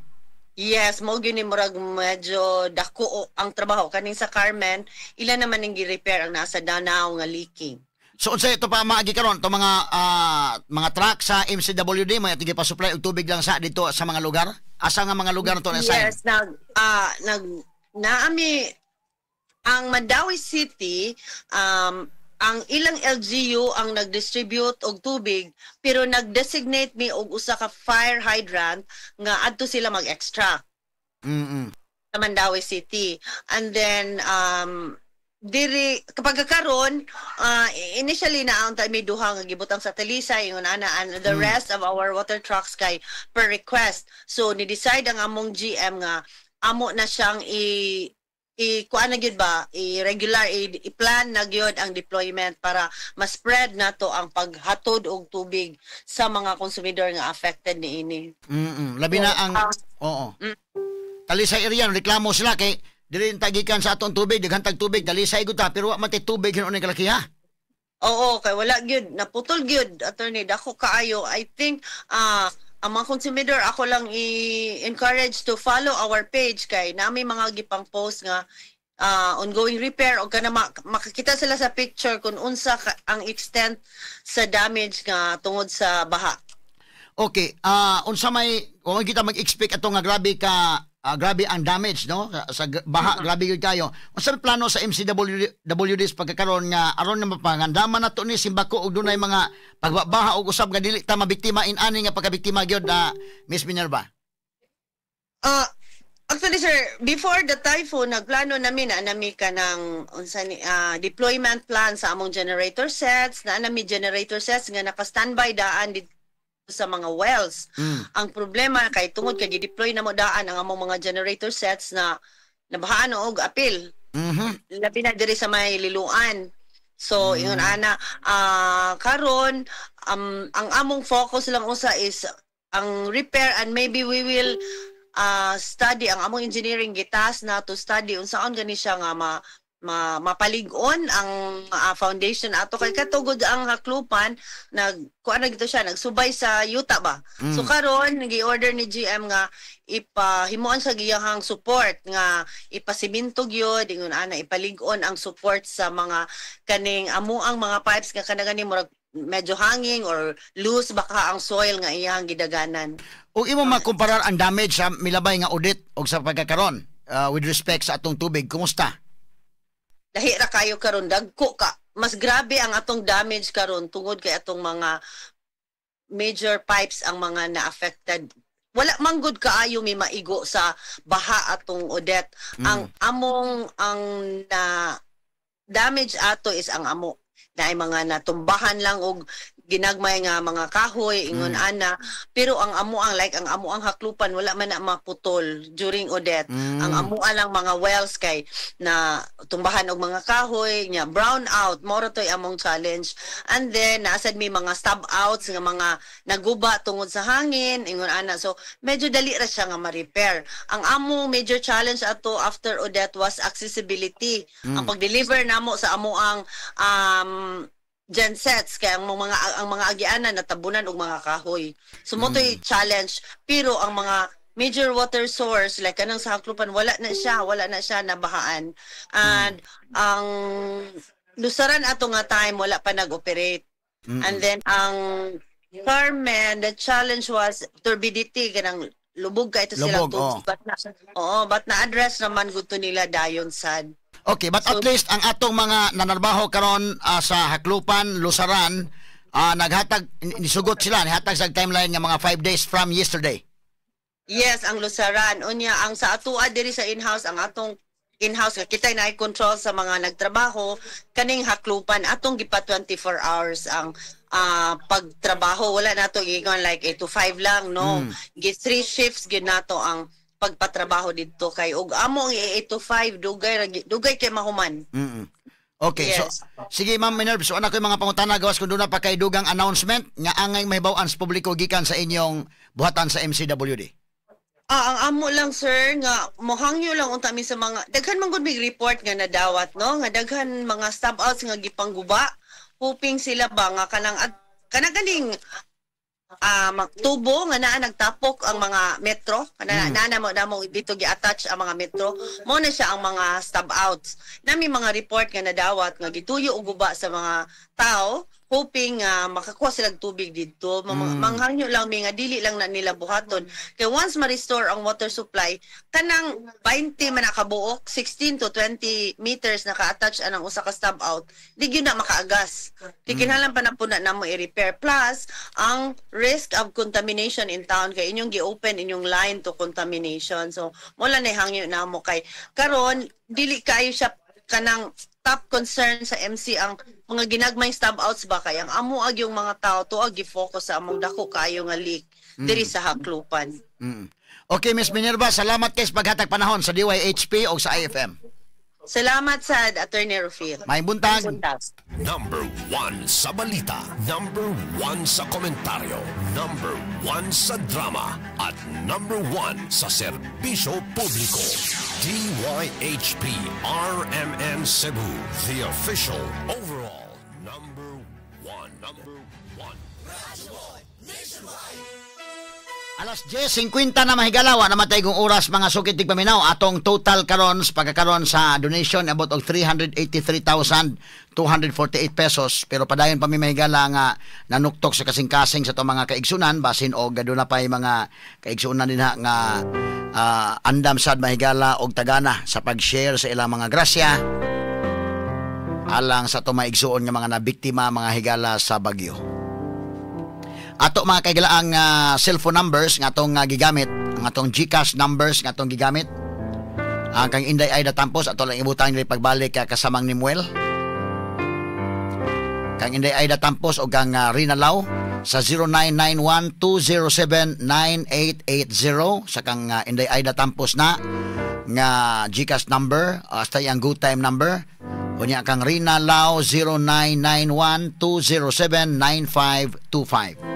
Speaker 17: Yes, mo gyud ni murag medyo dako ang trabaho kaning sa Carmen, ila naman ning gi-repair ang nasa Danau nga leaking.
Speaker 2: So unsa ito pa maagi karon to mga truck sa MCWD may tige pa supply og tubig lang sa dito sa mga lugar? Asa nga mga lugar to na assign?
Speaker 17: Yes, nag naami ang Mandaue City, ang ilang LGU ang nag-distribute og tubig pero nag-designate mi og usa ka fire hydrant nga adto sila mag-extract sa Mandaue City. And then diri kapag karon, initially na ang may duha nga gibutang sa Talisay ingon ana and the rest of our water trucks kay per request. So ni decide ang among GM nga amo na siyang i kuan na gyud ba, i-regular i-plan na gyud ang deployment para ma-spread nato ang paghatod og tubig sa mga konsumidor nga affected niini.
Speaker 2: Labi na ang oo. Talisay area, reklamo sila kay dili tagikan sa atong tubig, daghan tag tubig, Talisay gud ta pero wa man tay tubig hinuon ni kalaki ha.
Speaker 17: Oo, kay wala gyud, naputol gyud, attorney, dako kaayo. I think ang mga konsumidor ako lang i-encourage to follow our page kay nami mga gipang post nga ongoing repair o kana makakita sila sa picture kung unsa ang extent sa damage nga tungod sa baha.
Speaker 2: Okay, unsa may kung kita mag-expect ato nga grabe ang damage, no, sa baha, grabe gyud kayo. Unsa may plano sa MCWD sa pagkakaroon nga aron na mapangandaman nato ni simbako og dunay mga pagbabaha og usab nga dili ta mabiktima in ani nga pagkabiktima gyud na, Miss Minerva?
Speaker 17: Actually, sir, before the typhoon, nagplano nami na nami ka ng unsa ni deployment plan sa among generator sets, na nami generator sets nga naka-standby daan dito sa mga wells. Ang problema kay tungod kay gi-deploy na mo daan ang among mga generator sets na nabahaan og apil. Labi na diri sa may Liloan. So ingon ana, karon ang among focus lang usa is ang repair and maybe we will study ang among engineering gitas na to study unsaon gani siya nga ma mapalig-on ang foundation ato kay katugod ang Haklupan nag kuan na gito siya, nagsubay sa yuta ba. So karon gi-order ni GM nga ipahimuon sa giyahang support nga ipasiminto gyud ingon ana, ipalig-on ang support sa mga kaning amo ang mga pipes nga kanagani murag medyo hanging or loose baka ang soil nga iyang gidaganan.
Speaker 2: Ug imo makumparar ang damage sa milabay nga audit og sa pagkakaron with respect sa atong tubig, kumusta?
Speaker 17: Lahi ra kayo karon, dagko ka, mas grabe ang atong damage karon tungod kay atong mga major pipes ang mga na-affected. Wala man gud kaayo mi maigo sa baha atong Odette. Ang among ang na damage ato is ang amo na ay mga natumbahan lang og ginagmay nga mga kahoy, ingon ana, pero ang amo ang like ang amo ang Haklupan, wala man na maputol during Odette. Ang amo lang mga wells kay na tumbahan og mga kahoy nya, brown out mao ra toy among challenge. And then naasad may mga stub outs nga mga naguba tungod sa hangin, ingon ana. So medyo dali ra siya nga ma-repair. Ang amo major challenge ato after Odette was accessibility, ang pag-deliver namo sa amo ang gensets kay ang mga agianan natabunan og mga kahoy. So mo to'y challenge, pero ang mga major water source like kanang sa Haklupan, wala na siya nabahaan. And ang Lusaran ato nga time, wala pa nag-operate. And then ang Carmen, the challenge was turbidity, kanang lubog ka ito sila
Speaker 2: Lubog, oh.
Speaker 17: But na, oo, but na-address naman gud to nila dayon sad.
Speaker 2: Okay, but at least ang atong mga nanarbaho karon sa Haklupan, Lusaran, naghatag, nisugot sila, nihatag sa timeline nga mga 5 days from yesterday.
Speaker 17: Yes, ang Lusaran. Unya ang sa atua diri sa in-house, ang atong in-house nga kita na control sa mga nagtrabaho kaning Haklupan, atong gipa 24 hours ang pagtrabaho. Wala nato giingon like 8 to 5 lang, no. Gi three shifts gyud nato ang pagpatrabaho didto kay og amo ang 8 to 5, dugay dugay kay mahuman.
Speaker 2: Okay, so sige, Ma'am Minerv, so ana ko yung mga pangutana, gawas kung doon na pa kay dugang announcement nga angay mahibaw-an sa publiko gikan sa inyong buhatan sa MCWD.
Speaker 17: Ah, ang amo lang, sir, nga mohangyo lang unta mi sa mga daghan man gud mig report nga nadawat, no, nga daghan mga stub outs nga gipangguba, hoping sila ba nga kanang at kanang ganing tubo nga naa nagtapok ang mga metro kana naa na mo namo dito gi-attach ang mga metro, mo na siya ang mga stub outs. Nami mga report nga nadawat nga gituyo og guba sa mga tao hoping nga makakuha sila og tubig didto. Manghangyo lang mi nga dili lang na nila buhaton kay once ma-restore ang water supply, kanang 20 man na kabuok, 16 to 20 meters naka-attach anang usa ka stub out, di gyud na makaagas kay kinahanglan pa na po na namo i-repair, plus ang risk of contamination in town kay inyong gi-open inyong line to contamination. So mo lang na hangyo namo kay karon dili kayo siya kanang top concern sa MC ang mga ginagmay stub outs ba, kay ang amo ag yung mga tao to ag gi-focus sa among dako kayo nga leak diri sa Haklupan.
Speaker 2: Okay, Miss Minerva, salamat kay sa paghatag panahon sa DYHP o sa IFM.
Speaker 17: Salamat sad, Attorney Rufil.
Speaker 2: May buntag.
Speaker 1: Number 1 sa balita. Number 1 sa komentaryo. Number 1 sa drama. At number 1 sa serbisyo publiko. DYHP RMN Cebu. The official overall number 1. Number 1.
Speaker 2: Alas 10:50 na, mahigalawa namatay kong oras, mga sukit tigpaminaw. Atong total karon sa pagkakaron sa donation abot og 383,248 pesos, pero padayon pa mi, mahigala, nga nanuktok sa kasing-kasing sa atong mga kaigsunan, basin og aduna pa mga kaigsunan dinha nga andam sad, mahigala, og tagana sa pag-share sa ilang mga grasya alang sa atong mga igsuon nga mga nabiktima, mga higala, sa bagyo. Ato, mga kaigala, ang cellphone numbers nga atong gigamit, ang atong GCash numbers nga atong gigamit. Ang kang Inday Aida Tampos, ato lang ibutang diri pagbalik ka kasamang ni Muel. Kang Inday Aida Tampos o kang Rina Lau sa 0991-207-9880, sa kang Inday Aida Tampos na nga GCash number, hasta ang good time number. Unya kang Rina Lau, 0991-207-9525.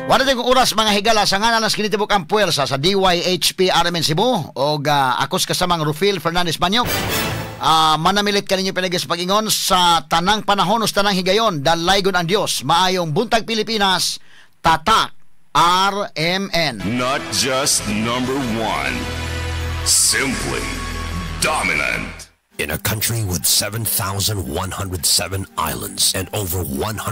Speaker 2: Wala kong oras, mga higala, sa ngalan ng kinitibok ang puwersa sa DYHP RMN Cebu o akos kasamang Rufil Fernandez Manyok. Manamilit kaninyo pinagi sa pag-ingon sa tanang panahon o sa tanang higayon, dalaygon ang Dios. Maayong buntag, Pilipinas, Tatak RMN.
Speaker 3: Not just number one, simply dominant.
Speaker 1: In a country with 7,107 islands and over 100